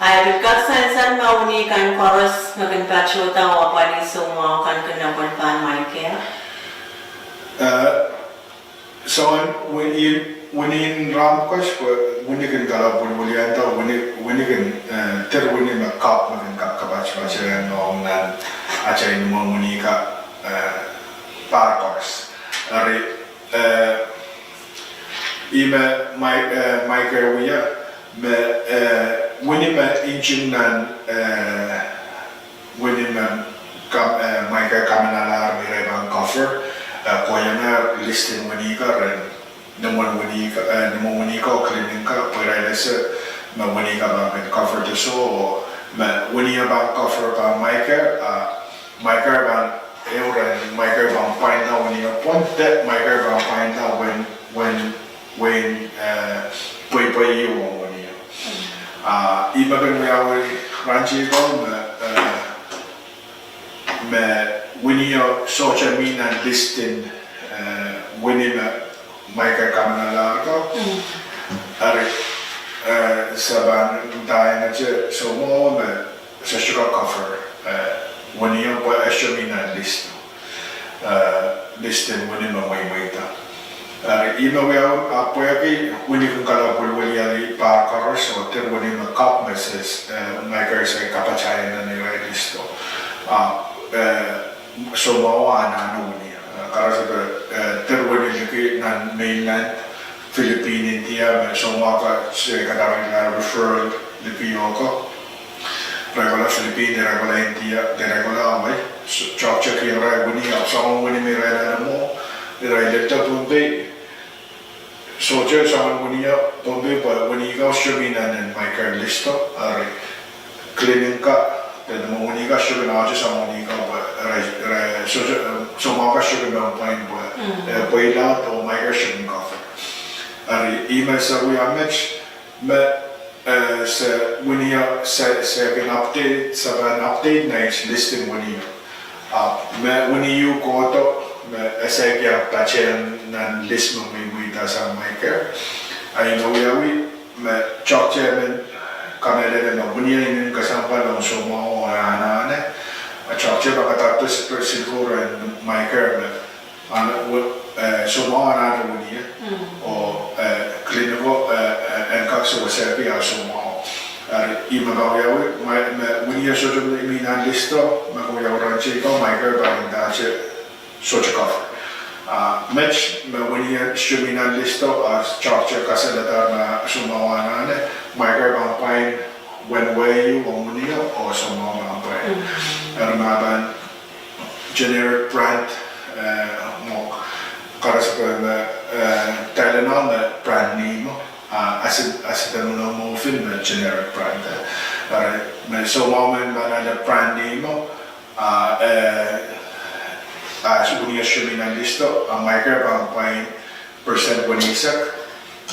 A e pil kak sansal ma wini kan koaros me kin patohda oh apwalih soumwahu kan kin apwal pahn MICARE? Eh, soangen wini, wini en rahn pwukat, pwe wini kin kalap welwelianda, wini, wini kin, eh, diar wini me kak me kin kap, kapatpatehng ong nan atail ni imwen wini ka, eh, pahr koaros. Eri, eh, ih me MI-, eh, MICARE wia, me, eh, wini me nting nan, eh, wini me kam-, eh, MICARE kamanalahr me irail pahn cover, eh, kohieng list en wini ka rehn ni imwen wini ka, eh, ni imwen wini ko, clinic ka, pwe irail ese me wini ka pahn kin cover de soh, me wini e pahn cover pahn MICARE, ah, MICARE pahn, ehu rehn MICARE pahn pwainda wini o pwon, de MICARE pahn pwainda wehin, wehin, wehin, eh, pweipwei ong wini o. Ah, ih me kin wiawi rahn teikan me, eh, me wini o sohte mi nan list en, eh, wini me MICARE kamanalahr ko. Eri, eh, se pahn ndaiong ahte soumwahu me se sohte kak cover, eh, wini o pwe e sohte mi nan list. Eh, list en wini me mweimweida. Eri ih me wiawi, ah, pwehki wini kin kalap welweliandi pahr koaros oh diar wini me kak me se, eh, MICARE se kapatahieng nan irail list o. Ah, eh, soumwahu anahne wini. Eh, karasepe, eh, diar wini liki nan mainland, Philippine, India, me soumwahu ka se kadarohla referral liki oko. Irail kohla Philippine, irail kohla India, irail kohla Hawaii. Toahkte kihong irail wini, ahpw soangen wini me irail anahne mwo, irail lel Pohnpei. Sohte soangen wini o Pohnpei pwe wini ko sohte mi nan MICARE list o, eri clinic ka, de ni imwen wini ka sohte kin ahte soangen wini ko pwe, irail, irail, sohte, eh, soumwahu ka sohte kin pahn pwain pwe, eh, pweila de MICARE sohte kin cover. Eri ih me se wia met, me, eh, se wini o, se, se kin update, se pahn update nan list en wini o. Ah, me wini ieu kohdo, me e saikinte patehng nan list me mweimweida sang MICARE. A ih me wiawi, me toahkte men kamehlele me wini o inenen kesempwal ong soumwahu oh anahne. A toahkte pahn kadarodo sipwe siluh rehn MICARE me, ah, we-, eh, soumwahu anahne wini o, oh, eh, clinic o, eh, eh, en kak sewesehki ah soumwahu. Eri ih me pahn wiawi, me, me wini o sohte mi nan list o, me kin wiawi rahn teikan, MICARE pahn ndahte sohte cover. Ah, met me wini o sohte mi nan list o, ah, toahkte kasalehda me soumwahu anahne, MICARE pahn pwain wenwei ong wini o, oh soumwahu pahn pwain. Eri ma pahn generic brand, eh, mwo, karasepe me acet-, acetaminophen me generic brand. Eri me soumwahu men ma nan le brand name o, a, eh, a, wini o sohte mi nan list o, a MyCare pahn pwain percent weneisek,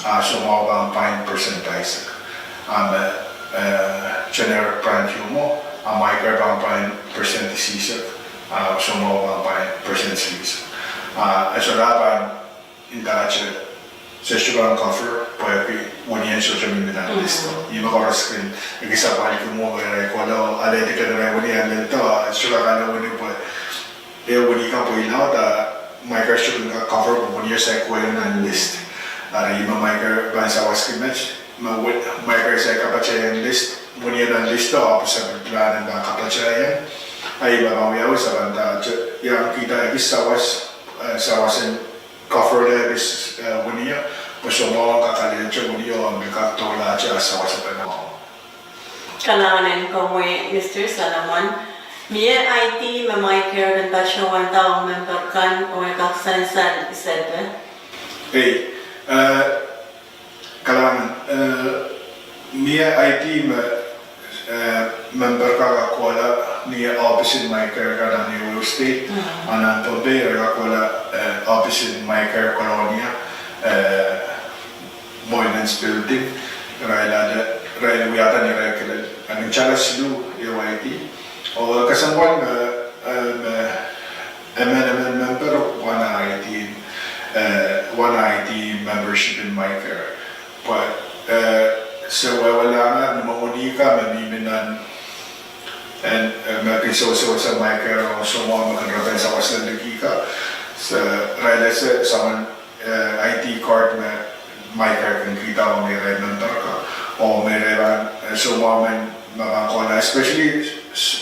a soumwahu pahn pwain percent pahisek. A me, eh, generic brand ieu mwo, a MyCare pahn pwain percent isihsek, a soumwahu pahn pwain percent silihsek. A, e sohte pahn inda se, se sohte pahn cover, pwehki wini en sohte mi nan list o. Ih me koaros kin ekis apwalih mwo, eri kohla, ale dikene wini en list o, a sohte pahn ale wini pwe e wini ka pwe ih laud, a MyCare sohte kin cover pwe wini o saik wehio nan list. Eri ih me MyCare pahn sawaski met, me wini, MyCare saik kapatahieng list, wini o nan list o, ahpw sapwellime plan en pahn kapatahieng. A ih me pahn wiawi sapanta, iang kihda ekis sawas, eh, sawas en cover ekis, eh, wini o, pwe soumwahu en kak alehdi wini o, me kak dohlahte a sawas en pahn. Kalahngan en komwi, Mister Solomon. Mie aiti me MyCare kin patohwanda ong memper kan oh e kak sansal iselpe? Ei, eh, kalahngan, eh, mie aiti me, eh, memper kan kak kohla ni ohpis en MyCare kan nan ehuehu state, a nan Pohnpei re kak kohla, eh, ohpis en MyCare Kolonia, eh, Moynihan's Building, irail ale, irail wiahda neirail kilel. A kin dollars siluh ehu aiti. Oh kesempwal me, eh, me emen emen memper wana aiti, eh, wana aiti membership en MyCare. Pwe, eh, se wehwehla nan ni mwenguni ka me mihmi nan, en, eh, me kin sewesewese MyCare oh soumwahu me kin repen sawas liki ka. Se, irail ese soangen eh, I D card me MyCare kin kihda ong irail memper ka. Oh me irail pahn, eh, soumwahu men me pahn kohla, especially,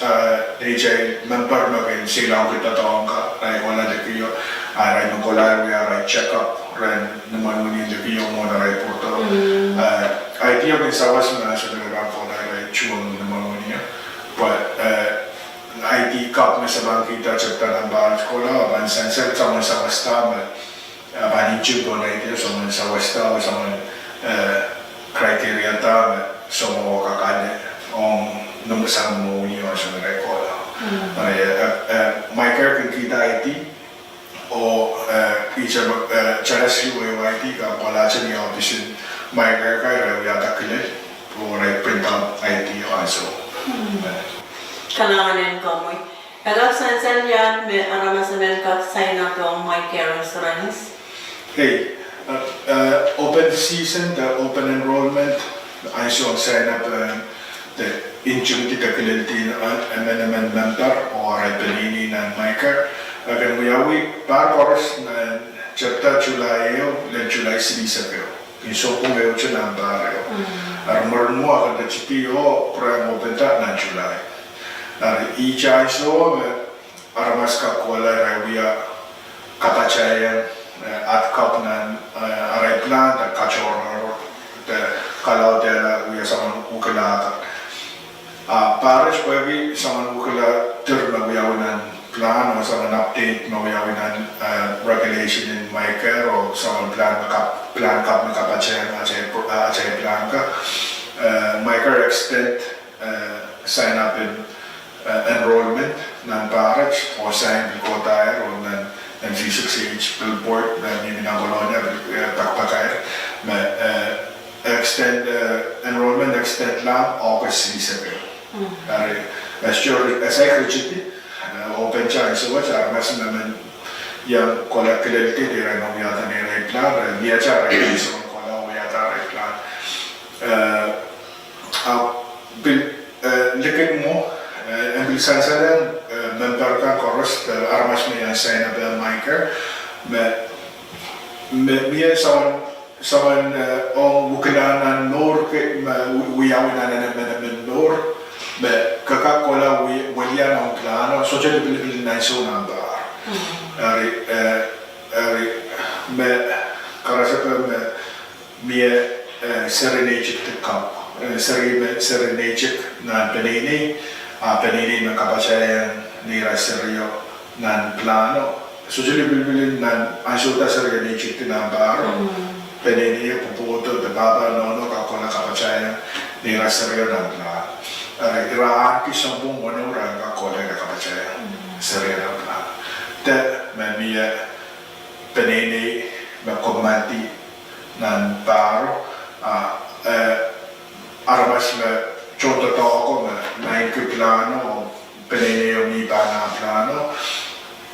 eh, neitail memper me kin seiloakki doadoahk ka, irail kohla likio, a irail men kohla wia irail check up, ren ni mwenguni likio mwohn irail pwurodo. Eh, I D o kin sawas me ansou me irail pahn kohla irail tuhwong ni mwenguni. Pwe, eh, I D kapw me se pahn kihda tepda nan pahr kohla, a pahn sansal soangen sawas da me a pahn nting pohn I D, soangen sawas da, soangen, eh, criteria da me soumwahu kak ale ong ni mwesang mwenguni oh soangen irail kohla. Eh, eh, eh, MyCare kin kihda I D, oh, eh, ihte, eh, dollars siluh ehu aiti ka kohla ni ohpis en MyCare ka irail wiahda kilel, oh irail print out I D ansou. Eh. Kalahngan en komwi. E kak sansal iang me aramas emen kak sign up ong MyCare Insurance? Ei, eh, eh, open season de open enrollment, ansou sign up, eh, de ntingdi de kileldi, eh, emen emen memper oh arail peneinei nan MyCare. Eh, kin wiawi pahr koaros nan tepda July ehu, lel July silihsek ehu. Kin sounpwong ehute nan pahr ehu. Eri mwurin mwo a kin ketidi oh program open da nan July. Eri ihte ansou me aramas kak kohla irail wia kapatahieng, eh, at kapw nan, eh, arail plan de katohrohr de kalaudehla wia soangen wekila kan. A pahr et pwehki soangen wekila dir me wiawi nan plan oh soangen update me wiawi nan, eh, regulation en MyCare oh soangen plan me kap-, plan kapw me kapatahieng atail pro-, ah, atail plan ka. Eh, MyCare extend, eh, sign up en, eh, enrollment nan pahr et oh sign pil kohdahr oh nan, nan V six H billboard, nan mihmi nan Kolonia, eh, pakpakair, me, eh, extend, eh, enrollment extend lahng August silihsek ehu. Eri, eh, sohte, eh, saik ketidi, eh, open ansou wet, aramas me men iang kohla kileldi de irail men wiahda neirail plan, eh, mie arail soangen kohla wiahda arail plan. Eh, a pil, eh, likin mwo, eh, en pil sansal iang, eh, memper kan koaros, eh, aramas me iang sign up ong MyCare, me, me, mie soangen soangen, eh, ong wekila nan mour ke, me wi-, wiawi nan emen emen mour, me ke kak kohla wi-, welian ong plan o, sohte lipilipil nan ansou nan pahr. Eri, eh, eri, me karasepe me mie, eh, seri neitik de kapw, eh, seri me, seri neitik nan peneinei, a peneinei me kapatahieng neira serio nan plan o. Sohte lipilipil nan ansou da seri neitik de nan pahr o. Peneinei, pwopwoud, de pahpa, nohno kak kohla kapatahieng ni ira serio nan pilahno. Eri ira ahneki sounpwong weneu ira en kak kohla kapatahieng serio nan pilahno. De me mie peneinei me kommoaldi nan pahro, a, eh, aramas me tohndoadoahk ko me naineki pilahno, peneinei o ni pahn ah pilahno,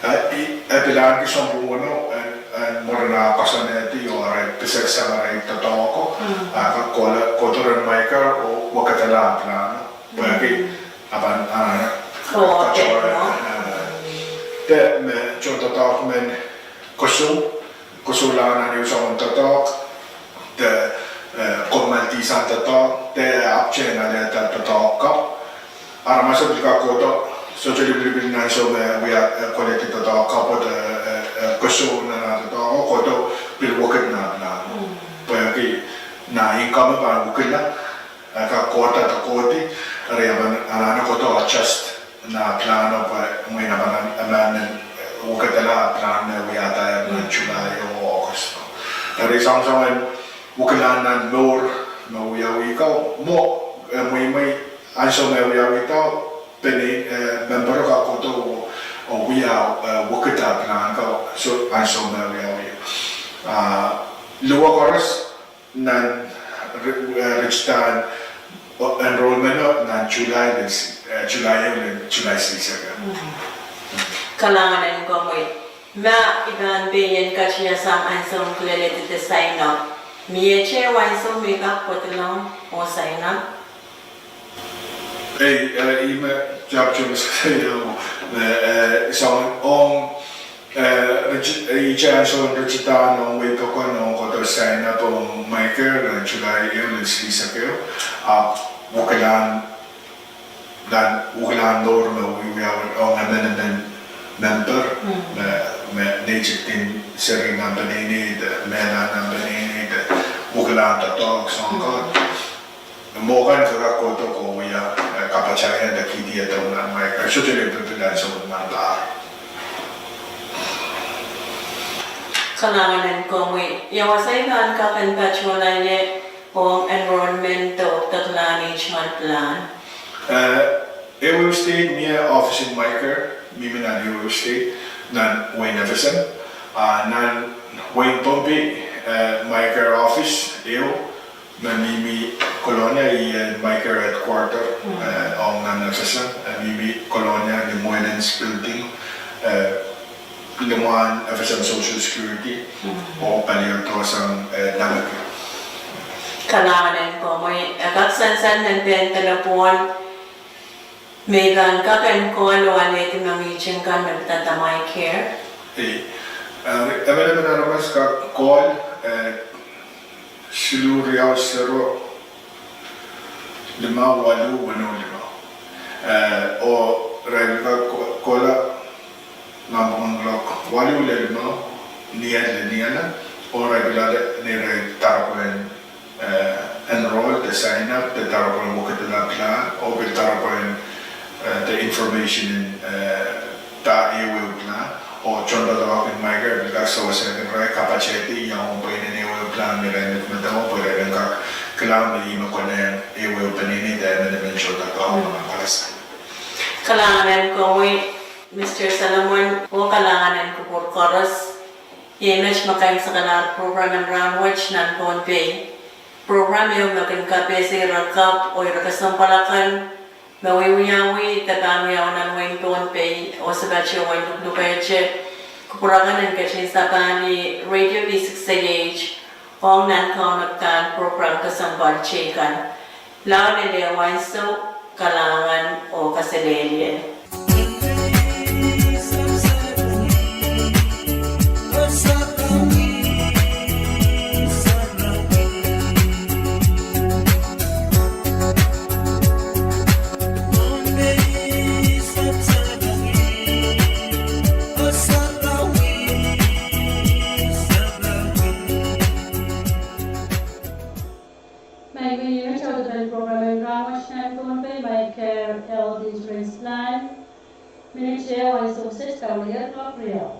eh, i, eh, pilahno ki sounpwong weneu, eh, eh, mwurin ah koasoanehdi oh arail piseksang arail doadoahk ko, ah, kak kohla, kohdo rehn Micah oh wekidala ah pilahno. Pwehki, ah pahn, ah, de me tohndoadoahk men kosou, kosou lahng nan ehu soangen doadoahk, de, eh, kommoaldihsang doadoahk, de ahpwtehn alehda doadoahk kapw. Aramaso pil kak kohdo, sohte lipilipil nan ansou me wia, eh, koledi doadoahk kapw, de, eh, eh, kosou nan ah doadoahk, kohdo pil wekid nan ah pilahno. Pwehki nan income pahn wekila, eh, kak kohda doadoahk, eri e pahn anahne kohdo adjust nan ah pilahno pwe mwein e pahn anahne, eh, wekidala ah pilahno me wiahda nan July oh August. Eri soangsoangen wekilahn nan mour me wiawi ko mwo, eh, mweimwei ansou me wiawihdo, peneinei, eh, member kak kohdo oh wia, eh, wekid ah pilahno ko, soh, ansou me wiawi. Ah, luwe koaros nan ri-, eh, ritidahn, oh, enrollment o nan July lel si-, eh, July ehu lel July silihsek ehu. Kalahngan en komwi. Ma I pahn pein katiasang ansou en kilelehdi de sign up, mie te ansou me I kak pwodohng oh sign up? Ei, eh, ih me Job Jones, eh, me, eh, soangen ong, eh, riti-, eh, ihte ansoun ritidahn ong wei pokon ong kohdo sign up ong Micah nan July ehu lel silihsek ehu, ahpw wekilahn, nan wekilahn mour me wiawi ong emenemen member, me, me neitik kin seri nan peneinei, de mehla nan peneinei, de wekilahn doadoahk soang kan. Mwo kan kak kohdo ko wia, eh, kapatahieng de kihdi edong nan Micah. Sohte lipilipil ansou me pahn. Kalahngan en komwi. Ia wasa I pahn kak en patohla ie ong enrollment oh doadoahk en ehu soangen pilahn? Eh, ehuehu state mie office en Micah, mihmi nan ehuehu state, nan wein FSM, ah, nan wein Pohnpei, eh, Micah office ehu, me mihmi Kolonia, ih en Micah headquarter, eh, ong nan FSM, eh, mihmi Kolonia, ni Moynihan's Building, eh, limwahn FSM Social Security, oh pali dohsang, eh, Nambiki. Kalahngan en komwi. E kak sansal nan pehn delepwohn me I pahn kak en call oh alehdi mengihseng kan me pidada MyCare? Eh, eh, emenemen aramas kak call, eh, siluh riau sero limau waluh weneu limau. Eh, oh irail kak ko-, kohla nan pwuhken kuloak waluh lel limau, ni ahl lel ni ahl, oh irail pilada ni irail doaropwehn eh, enroll de sign up de doaropwehn wekidala pilahn, oh pil doaropwehn, eh, de information en, eh, dah ehuehu pilahn, oh tohndoadoahk en MyCare pil kak sewese kin irail kapatehdi ia ong pweinen ehuehu pilahn me irail medemedewe pwe irail en kak kilang me ih me konehng ehuehu peneinei de emenemen tohndoadoahk me pahn kalasi. Kalahngan en komwi, Mister Solomon, oh kalahngan en kupwur koaros. Iei met me kin sakalahr program en rahnwet nan Pohnpei. Program ieu me kin kapehse ire kapw oh ire kesempwal akan me wiewiawi de pahn wiawi nan wein Pohnpei oh se patohwan luklukehte kupwur akan en ketin sapahl radio V six A H ong nan kaunop kan program kesempwal teikan. Lao lel ehu ansou, kalahngan oh kaselehlie. Maing me iei met audepen program en rahnwet nan Pohnpei MyCare Health Insurance Plan. Minit ehu ansou kiset kaulier kuloak riau.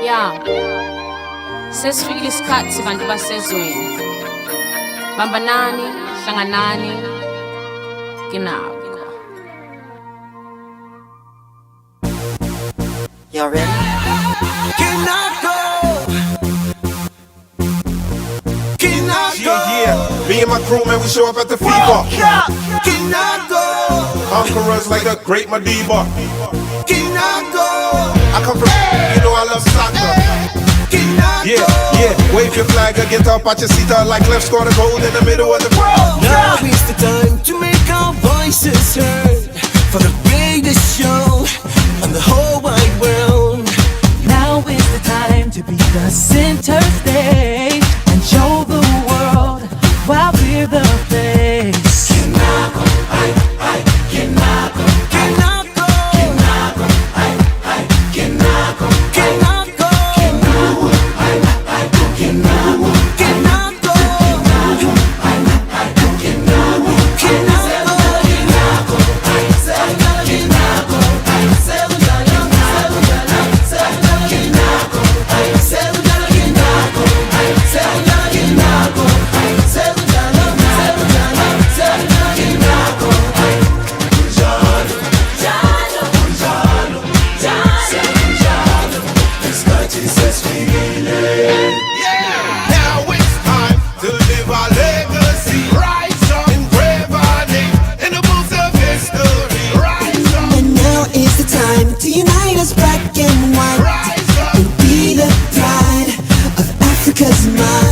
Ia, sehs rikilis kat se pahn dipa sehs wehi. Pampanani, Ianganani, Kinako. Y'all ready? Kinako! Kinako! Yeah, yeah. Me and my crew, man, we show up at the fever. Kinako! Conquerors like the great Madiba. Kinako! I come from, you know I love soccer. Kinako! Yeah, yeah. Wave your flag or get up out your seat, uh, like left score the goal in the middle of the world. Now is the time to make our voices heard for the greatest show on the whole wide world. Now is the time to be the center stage and show the world why we're the best. Kinako, ai, ai, Kinako. Kinako. Kinako. Now it's time to live our legacy. Rise up, engrave our name in the books of history. Rise up. And now is the time to unite us, black and white. Rise up. And be the pride of Africa's might.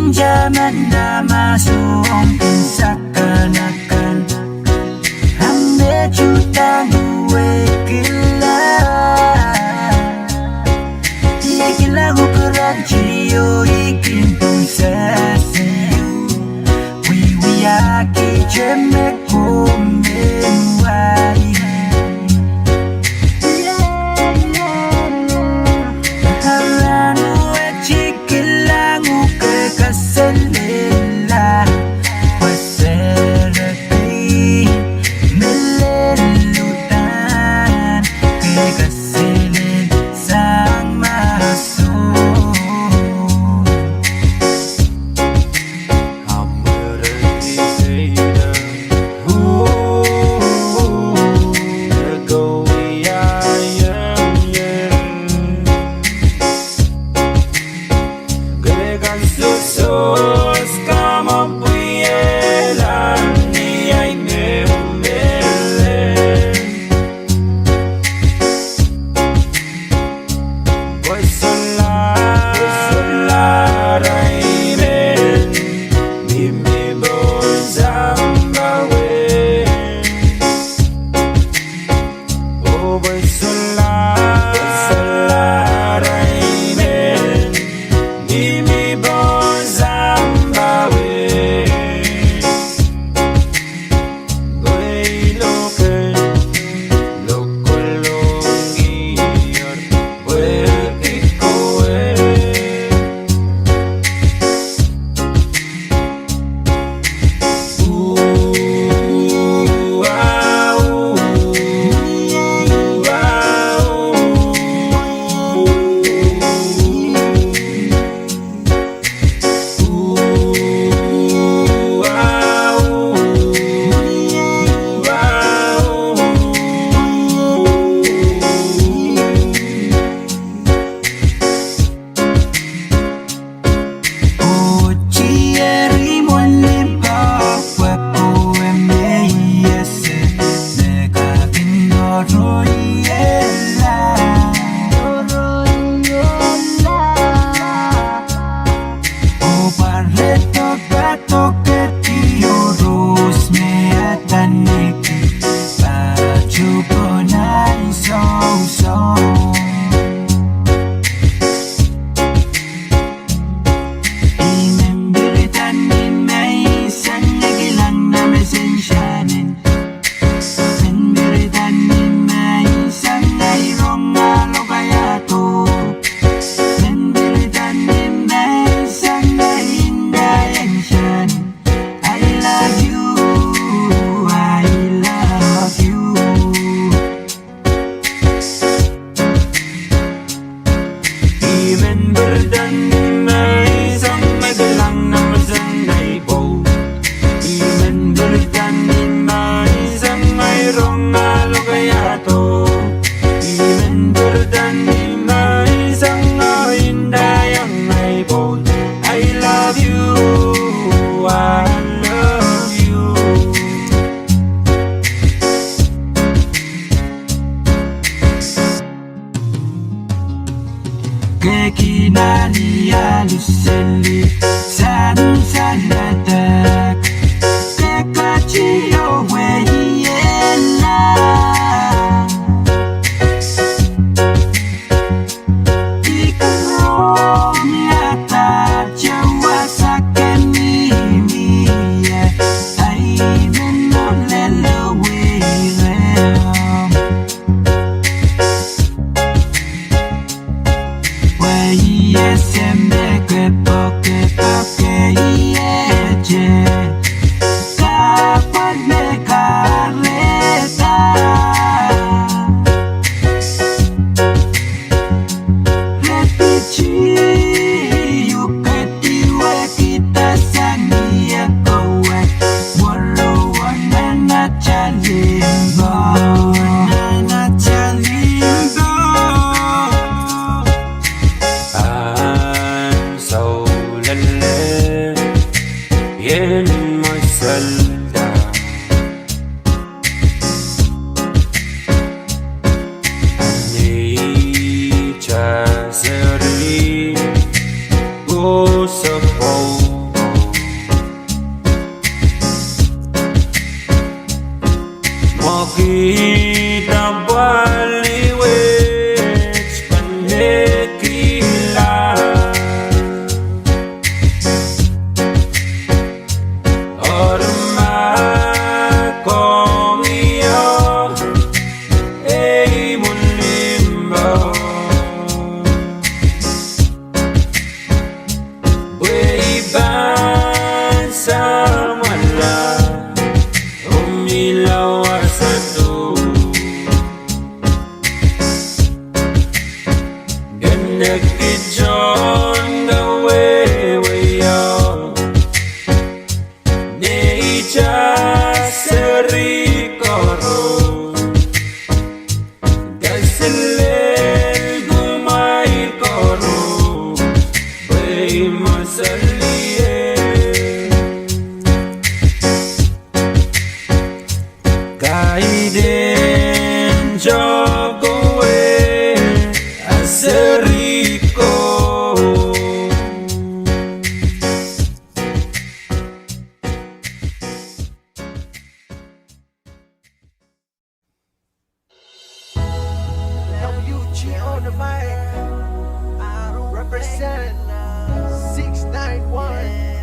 Taman dahme soang kin sakanakan, a me Suhs dang wehwehkihla. I kilang uhk rang tio, I kin pwung sehse, wiewiahki te me komw men wai. A rahnwet I kilang uhk kaselehla, pwe serek kei me lel uhdahn, ke kaselehsang ma soh. Ke kin alialu seli, sansaladek, ke ketido wehwehla. I karonge ata tewasa ke mihmi ie, ai men lel weireo. Pwe I ese me ke poakepoake ie te, kahpwal me kahrehda. Nekiton kawehwehiong neitail seri koaros, kaselel kumwail koaros, pwe I mwomwseliong. Kaidehn tohkowe a seri ko. L U G on the mic. Represent six nine one.